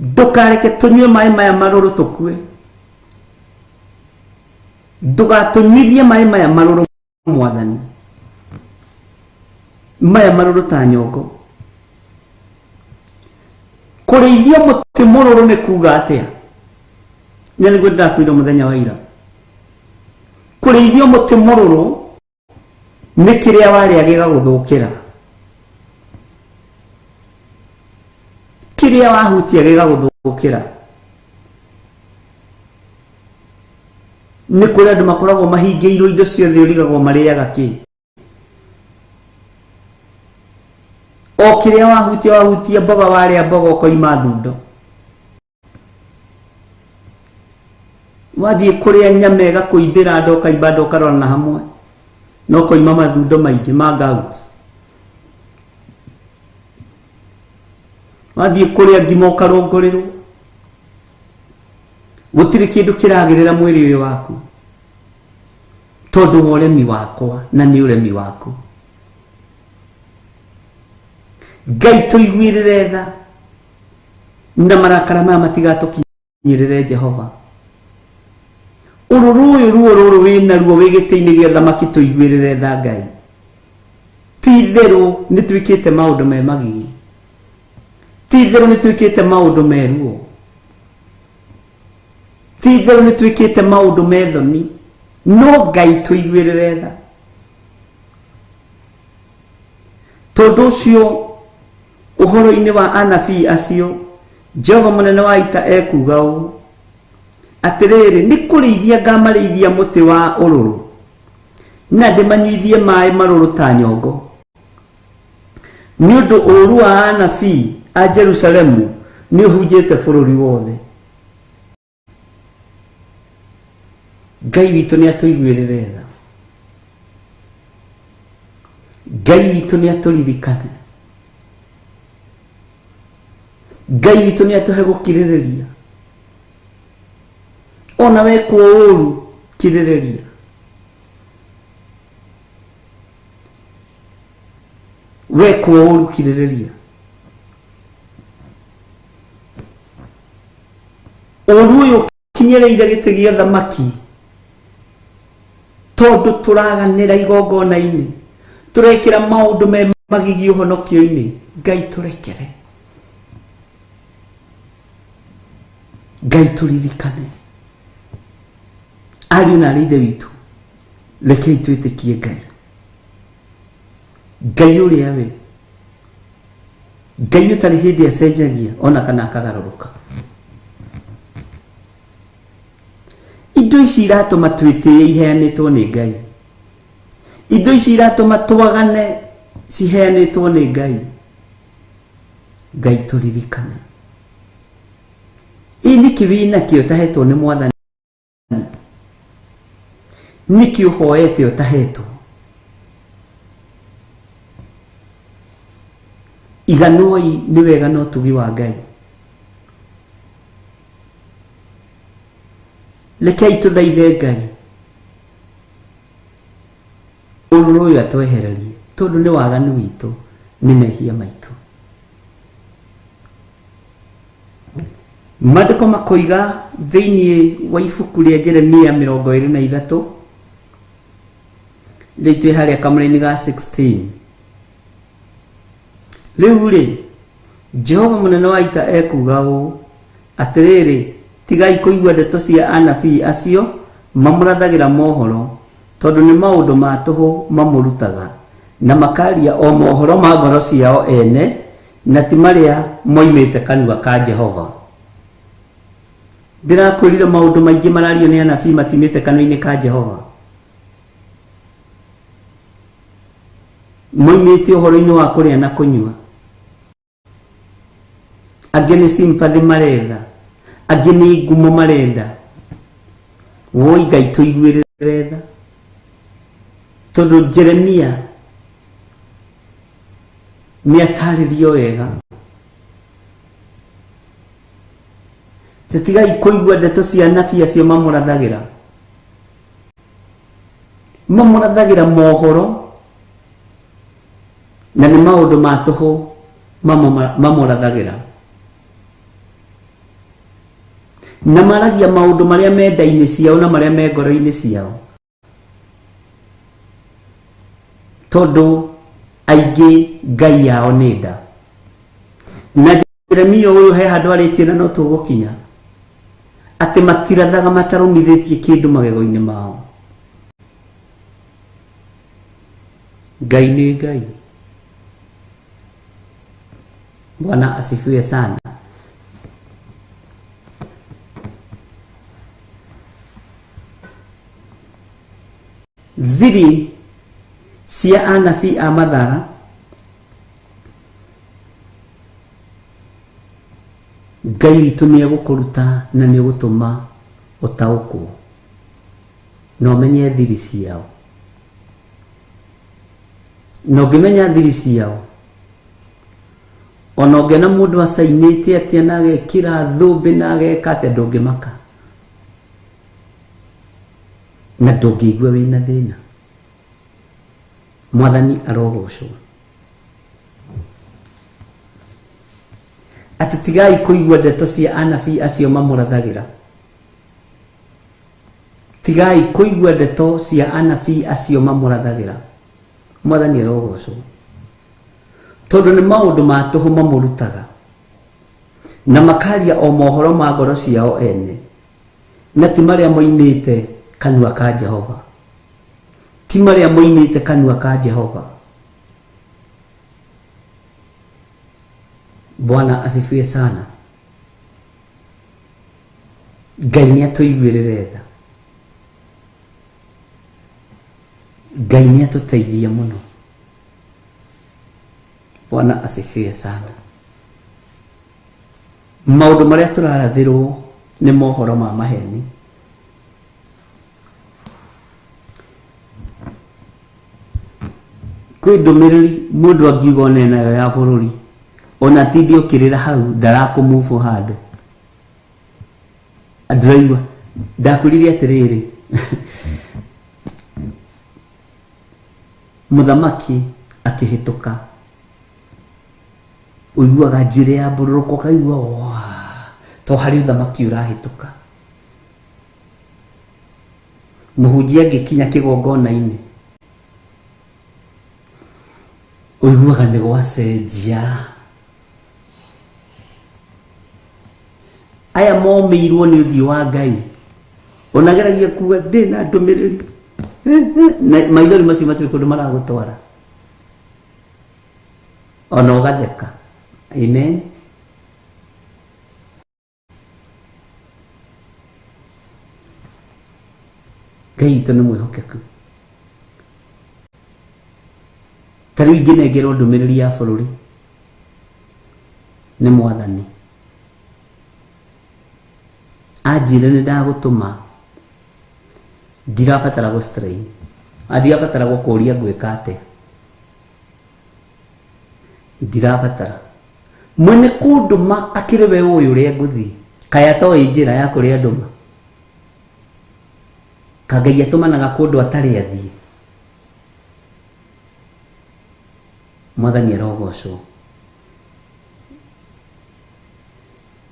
ndũkareke tũnyue maĩ maya marũrũ tũkue, ndũgatũnyuithie maĩ maya marũrũ Mwathani, maya marũrũ ta nyongo. Kũrĩithio mũtĩ mũrũrũ nĩ kuga atĩa? Na nĩguo ndĩrakwĩra mũthenya wa ira, kũrĩithio mũtĩ mũrũrũ nĩ kĩrĩa warĩa gĩgagũthũkĩra, kĩrĩa wahutia gĩgagũthũkĩra. Nĩ kũrĩ andũ makoragwo mahingĩirwo indo ciothe, ũrigagwo marĩaga kĩ. O kĩrĩa wahutia, wahutia mboga, warĩa mboga ũkoima thundo, wathiĩ kũrĩa nyama ĩgakũimbĩra nda, ũkaimba nda, ũkarora na hamwe na ũkoima mathundo maingĩ ma gout. Wathiĩ kũrĩa ngima ũkarũngũrĩrwo, gũtirĩ kĩndũ kĩragĩrĩra mwĩrĩ ũyũ waku tondũ wa ũremi wakwa na nĩ ũremi waku. Ngai tũiguĩrĩre tha na marakara maya matigatũkinyĩrĩre. Jehova, ũrũrũ ũyũ, ruo rũrũ wĩ naruo wĩ gĩtĩ-inĩ gĩa thamaki, tũiguĩrĩre tha Ngai. Ti itherũ nĩ twĩkĩte maũndũ me magigi, ti itherũ nĩ twĩkĩte maũndũ me ruo, ti itherũ nĩ twĩkĩte maũndũ me thoni, no Ngai tũiguĩrĩre tha. Tondũ ũcio ũhoro-inĩ wa anabii acio, Jehova mũnene wa ita ekuuga ũũ: Atĩrĩrĩ, nĩ kũrĩithia ngamarĩithia mũtĩ wa ũrũrũ, na ndĩmanyuithie maĩ marũrũ ta nyongo, nĩ ũndũ ũũru wa anabii a Jerusalemu nĩ ũhunjĩte bũrũri wothe. Ngai witũ nĩ atũiguĩrĩre tha, Ngai witũ nĩ atũririkane, Ngai witũ nĩ atũhe gũkirĩrĩria. Ona wekwo ũũru, kirĩrĩria. Wekwo ũũru, kirĩrĩria. Ũũru ũyũ ũkinyĩrĩire gĩtĩ gĩa thamaki tondũ tũraganĩra igongona-inĩ, tũrekĩra maũndũ me magigi ũhonokio-inĩ. Ngai tũrekere, Ngai tũririkane. Ariũ na arĩ ithe witũ, rekei twĩtĩkie Ngai, Ngai ũrĩa we Ngai ũtarĩ hĩndĩ acenjagia ona kana akagarũrũka. Indo ici iratũma twĩtĩe iheanĩtwo nĩ Ngai, indo ici iratũma twagane ciheanĩtwo nĩ Ngai. Ngai tũririkane. Ĩ nĩkĩ wĩnakĩo ũtahetwo nĩ Mwathani? Nĩkĩ ũhoete ũtahetwo? Iganoi nĩ wega na ũtugi wa Ngai. Rekei tũthaithe Ngai ũrũrũ ũyũ atwehererie, tondũ nĩ waganu witũ, nĩ mehia maitũ. Maandĩko makoiga thĩinĩ wa ibuku rĩa Jeremia 23, rĩu twĩ harĩa kamũra-inĩ ga 16. Rĩu rĩ, Jehova mũnene wa ita ekuuga ũũ: Atĩrĩrĩ, tigai kũigua ndeto cia anabii acio mamũrathagĩra mohoro, tondũ nĩ maũndũ ma tũhũ mamũrutaga, na makaria o mohoro ma ngoro ciao ene, na ti marĩa moimĩte kanua ka Jehova. Ndĩrakwĩrire maũndũ maingĩ marario nĩ anabii matiumĩte kanua-inĩ ka Jehova. Moimĩte ũhoro-inĩ wa kũrĩa na kũnyua. Angĩ nĩ sympathy maretha, angĩ nĩ ngumo marenda. Woi Ngai tũiguĩrĩre tha, tondũ Jeremia nĩ atarĩrio wega. Tigai kũigua ndeto cia anabii acio mamũrathagĩra. Mamũrathagĩra mohoro na nĩ maũndũ ma tũhũ mamũrathagĩra. Na maragia maũndũ marĩa me nda-inĩ ciao na marĩa me ngoro-inĩ ciao. Tondũ aingĩ ngai yao nĩ nda. Na Jeremia ũyũ he handũ arĩtie na no tũgũkinya atĩ matirathaga matarũmithĩtie kĩndũ magego-inĩ mao. Ngai nĩ Ngai. Bwana asifiwe sana. Thiri cia anabii a mathara Ngai witũ nĩ egũkũruta na nĩ egũtũma ũtaũkwo na ũmenye thiri ciao. Na ũngĩmenya thiri ciao ona ũngĩona mũndũ acainĩte atĩa na agekĩra thũmbĩ na ageka atĩa ndũngĩmaka na ndũngĩigua wĩna thĩna. Mwathani arogocwo. Atĩ tigai kũigua ndeto cia anabii acio mamũrathagĩra. Tigai kũigua ndeto cia anabii acio mamũrathagĩra. Mwathani arogocwo. Tondũ nĩ maũndũ ma tũhũ mamũrutaga na makaria o mohoro ma ngoro ciao ene na ti marĩa moimĩte kanua ka Jehova. Ti marĩa moimĩte kanua ka Jehova. Bwana asifiwe sana. Ngai nĩ atũiguĩrĩre tha. Ngai nĩ atũteithie mũno. Bwana asifiwe sana. Maũndũ marĩa tũrarathĩrwo nĩ mohoro ma maheni. Kwĩ ndũmĩrĩri mũndũ angiuga one nayo ya bũrũri ona tindi ũkĩrĩra hau ndarakũmũbũ handũ. Ndĩraigua ndakwĩrire atĩrĩrĩ mũthamaki akĩhĩtũka ũiguaga njuĩrĩ ya mbũrũrũka ũkaigua waa to harĩ ũthamaki ũrahĩtũka. Mũhunjia angĩkinya kĩgongona-inĩ ũiguaga nĩ gwacenjia. Aya momĩirwo nĩ ũthiũ wa Ngai onageragia kuga ndĩ na ndũmĩrĩri na maithori macio matirĩ kũndũ maragũtwara ona ũgatheka. Amen. Ngai witũ nĩ mwĩhokeku. Ta rĩu ingĩnengerwo ndũmĩrĩri ya bũrũri nĩ Mwathani anjĩre nĩ ndagũtũma ndirabatara gũ strain ndirabatara gũkũria ngwĩka atĩa ndirabatara mwene kũndũma akĩrĩ we ũyũ ũrĩa ngũthiĩ kaya toĩ njĩra ya kũrĩa ndũma ka Ngai atũmanaga kũndũ atarĩ athiĩ. Mwathani arogocwo.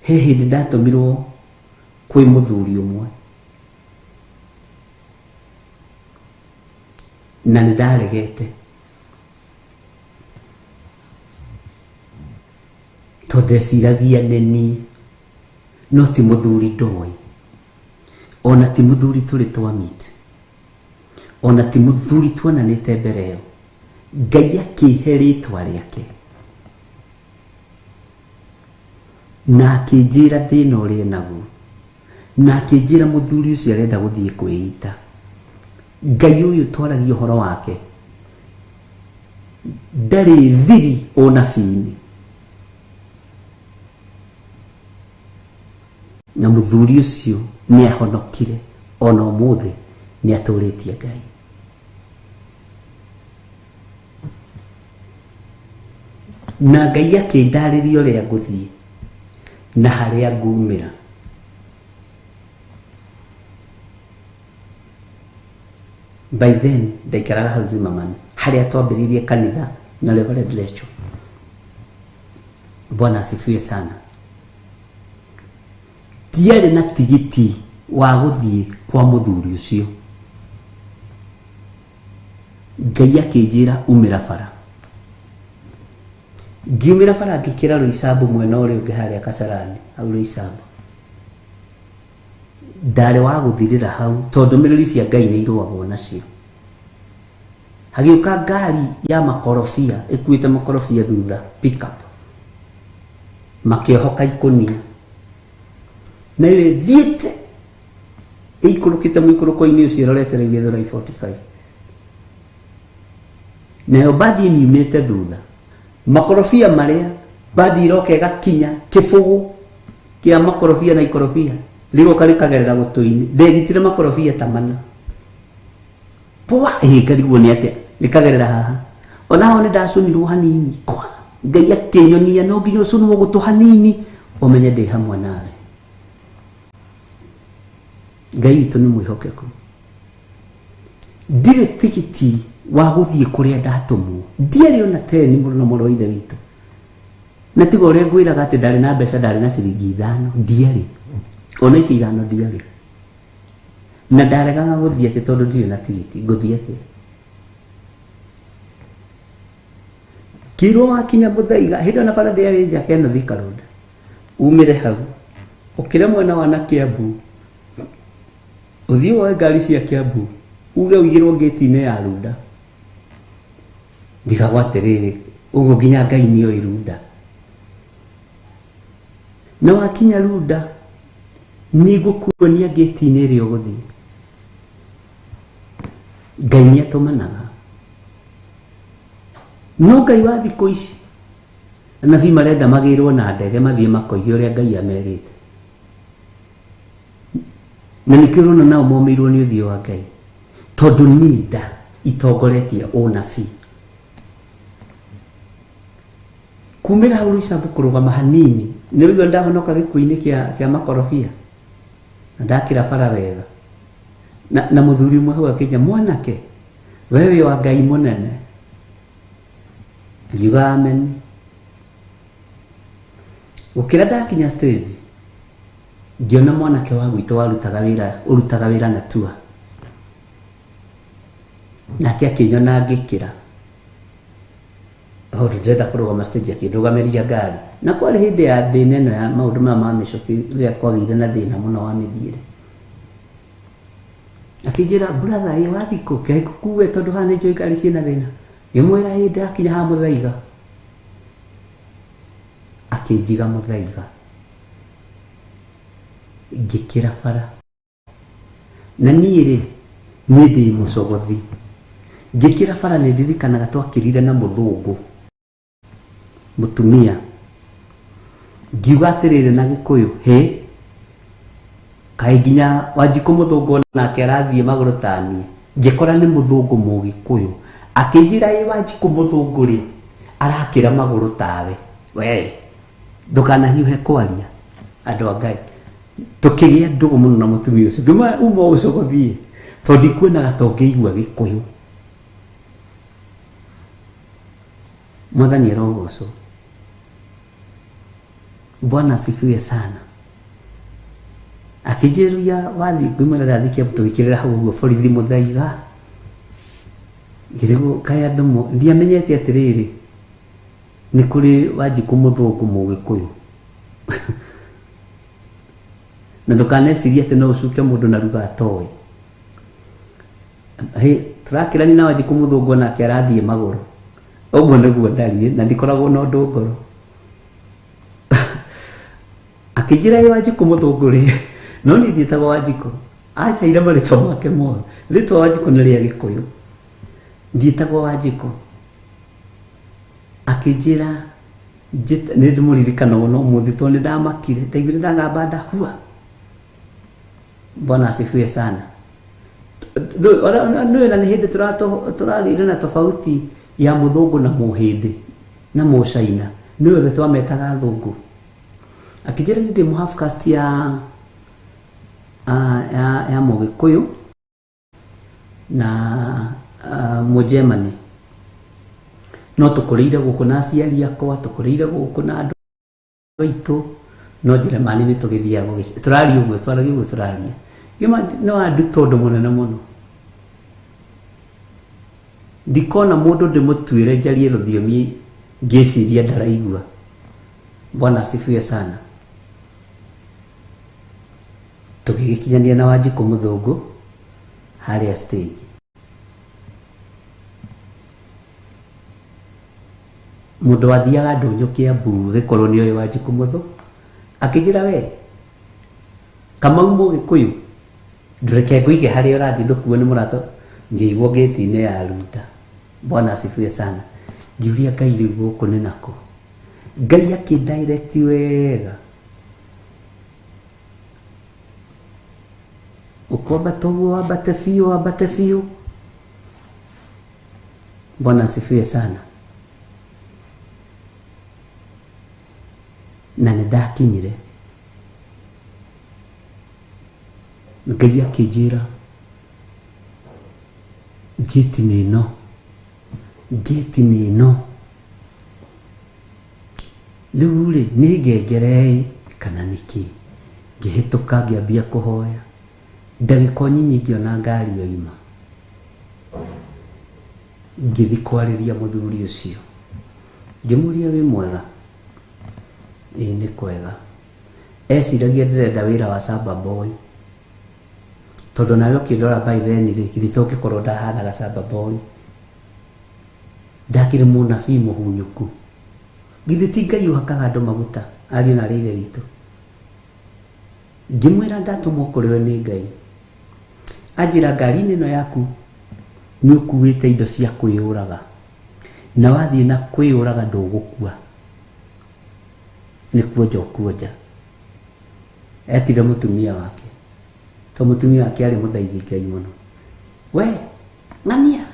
He hĩndĩ ndatũmirwo kwĩ mũthuri ũmwe na nĩ ndaregete tondũ ndeciragia nĩ niĩ no ti mũthuri ndoĩ ona ti mũthuri tũrĩ twamit ona ti mũthuri tuonanĩte mbere ĩyo. Ngai akĩhe rĩtwa rĩake na akĩnjĩra thĩna ũrĩa enaguo na akĩnjĩra mũthuri ũcio arenda gũthiĩ kwĩita. Ngai ũyũ twaragia ũhoro wake ndarĩ thiri ũnabii-inĩ na mũthuri ũcio nĩ ahonokire ona ũmũthĩ nĩ atũrĩtie Ngai. Na Ngai akĩndarĩria ũrĩa ngũthiĩ na harĩa ngumĩra. By then ndaikaraga hau Zimmerman harĩa twambĩrĩirie kanitha na Reverend Lecho. Bwana asifiwe sana. Ndiarĩ na tigiti wa gũthiĩ kwa mũthuri ũcio. Ngai akĩnjĩra umĩra bara. Ngiumĩra bara ngĩkĩra Roysambu mwena ũrĩa ũngĩ harĩa Kasarani, hau Roysambu. Ndarĩ wa gũthirĩra hau tondũ ndũmĩrĩri cia Ngai nĩ irũagwo nacio. Hagĩũka ngari ya makorobia ĩkuĩte makorobia thutha, pick up. Makĩohoka ikũnia. Na ĩyo ĩthiĩte ĩikũrũkĩte mũikũrũko-inĩ ũcio ĩrorete rĩu Gĩthũrai 45. Nayo mbathi ĩmiumĩte thutha. Makorobia marĩa mbathi iroka ĩgakinya kĩbũgũ kĩa makorobia na ikorobia rĩgoka rĩkagerera gũtũ-inĩ. Ndegitire makorobia ta mana. Poa ĩkarigwo nĩ atĩa rĩkagerera haha. Ona hau nĩ ndacũnirwo hanini. Kwa Ngai akĩnyonia no nginya ũcũnwo gũtũ hanini ũmenye ndĩ hamwe nawe. Ngai witũ nĩ mwĩhokeku. Ndirĩ tigiti wa gũthiĩ kũrĩa ndatũmwo. Ndiarĩ ona teni mũno na mũrũ wa ithe witũ. Na tiga ũrĩa ngwĩraga atĩ ndarĩ na mbeca, ndarĩ na ciringi 5, ndiarĩ. Ona ici 5 ndiarĩ. Na ndaregaga gũthiĩ atĩ tondũ ndirĩ na tigiti, ngũthiĩ atĩa? Ngĩrwo wakinya Mũthaiga, hĩndĩ ĩyo na bara ndĩarĩ njake ĩno Thika Road. Umĩre hau, ũkĩre mwena wa na Kiambu, ũthiĩ woe ngari cia Kiambu, uge ũigĩrwo ngĩti-inĩ ya Runda. Ndigagwo atĩrĩrĩ, ũguo nginya Ngai nĩoĩ Runda. Na wakinya Runda, nĩngũkuonia ngĩti-inĩ ĩrĩa ũgũthiĩ. Ngai nĩatũmanaga. No Ngai wa thikũ ici, anabii marenda magĩrwo na ndege mathiĩ makoige ũrĩa Ngai amerĩte. Na nĩkĩo ũrona nao momĩirwo nĩ ũthiũ wa Ngai. Tondũ nĩ nda itongoretie ũnabii. Kumĩra hau Roysambu kũrũgama hanini, nĩ ũraigua ndahonoka gĩkuũ-inĩ kĩa makorobia. Na ndakĩra bara wega. Na mũthuri ũmwe hau akĩnjĩra, mwanake, we wĩ wa Ngai mũnene. Ngiuga amen. Gũkĩra ndakinya stage, ngĩona mwanake wa gwitũ warutaga wĩra, ũrutaga wĩra na tua. Nake akĩnyona ngĩkĩra. Tondũ ndĩrenda kũrũgama stage akĩndũgamĩria ngari. Na kwarĩ hĩndĩ ya thĩna ĩno ya maũndũ maya ma mĩcoki rĩrĩa kwagĩire na thĩna mũno wa mĩthiĩre. Akĩnjĩra, brother, ĩ wathiĩ kũ? Kĩrĩa ngũkue tondũ haha nĩ njũĩ ngari ciĩna thĩna. Ngĩmwĩra ĩ ndakinya haha Mũthaiga. Akĩnjiga Mũthaiga. Ngĩkĩra bara. Na niĩ rĩ, niĩ ndĩ mũcogothi. Ngĩkĩra bara nĩ ndirikanaga twakĩrire na mũthũngũ mũtumia. Ngiuga atĩrĩrĩ na Gĩkũyũ, hĩ, kaĩ nginya Wanjikũ mũthũngũ nake arathiĩ magũrũ ta niĩ. Ngĩkora nĩ mũthũngũ mũgĩkũyũ. Akĩnjĩra ĩ Wanjikũ mũthũngũ rĩ, arakĩra magũrũ tawe. We, ndũkanahiũhe kwaria, andũ a Ngai. Tũkĩgĩa ndũgũ mũno na mũtumia ũcio. Ngĩmwĩra uma ũcogothiĩ, tondũ ndikuonaga ta ũngĩigua Gĩkũyũ. Mwathani arogocwo. Bwana asifiwe sana. Akĩnjĩria wathiĩ ngĩmwĩra ndathiĩ Kiambu tũgĩkĩrĩra hau ũguo borithi Mũthaiga. Ngĩrigwo kaĩ andũ ndiamenyete atĩrĩrĩ, nĩ kũrĩ Wanjikũ mũthũngũ mũgĩkũyũ. Na ndũkanecirie atĩ no ũcuke mũndũ na ruga atoĩ. Hĩ, tũrakĩrania na Wanjikũ mũthũngũ nake arathiĩ magũrũ. Ũguo nĩguo ndariĩ na ndikoragwo na ũndũ ngoro. Akĩnjĩra ĩ Wanjikũ mũthũngũ rĩ, no niĩ ndiĩtagwo Wanjikũ. Anjaire marĩtwa make mothe. Rĩtwa Wanjikũ nĩ rĩa Gĩkũyũ. Ndiĩtagwo Wanjikũ. Akĩnjĩra nĩ ndĩmũririkana mũno ũmũthĩ tondũ nĩ ndamakire. Ndaiguire ndagamba nda hua. Bwana asifiwe sana. Nĩ na nĩ hĩndĩ tũragĩire na tofauti ya mũthũngũ na mũhĩndĩ na mũcaina. Nĩ othe twametaga athũngũ. Akĩnjĩra nĩ ndĩ mũ half caste ya mũgĩkũyũ Na Mũgermany. No tũkũrĩire gũkũ na aciari akwa, tũkũrĩire gũkũ na andũ aitũ, no Jeremani nĩ tũgĩthiaga tũraria ũguo, twaragia ũguo tũraria. Ngĩma no anduta ũndũ mũnene mũno. Ndikona mũndũ ndĩmũtuĩre njarie rũthiomi ngĩciria ndaraigua. Bwana asifiwe sana. Tũgĩgĩkinyania na Wanjikũ mũthũngũ harĩa stage. Mũndũ wathiaga ndũnyũ Kiambu gĩkorwo nĩ oĩ Wanjikũ mũthũ, akĩnjĩra we Kamau Mũgĩkũyũ, ndũreke ngũige harĩa ũrathiĩ ndũkuo nĩ mũrata. Ngĩigwo gate-inĩ ya Runda. Bwana asifiwe sana. Ngĩũria Ngai rĩu gũkũ nĩ nakũ. Ngai akĩndirect wega. Ũkwambata ũguo wambate biũ, wambate biũ. Bwana asifiwe sana. Na nĩ ndakinyire. Ngai akĩnjĩra gate nĩ ĩno, gate nĩ ĩno. Rĩu rĩ nĩ ngengere kana nĩkĩ? Ngĩhĩtũka ngĩambia kũhoya. Ndagĩka o nyinyi ngĩona ngari yoima. Ngĩthiĩ kwarĩria mũthuri ũcio. Ngĩmũria wĩ mwega? Ĩĩ nĩ kwega. Eciragia ndĩrenda wĩra wa shamba boy. Tondũ nawe ũkĩndora by then rĩ, githĩ to ngĩkorwo ndahanaga shamba boy. Ndakĩrĩ mũnabii mũhunyũku. Githĩ ti Ngai ũhakaga andũ maguta, ariũ na arĩ ithe witũ. Ngĩmwĩra ndatũmwo kũrĩ we nĩ Ngai. Anjĩra ngari-inĩ ĩno yaku nĩ ũkuĩte indo cia kwĩyũraga. Na wathiĩ na kwĩyũraga ndũgũkua. Nĩ kuonja ũkuonja. Etire mũtumia wake. To mũtumia wake arĩ mũthaithi Ngai mũno. We, ng'ania.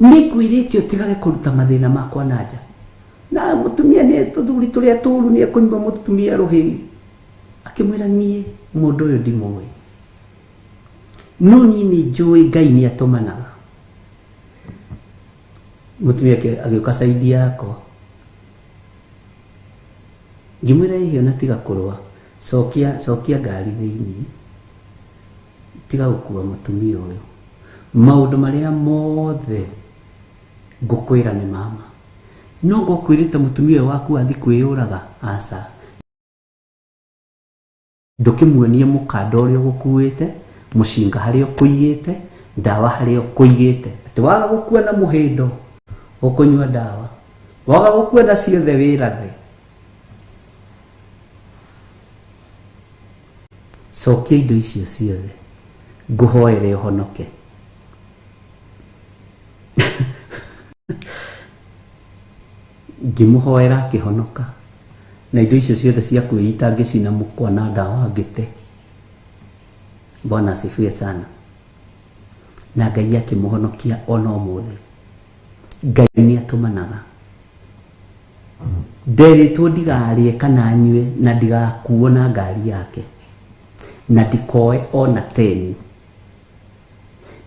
Nĩ ngwĩrĩte ũtigage kũruta mathĩna makwa na nja. Na mũtumia nĩ tũthuri tũrĩa tũru nĩ ekũnyua mũtumia rũhĩ. Akĩmwĩra niĩ mũndũ ũyũ ndimũĩ. No niĩ nĩ njũĩ Ngai nĩ atũmanaga. Mũtumia agĩũka side yakwa. Ngĩmwĩra ĩhĩ ona tiga kũrũa. Cokia cokia ngari thĩinĩ. Tiga gũkua mũtumia ũyũ. Maũndũ marĩa mothe ngũkwĩra nĩ mama. No ngũkwĩrĩte mũtumia ũyũ waku athiĩ kwĩyũraga, aca. Ndũkĩmuonie mũkanda ũrĩa ũgũkuĩte, mũcinga harĩa ũkũigĩte, ndawa harĩa ũkũigĩte. Atĩ waga gũkua na mũhĩndo, ũkũnyua ndawa. Waga gũkua na ciothe wĩrathe. Cokia indo icio ciothe. Ngũhoere ũhonoke. Ngĩmũhoera akĩhonoka. Na indo icio ciothe cia kwĩita ngĩcina mũkwa na ndawa ngĩte. Bwana asifiwe sana. Na Ngai akĩmũhonokia ona ũmũthĩ. Ngai nĩ atũmanaga. Nderĩtwo ndigarĩe kana nyue na ndigakuo na ngari yake. Na ndikoe ona teni.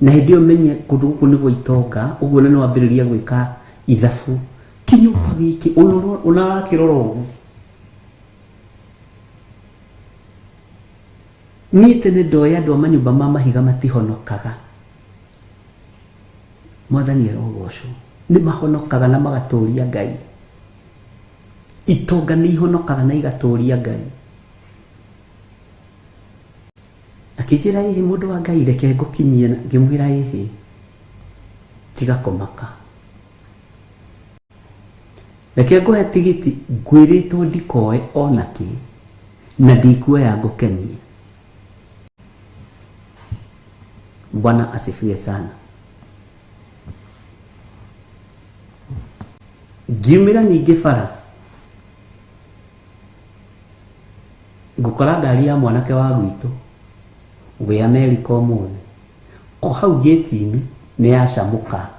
Na hĩndĩ ĩyo menye kũndũ gũkũ nĩ gwa itonga, ũguo na nĩwambĩrĩria gwĩka ithabu. Kĩnyũmba gĩkĩ ũnarakĩrora ũguo. Niĩ tene ndoĩ andũ a manyũmba ma mahiga matihonokaga. Mwathani arogocwo. Nĩ mahonokaga na magatũria Ngai. Itonga nĩ ihonokaga na igatũria Ngai. Akĩnjĩra ĩhĩ mũndũ wa Ngai reke ngũkinyie, ngĩmwĩra ĩhĩ tiga kũmaka. Reke ngũhe tigiti ngwĩrĩtwo ndikoe ona kĩ na ndikuoya ngũkenie. Bwana asifiwe sana. Ngiumĩra ningĩ bara ngũkora ngari ya mwanake wa gwitũ wĩ Amerika ũmũthĩ. O hau gate-inĩ nĩ yacamũka.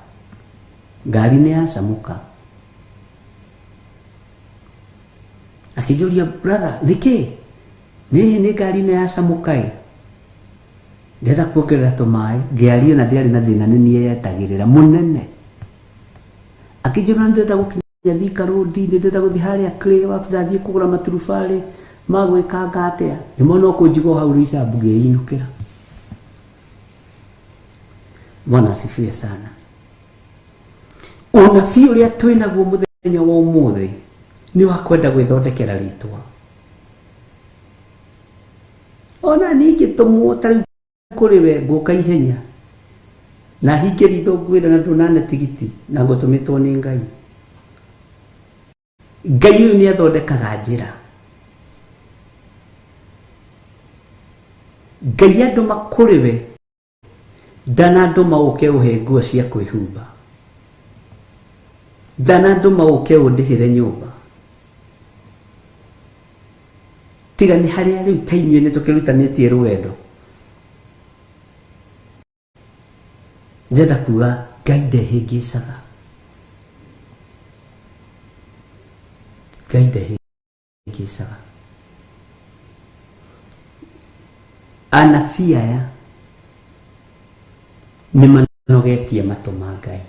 Ngari nĩ yacamũka. Akĩnjũria brother nĩkĩ? Nĩhĩ nĩ ngari ĩno yacamũka ĩ? Ndĩrenda kuongerera tũmaĩ ngĩaria na ndiarĩ na thĩna nĩ niĩ yetagĩrĩra mũnene. Akĩnjĩra ndĩrenda gũkinya Thika Road, ndĩrenda gũthiĩ harĩa Clayworks, ndathiĩ kũgũra maturubarĩ ma gwĩkanga atĩa. Ngĩmwona ũkũnjigwo hau Roysambu ngĩinũkĩra. Bwana asifiwe sana. Unabii ũrĩa twĩnaguo mũthenya wa ũmũthĩ nĩ wa kwenda gwĩthondekera rĩtwa. Ona niĩ ngĩtũmwo ta rĩu kũrĩ we ngũka ihenya na hinge ritho ngwĩra na ndũnane tigiti na ngũtũmĩtwo nĩ Ngai. Ngai ũyũ nĩ athondekaga njĩra. Ngai andũma kũrĩ we ndanandũma ũke ũhe nguo cia kwĩhumba, ndanandũma ũke ũndĩhĩre nyũmba. Tiga nĩ harĩa rĩu ta inyuĩ nĩ tũkĩrutanĩtie rũgendo. Ndĩrenda kuga Ngai ndehĩngĩcaga. Ngai ndehĩngĩcaga. Anabii aya nĩ manogetie matũ ma Ngai.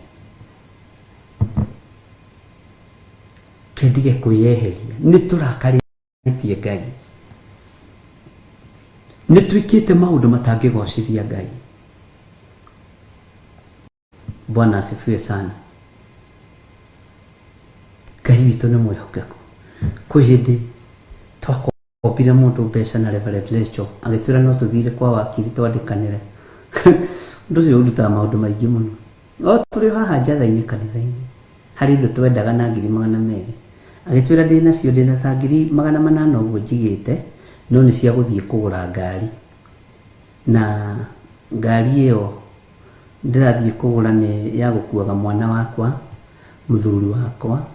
Kendige kwĩyeheria. Nĩ tũrakarĩtie Ngai. Nĩ twĩkĩte maũndũ matangĩgocithia Ngai. Bwana asifiwe sana. Ngai witũ nĩ mwĩhokeku. Kwĩ hĩndĩ twakombire mũndũ mbeca na Reverend Lecho agĩtwĩra no tũthire kwa wakiri twandĩkanĩre. Ũndũ ũcio ũndutaga maũndũ maingĩ mũno. O tũrĩ haha njatha-inĩ kanitha-inĩ harĩ ũndũ twendaga na 200,000. Agĩtwĩra ndĩ nacio ndĩ na ta 800,000 ũguo njigĩte no nĩ cia gũthiĩ kũgũra ngari. Na ngari ĩyo ndĩrathiĩ kũgũra nĩ ya gũkuaga mwana wakwa, mũthuri wakwa.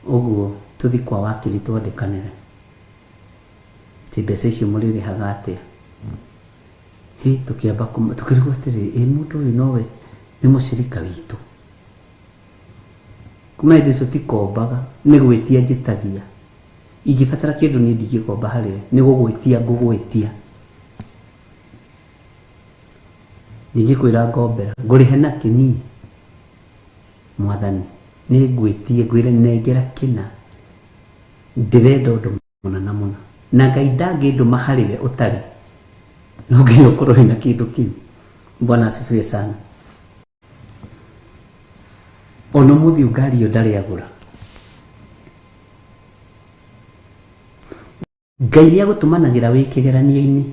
Ũguo tũthiĩ kwa wakiri twandĩkanĩre. Ti mbeca icio mũrĩrĩhaga atĩa? Hĩ tũkĩamba tũkĩrigwo atĩrĩrĩ, ĩ mũndũ ũyũ nowe nĩ mũcirika witũ. Kuma hĩndĩ tũtikombaga, nĩ gwĩtia njĩtagia. Ingĩbatara kĩndũ niĩ ndingĩkomba harĩ we, nĩ gũgwĩtia ngũgwĩtia. Ndingĩkwĩra ngombera, ngũrĩhe nakĩ niĩ? Mwathani, nĩ ngwĩtie ngwĩre nengera kĩna. Ndĩrenda ũndũ mũna na mũna. Na Ngai ndangĩndũma harĩ we ũtarĩ. No nginya ũkorwo wĩna kĩndũ kĩu. Bwana asifiwe sana. Ona ũmũthĩ ũyũ ngari ĩyo ndarĩ agũra. Ngai nĩ agũtũmanagĩra wĩ kĩgeranio-inĩ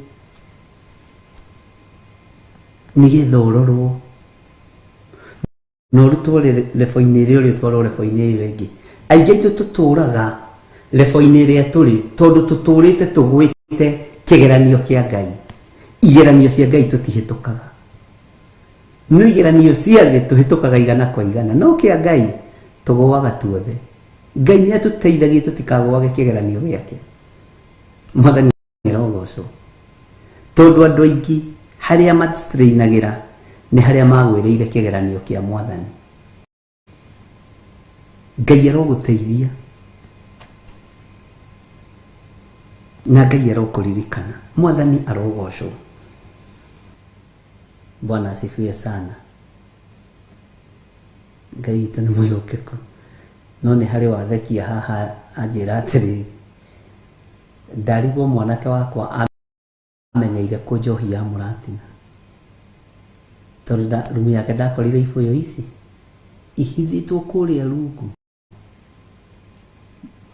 nĩgetha ũrorwo na ũrutwo lebo-inĩ ĩrĩa ũrĩ ũtwarwo lebo-inĩ ĩyo ĩngĩ. Aingĩ aitũ tũtũraga lebo-inĩ ĩrĩa tũrĩ tondũ tũtũrĩte tũgwĩte kĩgeranio kĩa Ngai. Igeranio cia Ngai tũtihĩtũkaga. No igeranio cia thĩ tũhĩtũkaga igana kwa igana, no kĩa Ngai tũgũaga tuothe. Ngai nĩ atũteithagia tũtikagũage kĩgeranio gĩake. Mwathani arogocwo. Tondũ andũ aingĩ harĩa mastrainagĩra nĩ harĩa magwĩrĩire kĩgeranio kĩa Mwathani. Ngai arogũteithia na Ngai arokũririkana. Mwathani arogocwo. Bwana asifiwe sana. Ngai witũ nĩ mwĩhokeku. No nĩ harĩ wathekia haha anjĩra atĩrĩrĩ, ndarigwo mwanake wakwa amenyeire kũ njohi ya mũratina. Tondũ rumu yake ndakorire ibũyũ ici ihithĩtwo kũrĩa rungu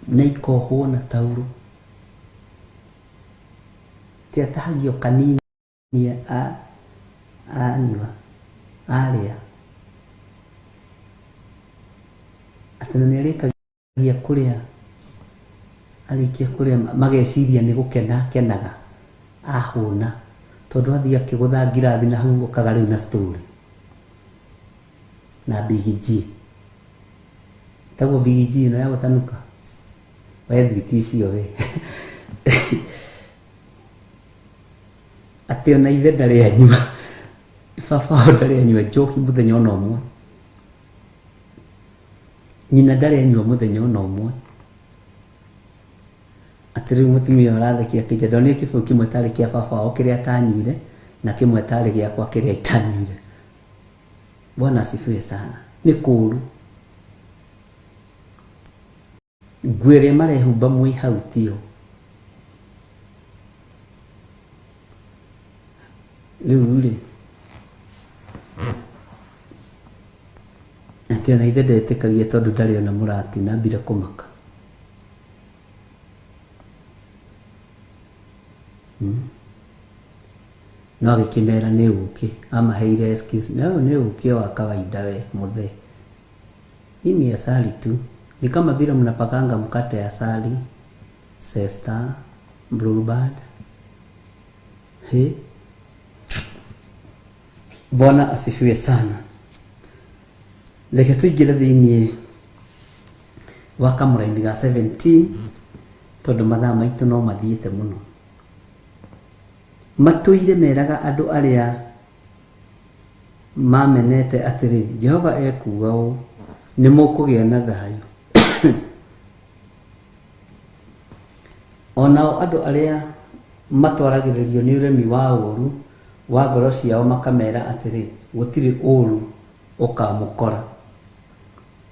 na ikohwo na tauro. Ti atahagio kanini anyua arĩa atĩ na nĩarĩkagia kũrĩa, arĩkia kũrĩa mageciria nĩ gũkena akenaga ahũna, tondũ athiĩ akĩgũtha ngirathi na hau okaga rĩu na story na Big G. Ĩtagwo Big G ĩno ya gũtanuka we thwiti icio we. Atĩ ona ithe ndarĩ anyua, baba wao ndarĩ anyua njohi mũthenya ona ũmwe, nyina ndarĩ anyua mũthenya ona ũmwe. Atĩ rĩu mũtumia ũrathekia akĩnjĩra ndonire kĩbũyũ kĩmwe tarĩ kĩa baba wao kĩrĩa atanyuire na kĩmwe tarĩ gĩakwa kĩrĩa itanyuire. Bwana asifiwe sana. Nĩ kũũru. Nguo ĩrĩa marehumba mwĩ hau tiyo. Rĩu rĩ atĩ ona ithe ndetĩkagia tondũ ndarĩ ona mũratina ambire kũmaka. No agĩkĩmera nĩ ũkĩ, amaheire excuse, no nĩ ũkĩ wa kawaida we mũthee. Hii ni asali tu. Ni kama vile mnapakanga mkate asali, Sesta, Bluebird. He. Bwana asifiwe sana. Reke tuingĩre thĩinĩ wa kamũraini ga 17 tondũ mathaa maitũ no mathiĩte mũno. Matũire meraga andũ arĩa mamenete atĩrĩ, Jehova ekuuga ũũ, nĩ mũkũgĩa na thayũ. Onao andũ arĩa matwaragĩrĩrio nĩ ũremi wa ũũru wa ngoro ciao makamera atĩrĩ, gũtirĩ ũũru ũkamũkora.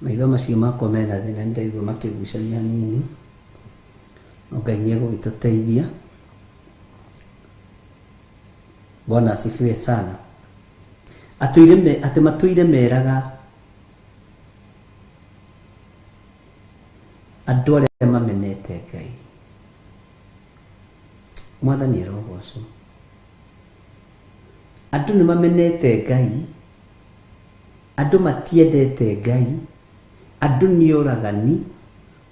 Maitho macio makwa mena thĩna nĩndaigua makĩgucania hanini. No Ngai nĩegũgĩtũteithia. Bwana asifiwe sana. Atĩ matũire meraga andũ arĩa mamenete Ngai. Mwathani arogocwo. Andũ nĩ mamenete Ngai, andũ matiendete Ngai, andũ nĩ oragani,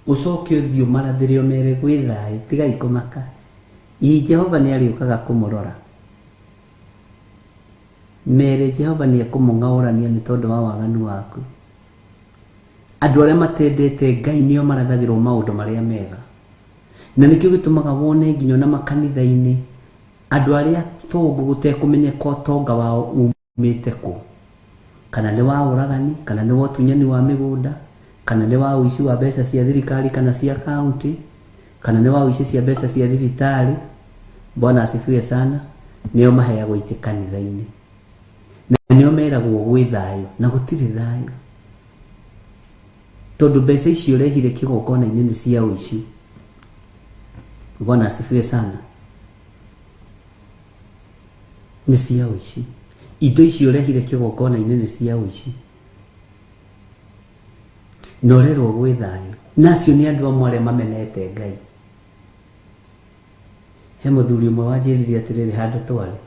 ũcoke ũthiĩ ũmarathĩre ũmere gwĩ thayũ, tigai kũmaka. Ĩ Jehova nĩ arĩũkaga kũmũrora. Mere Jehova nĩ ekũmũng'aũrania nĩ tondũ wa waganu waku. Andũ arĩa matendete Ngai nĩo marathagĩrwo maũndũ marĩa mega. Na nĩkĩo gĩtũmaga wone nginya ona makanitha-inĩ andũ arĩa tongu gũtekũmenyeka ũtonga wao umĩte kũ. Kana nĩ wa ũragani, kana nĩ wa ũtunyani wa mĩgũnda, kana nĩ wa ũici wa mbeca cia thirikari kana cia kaunti, kana nĩ wa ũici cia mbeca cia thibitarĩ. Bwana asifiwe sana. Nĩo maheagwo itĩ kanitha-inĩ. Na nĩo meragwo gwĩ thayũ, na gũtirĩ thayũ. Tondũ mbeca icio ũrehire kĩgongona-inĩ nĩ cia ũici. Bwana asifiwe sana. Nĩ cia ũici. Indo icio ũrehire kĩgongona-inĩ nĩ cia ũici. Na ũrerwo gwĩ thayũ. Na acio nĩ andũ amwe arĩa mamenete Ngai. He mũthuri ũmwe wanjĩrire atĩrĩrĩ handũ twarĩ.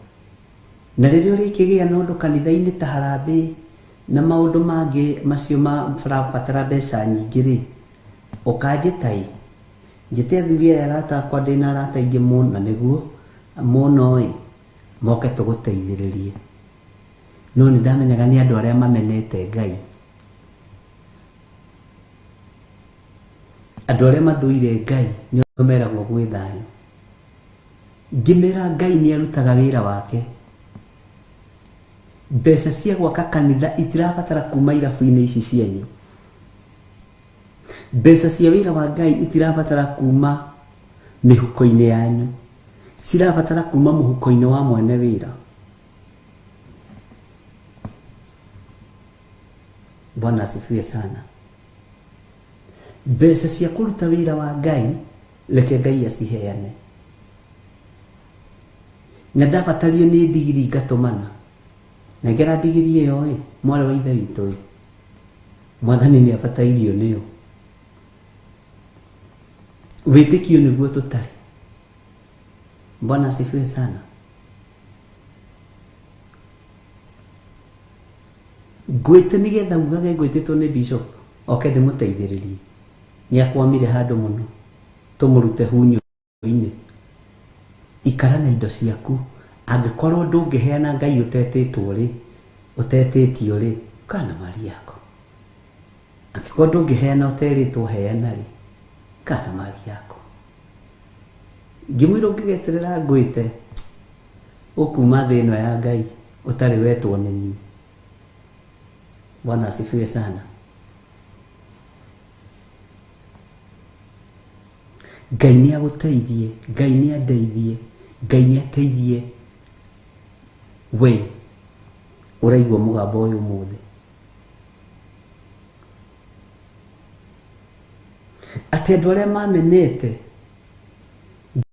Na rĩrĩa ũrĩkĩgĩa na ũndũ kanitha-inĩ ta harambee na maũndũ mangĩ macio marabatara mbeca nyingĩ rĩ, ũkanjĩta ĩ, njĩte athuri aya arata akwa ndĩna arata aingĩ mũno, na nĩguo mũno ĩ, moke tũgũteithĩrĩrie. No nĩ ndamenyaga nĩ andũ arĩa mamenete Ngai. Andũ arĩa mathũire Ngai nĩo meragwo gwĩ thayũ. Ngĩmera Ngai nĩ arutaga wĩra wake. Mbeca cia gwaka kanitha itirabatara kuma irabu-inĩ ici cianyu. Mbeca cia wĩra wa Ngai itirabatara kuma mĩhuko-inĩ yanyu. Cirabatara kuma mũhuko-inĩ wa mwene wĩra. Bwana asifiwe sana. Mbeca cia kũruta wĩra wa Ngai reke Ngai aciheane. Na ndabatario nĩ ndigiri ngatũmana. Nengera ndigiri ĩyo ĩ, mwarĩ wa ithe witũ ĩ. Mwathani nĩ abatairio nĩyo. Wĩtĩkio nĩguo tũtarĩ. Bwana asifiwe sana. Ngwĩte nĩgetha ugage ngwĩtĩtwo nĩ bishop oke ndĩmũteithĩrĩrie. Nĩ akwamire handũ mũno tũmũrute hunyũ-inĩ. Ikara na indo ciaku. Angĩkorwo ndũngĩheana Ngai ũtetĩtwo rĩ, ũtetĩtio rĩ, kana mali yako. Angĩkorwo ndũngĩheana ũterĩtwo heana rĩ, kana mali yako. Ngĩmwĩra ũngĩgeterera ngwĩte ũkuma thĩ ĩno ya Ngai ũtarĩ wetwo nĩ niĩ. Bwana asifiwe sana. Ngai nĩ agũteithie, Ngai nĩ andeithie, Ngai nĩ ateithie we ũraigua mũgambo ũyũ ũmũthĩ. Atĩ andũ arĩa mamenete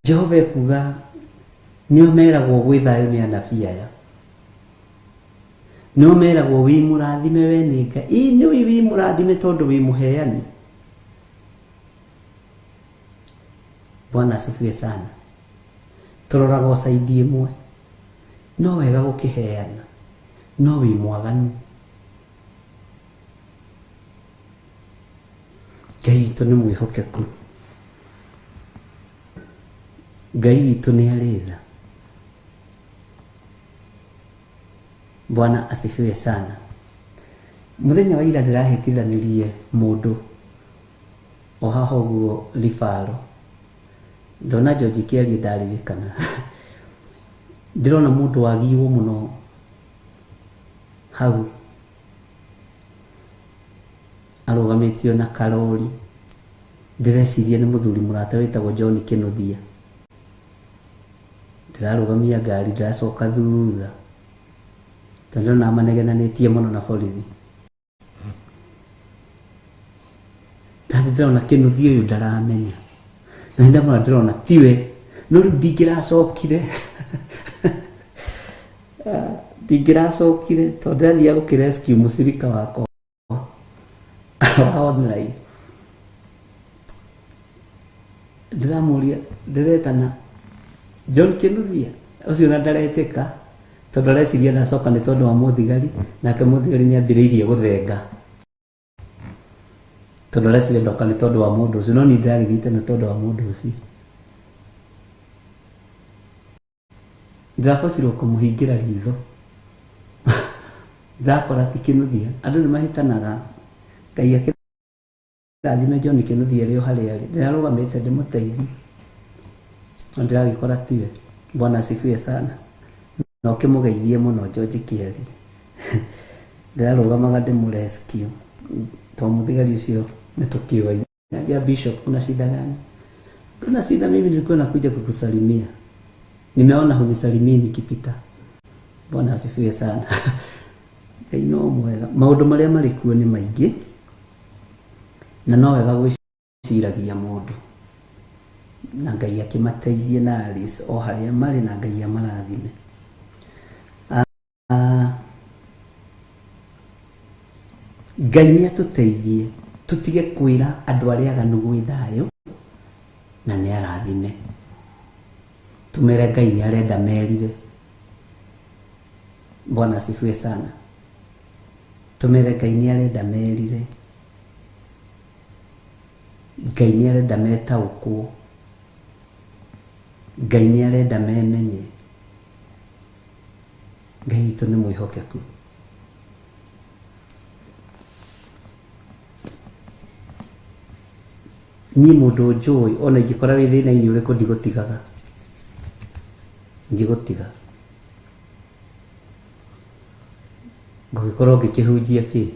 Jehova ekuga nĩo meragwo gwĩ thayũ nĩ anabii aya, nĩo meragwo wĩ mũrathime we nĩ Ngai. Ĩ nĩ wĩ mũrathime tondũ wĩ mũheani. Bwana asifiwe sana. Tũroraga o saidi ĩmwe, no wega gũkĩheana, no wĩ mwaganu. Ngai witũ nĩ mwĩhokeku, Ngai witũ nĩ arĩ tha. Bwana asifiwe sana. Mũthenya wa ira ndĩrahĩtithanirie mũndũ o haha ũguo Ribaro, ndona George Kĩarie ndaririkana. Ndĩrona mũndũ wagiwo mũno hau arũgamĩtio na karori, ndĩreciria nĩ mũthuri mũrata wĩtagwo John Kĩnuthia. Ndĩrarũgamia ngari, ndĩracoka thutha tondũ ndĩrona manegenanĩtie mũno na borithi. Ndathi ndĩrona Kĩnuthia ũyũ ndaramenya, na nĩ ndamũra ndĩrona tiwe, no rĩu ndingĩracokire ndingĩracokire tondũ ndĩrathiaga gũkĩrescue mũcirika wakwa wa online. Ndĩramũria, ndĩretana John Kĩnuthia ũcio na ndaretĩka tondũ areciria ndacoka nĩ tondũ wa mũthigari, nake mũthigari nĩ ambĩrĩirie gũthenga tondũ areciria ndoka nĩ tondũ wa mũndũ ũcio, no niĩ ndĩragĩthiĩte nĩ tondũ wa mũndũ ũcio. Ndĩrabocirwo kũmũhingĩra ritho, ndakora ti Kĩnuthia. Andũ nĩ mahĩtanaga. Ngai akĩrathime John Kĩnuthia arĩ o harĩa arĩ, ndĩrarũgamĩte ndĩmũteithie no ndĩragĩkora tiwe. Bwana asifiwe sana. Na ũkĩmũgeithie mũno George Kĩarie. Ndĩrarũgamaga ndĩmũrescue tondũ mũthigari ũcio nĩ tũkĩoĩ. Naja Bishop, kuna shida gani? Kuna shida, mimi nilikuwa nakuja kukusalimia, nimeona hunisalimii nikipita. Bwana asifiwe sana. Ngai no mwega. Maũndũ marĩa marĩ kuo nĩ maingĩ na no wega gwĩciragia mũndũ, na Ngai akĩmateithie na Alice o harĩa marĩ, na Ngai amarathime. Ngai nĩ atũteithie tũtige kwĩra andũ arĩa aganu gwĩ thayũ na nĩ arathime. Tũmere Ngai nĩ arenda merire. Bwana asifiwe sana. Tũmere Ngai nĩ arenda merire, Ngai nĩ arenda metaũkwo, Ngai nĩ arenda memenye. Ngai witũ nĩ mwĩhokeku. Niĩ mũndũ njũĩ ona ingĩkora wĩ thĩna-inĩ ũrĩkũ ndigũtigaga, ndigũtiga. Ngũgĩkorwo ngĩkĩhunjia kĩ?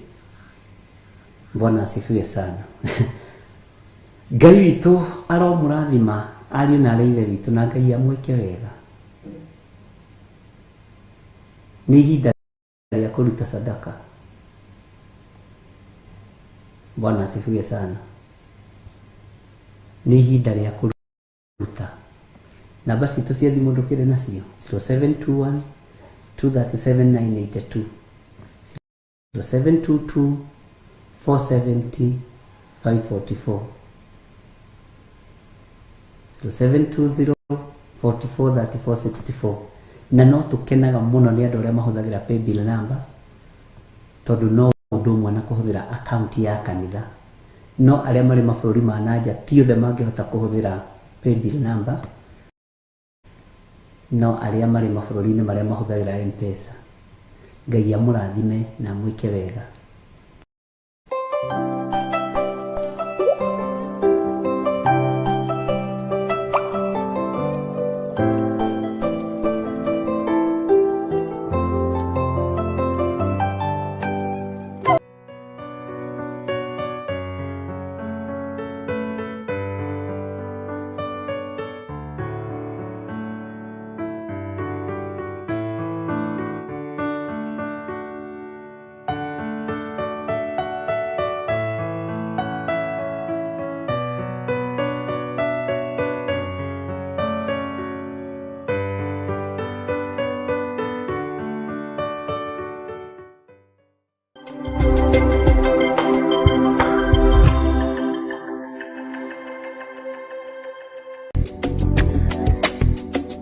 Bwana asifiwe sana. Ngai witũ aromũrathima ariũ na arĩ ithe witũ, na Ngai amwĩke wega. Nĩ ihinda rĩa kũruta sadaka. Bwana asifiwe sana. Nĩ ihinda rĩa kũruta. Namba citũ cia thimũ ndũkĩrĩ nacio 0721 237 982, 0722 470 544, 0720 44 34 64. Na no tũkenaga mũno nĩ andũ arĩa mahũthagĩra paybill number, tondũ no ũndũ ũmwe na kũhũthĩra account ya kanitha. No arĩa marĩ mabũrũri ma na nja ti othe mangĩhota kũhũthĩra paybill number, no arĩa marĩ mabũrũri-inĩ marĩa mahũthagĩra M-Pesa. Ngai amũrathime na amwĩke wega.